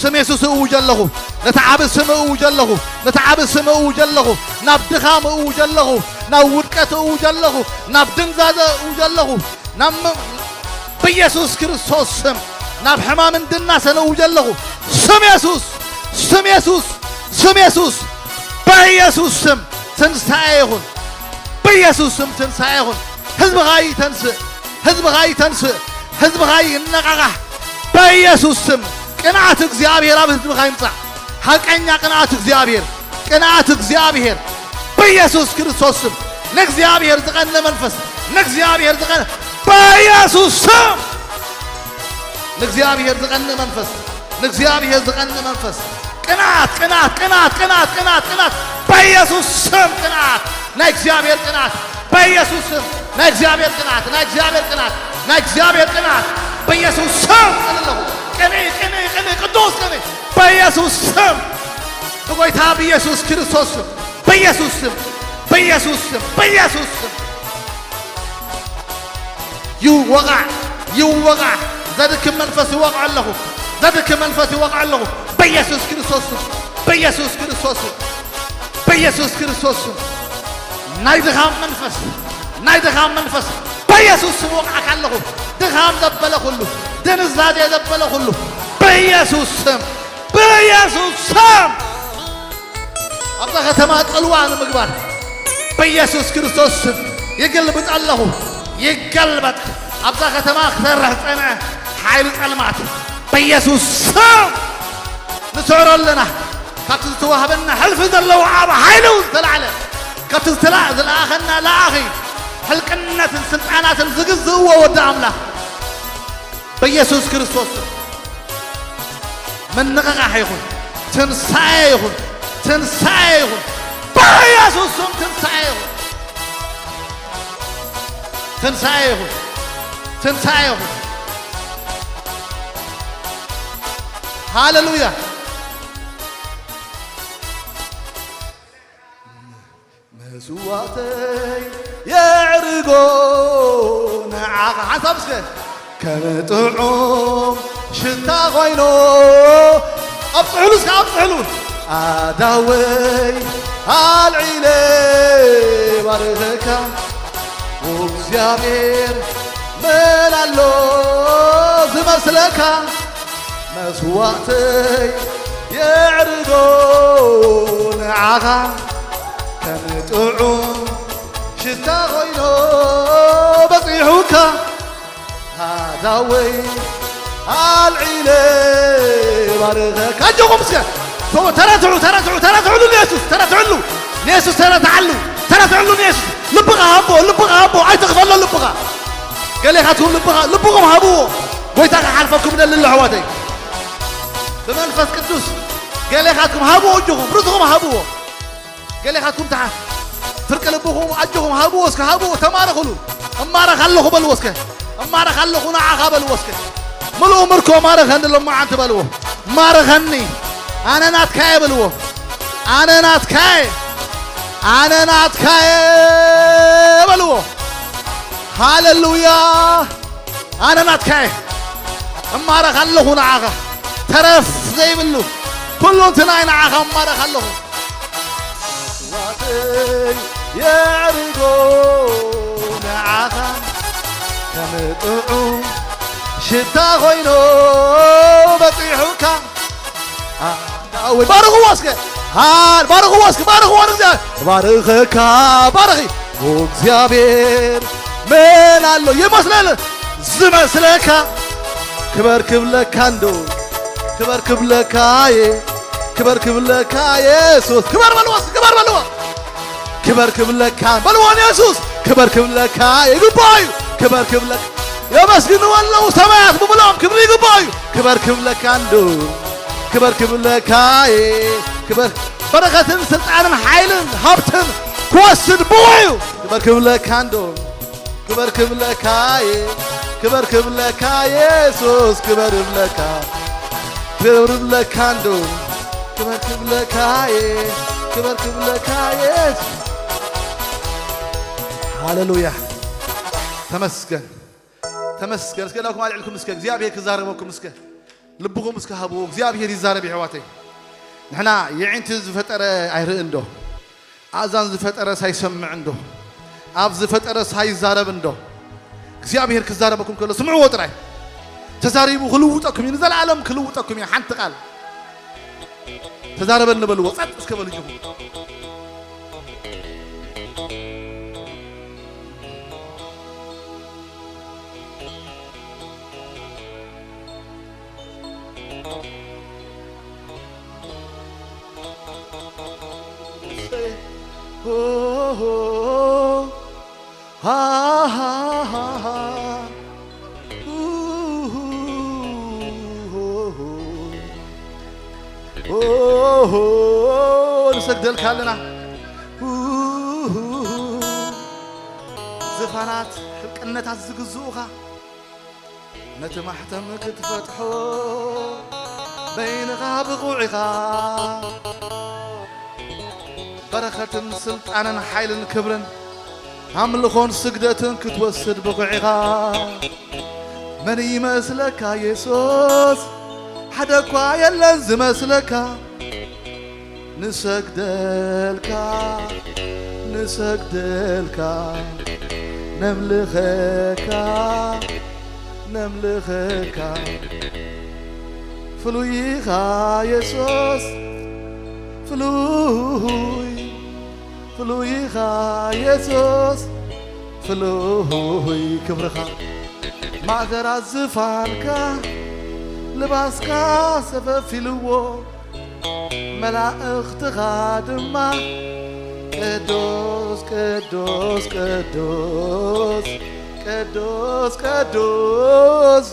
ስም የሱስ እውጅ ኣለኹ። ነቲ ዓቢ ስም እውጅ ኣለኹ። ነቲ ዓቢ ስም እውጅ ኣለኹ። ናብ ድኻም እውጅ ኣለኹ። ናብ ውድቀት እውጅ ኣለኹ። ናብ ድንዛዘ እውጅ ኣለኹ። ናብ ም- ብኢየሱስ ክርስቶስ ስም ናብ ሕማምን ድናሰን እውጅ ኣለኹ። ስም የሱስ ስም የሱስ ስም የሱስ በኢየሱስ ስም ትንሳኤ ይኹን። በኢየሱስ ስም ትንሳኤ ይኹን። ህዝብኻ ይተንስእ። ህዝብኻ ይተንስእ። ህዝብኻ ይነቓቓሕ። በኢየሱስ ስም ቅንዓት እግዚኣብሔር ኣብ ህዝብኻ ይምጻእ። ሓቀኛ ቅንዓት እግዚኣብሔር ቅንዓት እግዚኣብሔር በኢየሱስ ክርስቶስ ስም ንእግዚኣብሔር ዝቐንእ መንፈስ ንእግዚኣብሔር ዝቐንእ በኢየሱስ ስም ንእግዚኣብሔር ዝቐንእ መንፈስ ንእግዚኣብሔር ዝቐንእ መንፈስ ቅንዓት ቅንዓት ቅንዓት ቅንዓት ቅንዓት ቅንዓት በኢየሱስ ስም ቅንዓት ናይ እግዚኣብሔር ቅንዓት በኢየሱስ ስም ናይ እግዚኣብሔር ቅንዓት ናይ እግዚኣብሔር ቅንዓት ናይ እግዚኣብሔር ቅንዓት በኢየሱስ ስም ቅንእ ኣለኹ። ቅንኢ ቅንኢ ቅንኢ ቅዱስ ቅንኢ በኢየሱስ ስም ብጎይታ ብኢየሱስ ክርስቶስ ስም በኢየሱስ ስም በኢየሱስ ስም በኢየሱስ ስም ይወቓዕ፣ ይወቓዕ። ዘድክም መንፈስ ይወቕዖ ኣለኹ። ዘድክም መንፈስ ይወቕዖ ኣለኹ። በኢየሱስ ክርስቶስ ስም፣ በኢየሱስ ክርስቶስ ስም፣ በኢየሱስ ክርስቶስ ስም። ናይ ድኻም መንፈስ፣ ናይ ድኻም መንፈስ በኢየሱስ ስም ወቕዓካ ኣለኹ። ድኻም ዘበለ ኩሉ፣ ድንዛዜ ዘበለ ኩሉ በኢየሱስ ስም፣ በኢየሱስ ስም። ኣብዛ ከተማ ጽልዋ ንምግባር በኢየሱስ ክርስቶስ ስም ይገልብጥ ኣለኹ። ይገልበጥ። ኣብዛ ከተማ ክሰርሕ ዝጸንዐ ሓይሊ ጸልማት በኢየሱስ ስም ንስዕሮ ኣለና። ካብቲ ዝተዋህበና ሕልፊ ዘለዎ ኣብ ሓይሉ ዝተላዕለ፣ ካብቲ ዝተላ-፣ ዝለኣኸና ለኣኺ ሕልቅነትን ስልጣናትን ዝግዝእዎ ወዲ ኣምላኽ በኢየሱስ ክርስቶስ ስም። ምንቕቓሕ ይኹን፣ ትንሳኤ ይኹን፣ ትንሳኤ ይኹን፣ በኢየሱስ ስም ትንሳኤ ይኹን፣ ትንሳኤ ይኹን፣ ትንሳኤ ይኹን። ሃሌሉያ። መስዋእተይ የዕርጎ ንዓኻ። ሓንሳብ እስከ ከም ጥዑም ሽታ ኾይኑ ኣብጽሑሉ፣ እስከ ኣብጽሑሉ። ኣዳወይ ኣልዒለ ባርኸካ እግዚኣብሔር መን ኣሎ ዝመስለካ? መስዋእተይ የዕርጎ ንዓኻ ከም ጥዑም ሽታ ኾይኖ በጺሑካ ሃዳወይ ኣልዒለ ባርኸካ። ኣጆኹም እስከ ተረትዑ፣ ተረትዑ፣ ተረትዕሉ ንየሱስ፣ ተረትዕሉ ንየሱስ፣ ተረትዓሉ፣ ተረትዕሉ ንየሱስ። ልብኻ ሃቦ፣ ልብኻ ሃቦ፣ ኣይትኽፈሎ ልብኻ። ገሌኻትኩም ልብኻ፣ ልብኹም ሃብዎ። ጎይታ ክሓልፈኩም ደሊ ኣሎ ኣሕዋተይ። ብመንፈስ ቅዱስ ገሌኻትኩም ሃብዎ፣ እጅኹም ርእስኹም ሃብዎ። ገሌኻትኩም ተሓ-፣ ፍርቂ ልብኹም ኣጆኹም ሃብዎ እስከ፣ ሃብዎ፣ ተማረኹሉ። እማረኽ ኣለኹ በልዎ እስከ። እማረኽ ኣለኹ ንዓኻ በልዎ እስከ። ምሉእ ምርኮ ማረኸኒ ሎማዓንቲ በልዎ። ማረኸኒ፣ ኣነ ናትካየ በልዎ። ኣነ ናትካየ፣ ኣነ ናትካየ በልዎ። ሃሌሉያ። ኣነ ናትካየ። እማረኽ ኣለኹ ንዓኻ። ተረፍ ዘይብሉ ኩሉ እንትናይ ንዓኻ እማረኽ ኣለኹ። መስዋእተይ የዕርጎ ንዓኻ ከም ጥዑም ሽታ ኾይኑ በጺሑካ። ኣዳወይ ባርኽዎ እስከ። ሃል ባርኽዎ እስከ። ባርኽዎ ንእግዚኣብሔር። ባርኸካ ባርኺ። እግዚኣብሔር መን ኣሎ ይመስለል ዝመስለካ? ክበር ክብለካ እንዶ ክበር ክብለካ እየ። ክበር ክብለካ የሱስ። ክበር በልዎ እስከ። ክበር በልዎ። ክበር ክብለካ በልዎ ንየሱስ። ክበር ክብለካ ይግባእ እዩ። ክበር ክብለካ የመስግንዎ ኣለዉ ሰማያት ብምልኦም ክብሪ ይግባእ እዩ። ክበር ክብለካ እንዶ ክበር ክብለካ እየ። ክበር በረኸትን ስልጣንን ሓይልን ሃብትን ክወስድ ብቑዕ እዩ። ክበር ክብለካ እንዶ ክበር ክብለካ እየ። ክበር ክብለካ የሱስ ክበር እብለካ ክብር እብለካ እንዶ ክበር ክብለካ እየ። ክበር ክብለካ የሱስ። ሃሌሉያ። ተመስገን፣ ተመስገን። እስከ ኢድኩም ኣልዒልኩም እስከ እግዚኣብሔር ክዛረበኩም እስከ ልብኹም እስከ ሃብዎ። እግዚኣብሔር ይዛረብ የሕዋተይ። ንሕና የዒንቲ ዝፈጠረ ኣይርእን ዶ? ኣእዛን ዝፈጠረስ ኣይሰምዕን ዶ? ኣፍ ዝፈጠረስ ኣይዛረብን ዶ? እግዚኣብሔር ክዛረበኩም ከሎ ስምዕዎ ጥራይ። ተዛሪቡ ክልውጠኩም እዩ፣ ንዘለኣለም ክልውጠኩም እዩ። ሓንቲ ቃል ተዛረበኒ በልዎ፣ ጸጥ እስከ በሉ እጅኹም። ንሰግደልካ ኣለና። ዝፋናት ሕልቅነታት ዝግዝኡኻ ነቲ ማሕተም ክትፈትሖ በይንኻ ብቑዕ ኢኻ። በረኸትን ስልጣንን ሓይልን ክብርን ኣምልኾን ስግደትን ክትወስድ ብቑዕ ኢኻ። መን ይመስለካ የሱስ? ሓደ እኳ የለን ዝመስለካ። ንሰግደልካ፣ ንሰግደልካ፣ ነምልኸካ፣ ነምልኸካ። ፍሉይ ኢኻ የሱስ፣ ፍሉይ፣ ፍሉይ ኢኻ የሱስ፣ ፍሉይ ክብርኻ። ማእገራት ዝፋንካ፣ ልባስካ ሰፈፍ ኢልዎ፣ መላእኽትኻ ድማ ቅዱስ፣ ቅዱስ፣ ቅዱስ፣ ቅዱስ፣ ቅዱስ፣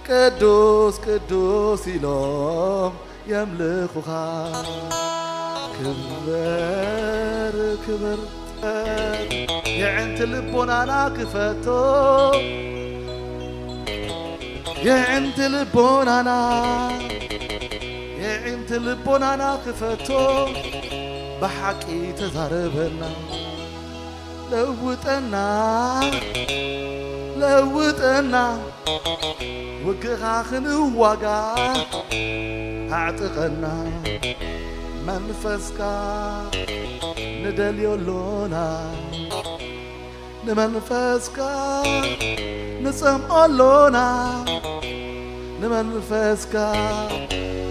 ቅዱስ፣ ቅዱስ ኢሎም የምልኹኻ። ክበር፣ ክበር፣ የዕንቲ ልቦናና ክፈቶ፣ የዕንቲ ልቦናና፣ የዕንቲ ልቦናና ክፈቶ፣ ብሓቂ ተዛረበና። ለውጠና፣ ለውጠና፣ ውግእኻ ክንዋጋ ኣዕጥቐና። መንፈስካ ንደልዮ ኣሎና፣ ንመንፈስካ ንጸምኦ ኣሎና፣ ንመንፈስካ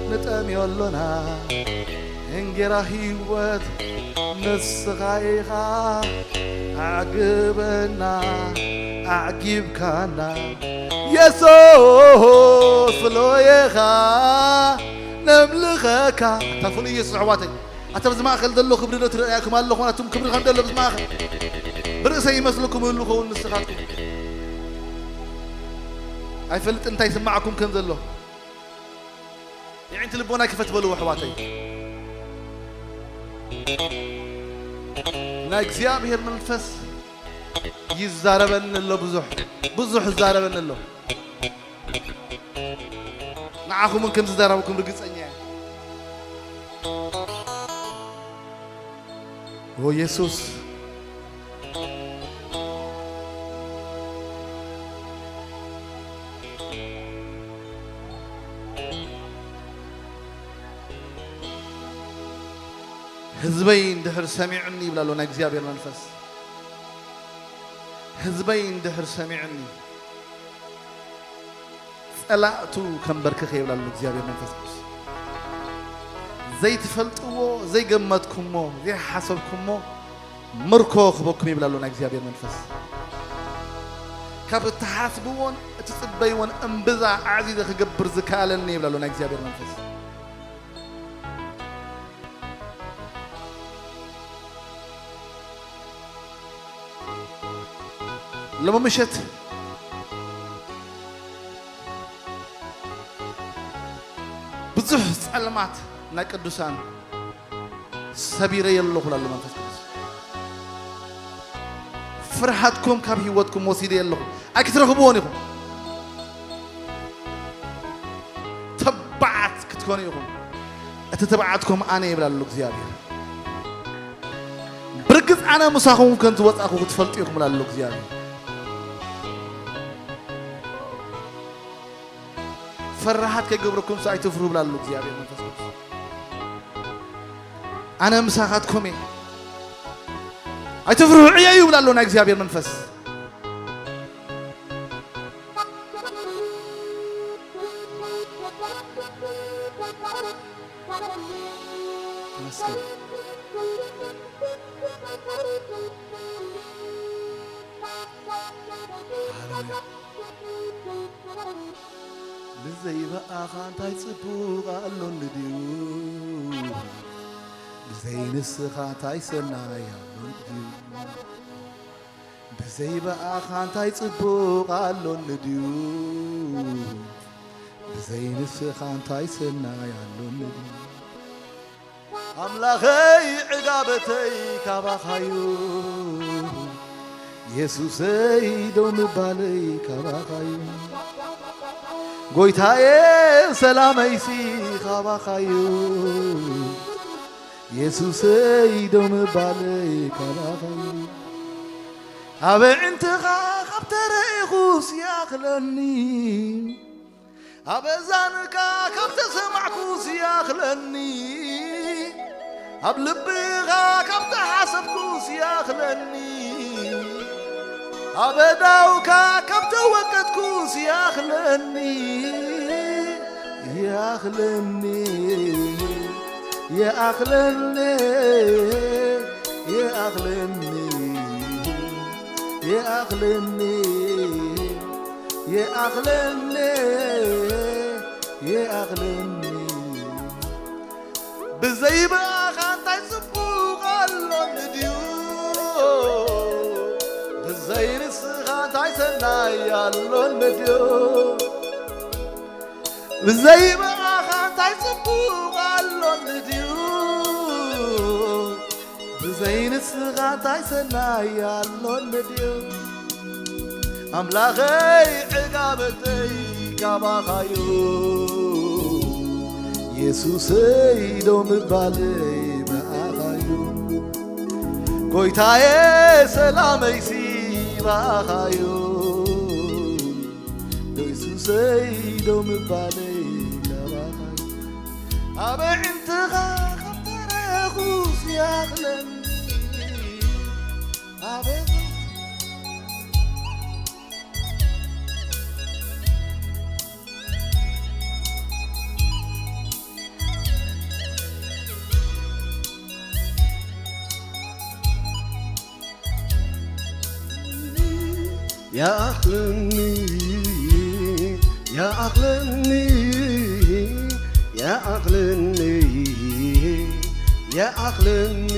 ንጠምዮ ኣሎና። እንጌራ ህይወት ንስኻ ኢኻ፣ ኣዕግበና፣ ኣዕጊብካና። የሱስ ፍሉይ ኢኻ፣ ነምልኸካ። እታ ፍሉይ የሱስ ኣሕዋተይ፣ ኣታ ኣብዚ ማእከል ዘሎ ክብሪ ዶ ትርእያኩም ኣለኹም? ኣቱም ክብሪ ከም ዘሎ ኣብዚ ማእከል ብርእሰይ ይመስለኩም ይህሉ ኸውን ንስኻትኩም። ኣይፈልጥ እንታይ ይስማዓኩም ከም ዘሎ። የዒንቲ ልቦና ክፈት በሉ ኣሕዋተይ። ናይ እግዚኣብሔር መንፈስ ይዛረበኒ ኣሎ፣ ብዙሕ፣ ብዙሕ ይዛረበኒ ኣሎ። ንዓኹም እውን ከም ዝዛረበኩም ርግጸኛ እየ። ኦ የሱስ፣ ህዝበይ እንድሕር ሰሚዑኒ ይብል ኣሎ ናይ እግዚኣብሔር መንፈስ። ህዝበይ እንድሕር ሰሚዑኒ፣ ጸላእቱ ከንበርክኽ ይብል ኣሎ እግዚኣብሔር መንፈስ ቅዱስ። ዘይትፈልጥዎ፣ ዘይገመትኩሞ፣ ዘይሓሰብኩሞ ምርኮ ክበኩም ይብል ኣሎ ናይ እግዚኣብሔር መንፈስ። ካብ እትሓስብዎን እትጽበይዎን እምብዛ ኣዕዚዘ ክገብር ዝከኣለኒ ይብል ኣሎ ናይ እግዚኣብሔር መንፈስ። ሎሚ ምሸት ብዙሕ ጸልማት ናይ ቅዱሳን ሰቢረ የለኹ ላሉ መንፈስ ቅዱስ። ፍርሃትኩም ካብ ህይወትኩም ወሲደ የለኹ። ኣይክትረኽብዎን ኢኹም። ተባዓት ክትኮኑ ኢኹም። እቲ ተባዓትኩም ኣነ ይብል ኣሎ እግዚኣብሔር። ብርግጽ ኣነ ምሳኹም ከም ዝወጻኹ ክትፈልጡ ኢኹም ላሉ እግዚኣብሔር። ፈራሃት ከይገብረኩም ኣይትፍርሁ ይብል ኣሎ እግዚኣብሔር መንፈስ ቅዱስ። ኣነ ምሳኻትኩም እየ። ኣይትፍርሁ፣ ዕየዩ ይብል ኣሎ ናይ እግዚኣብሔር መንፈስ። ተመስገን። ሃሌሉያ። ብዘይ ብኣኻ እንታይ ጽቡቕ ኣሎኒ ድዩ? ብዘይ ንስኻ እንታይ ሰናይ ኣሎኒ ድዩ? ብዘይ ብኣኻ እንታይ ጽቡቕ ኣሎኒ ድዩ? ብዘይ ንስኻ እንታይ ሰናይ ኣሎኒ ድዩ? ኣምላኸይ ዕጋበተይ ካባኻዩ፣ የሱሰይ ደው ምባለይ ካባኻዩ፣ ጎይታየ ሰላመይሲ ካባኻዩ፣ የሱሰይ ደው ምባለይ ካባኻዩ። ኣበዕንትኻ ካብ ተረኢኹስ ይኣኽለኒ፣ ኣብ እዛንካ ካብ ተሰማዕኩስ ይኣኽለኒ፣ ኣብ ልብኻ ካብ ተሓሰብኩስ ይኣኽለኒ፣ ኣብ ኣእዳውካ ካብ ተወቀጥኩስ ይኣኽለኒ፣ ይኣኽለኒ፣ ይኣኽለኒ፣ ይኣኽለኒ፣ ይኣኽለኒ፣ ይኣኽለኒ፣ ይኣኽለኒ። ብዘይ ብኣኻ እንታይ ጽቡቕ ኣሎኒ ድዩ? ብዘይ ንስኻ እንታይ ሰናይ ኣሎኒ ድዩ? ብዘይ ብኣኻ እንታይ ጽቡቕ ኣሎኒ ድዩ? ብዘይ ንስኻ እንታይ ሰናይ ኣሎኒ ድዩ? ኣምላኸይ ዕጋበተይ ካባኻዩ፣ የሱሰይ ደው ምባለይ ብኣኻዩ፣ ጎይታየ ሰላመይሲ ብኣኻዩ፣ የሱሰይ ደው ምባለይ ካባኻዩ፣ ኣበዕንትኻ ካብ ተረኹስ ይኣኽለኒ። ኣቤት ይኣኽለኒ፣ ይኣኽለኒ፣ ይኣኽለኒ፣ ይኣኽለኒ።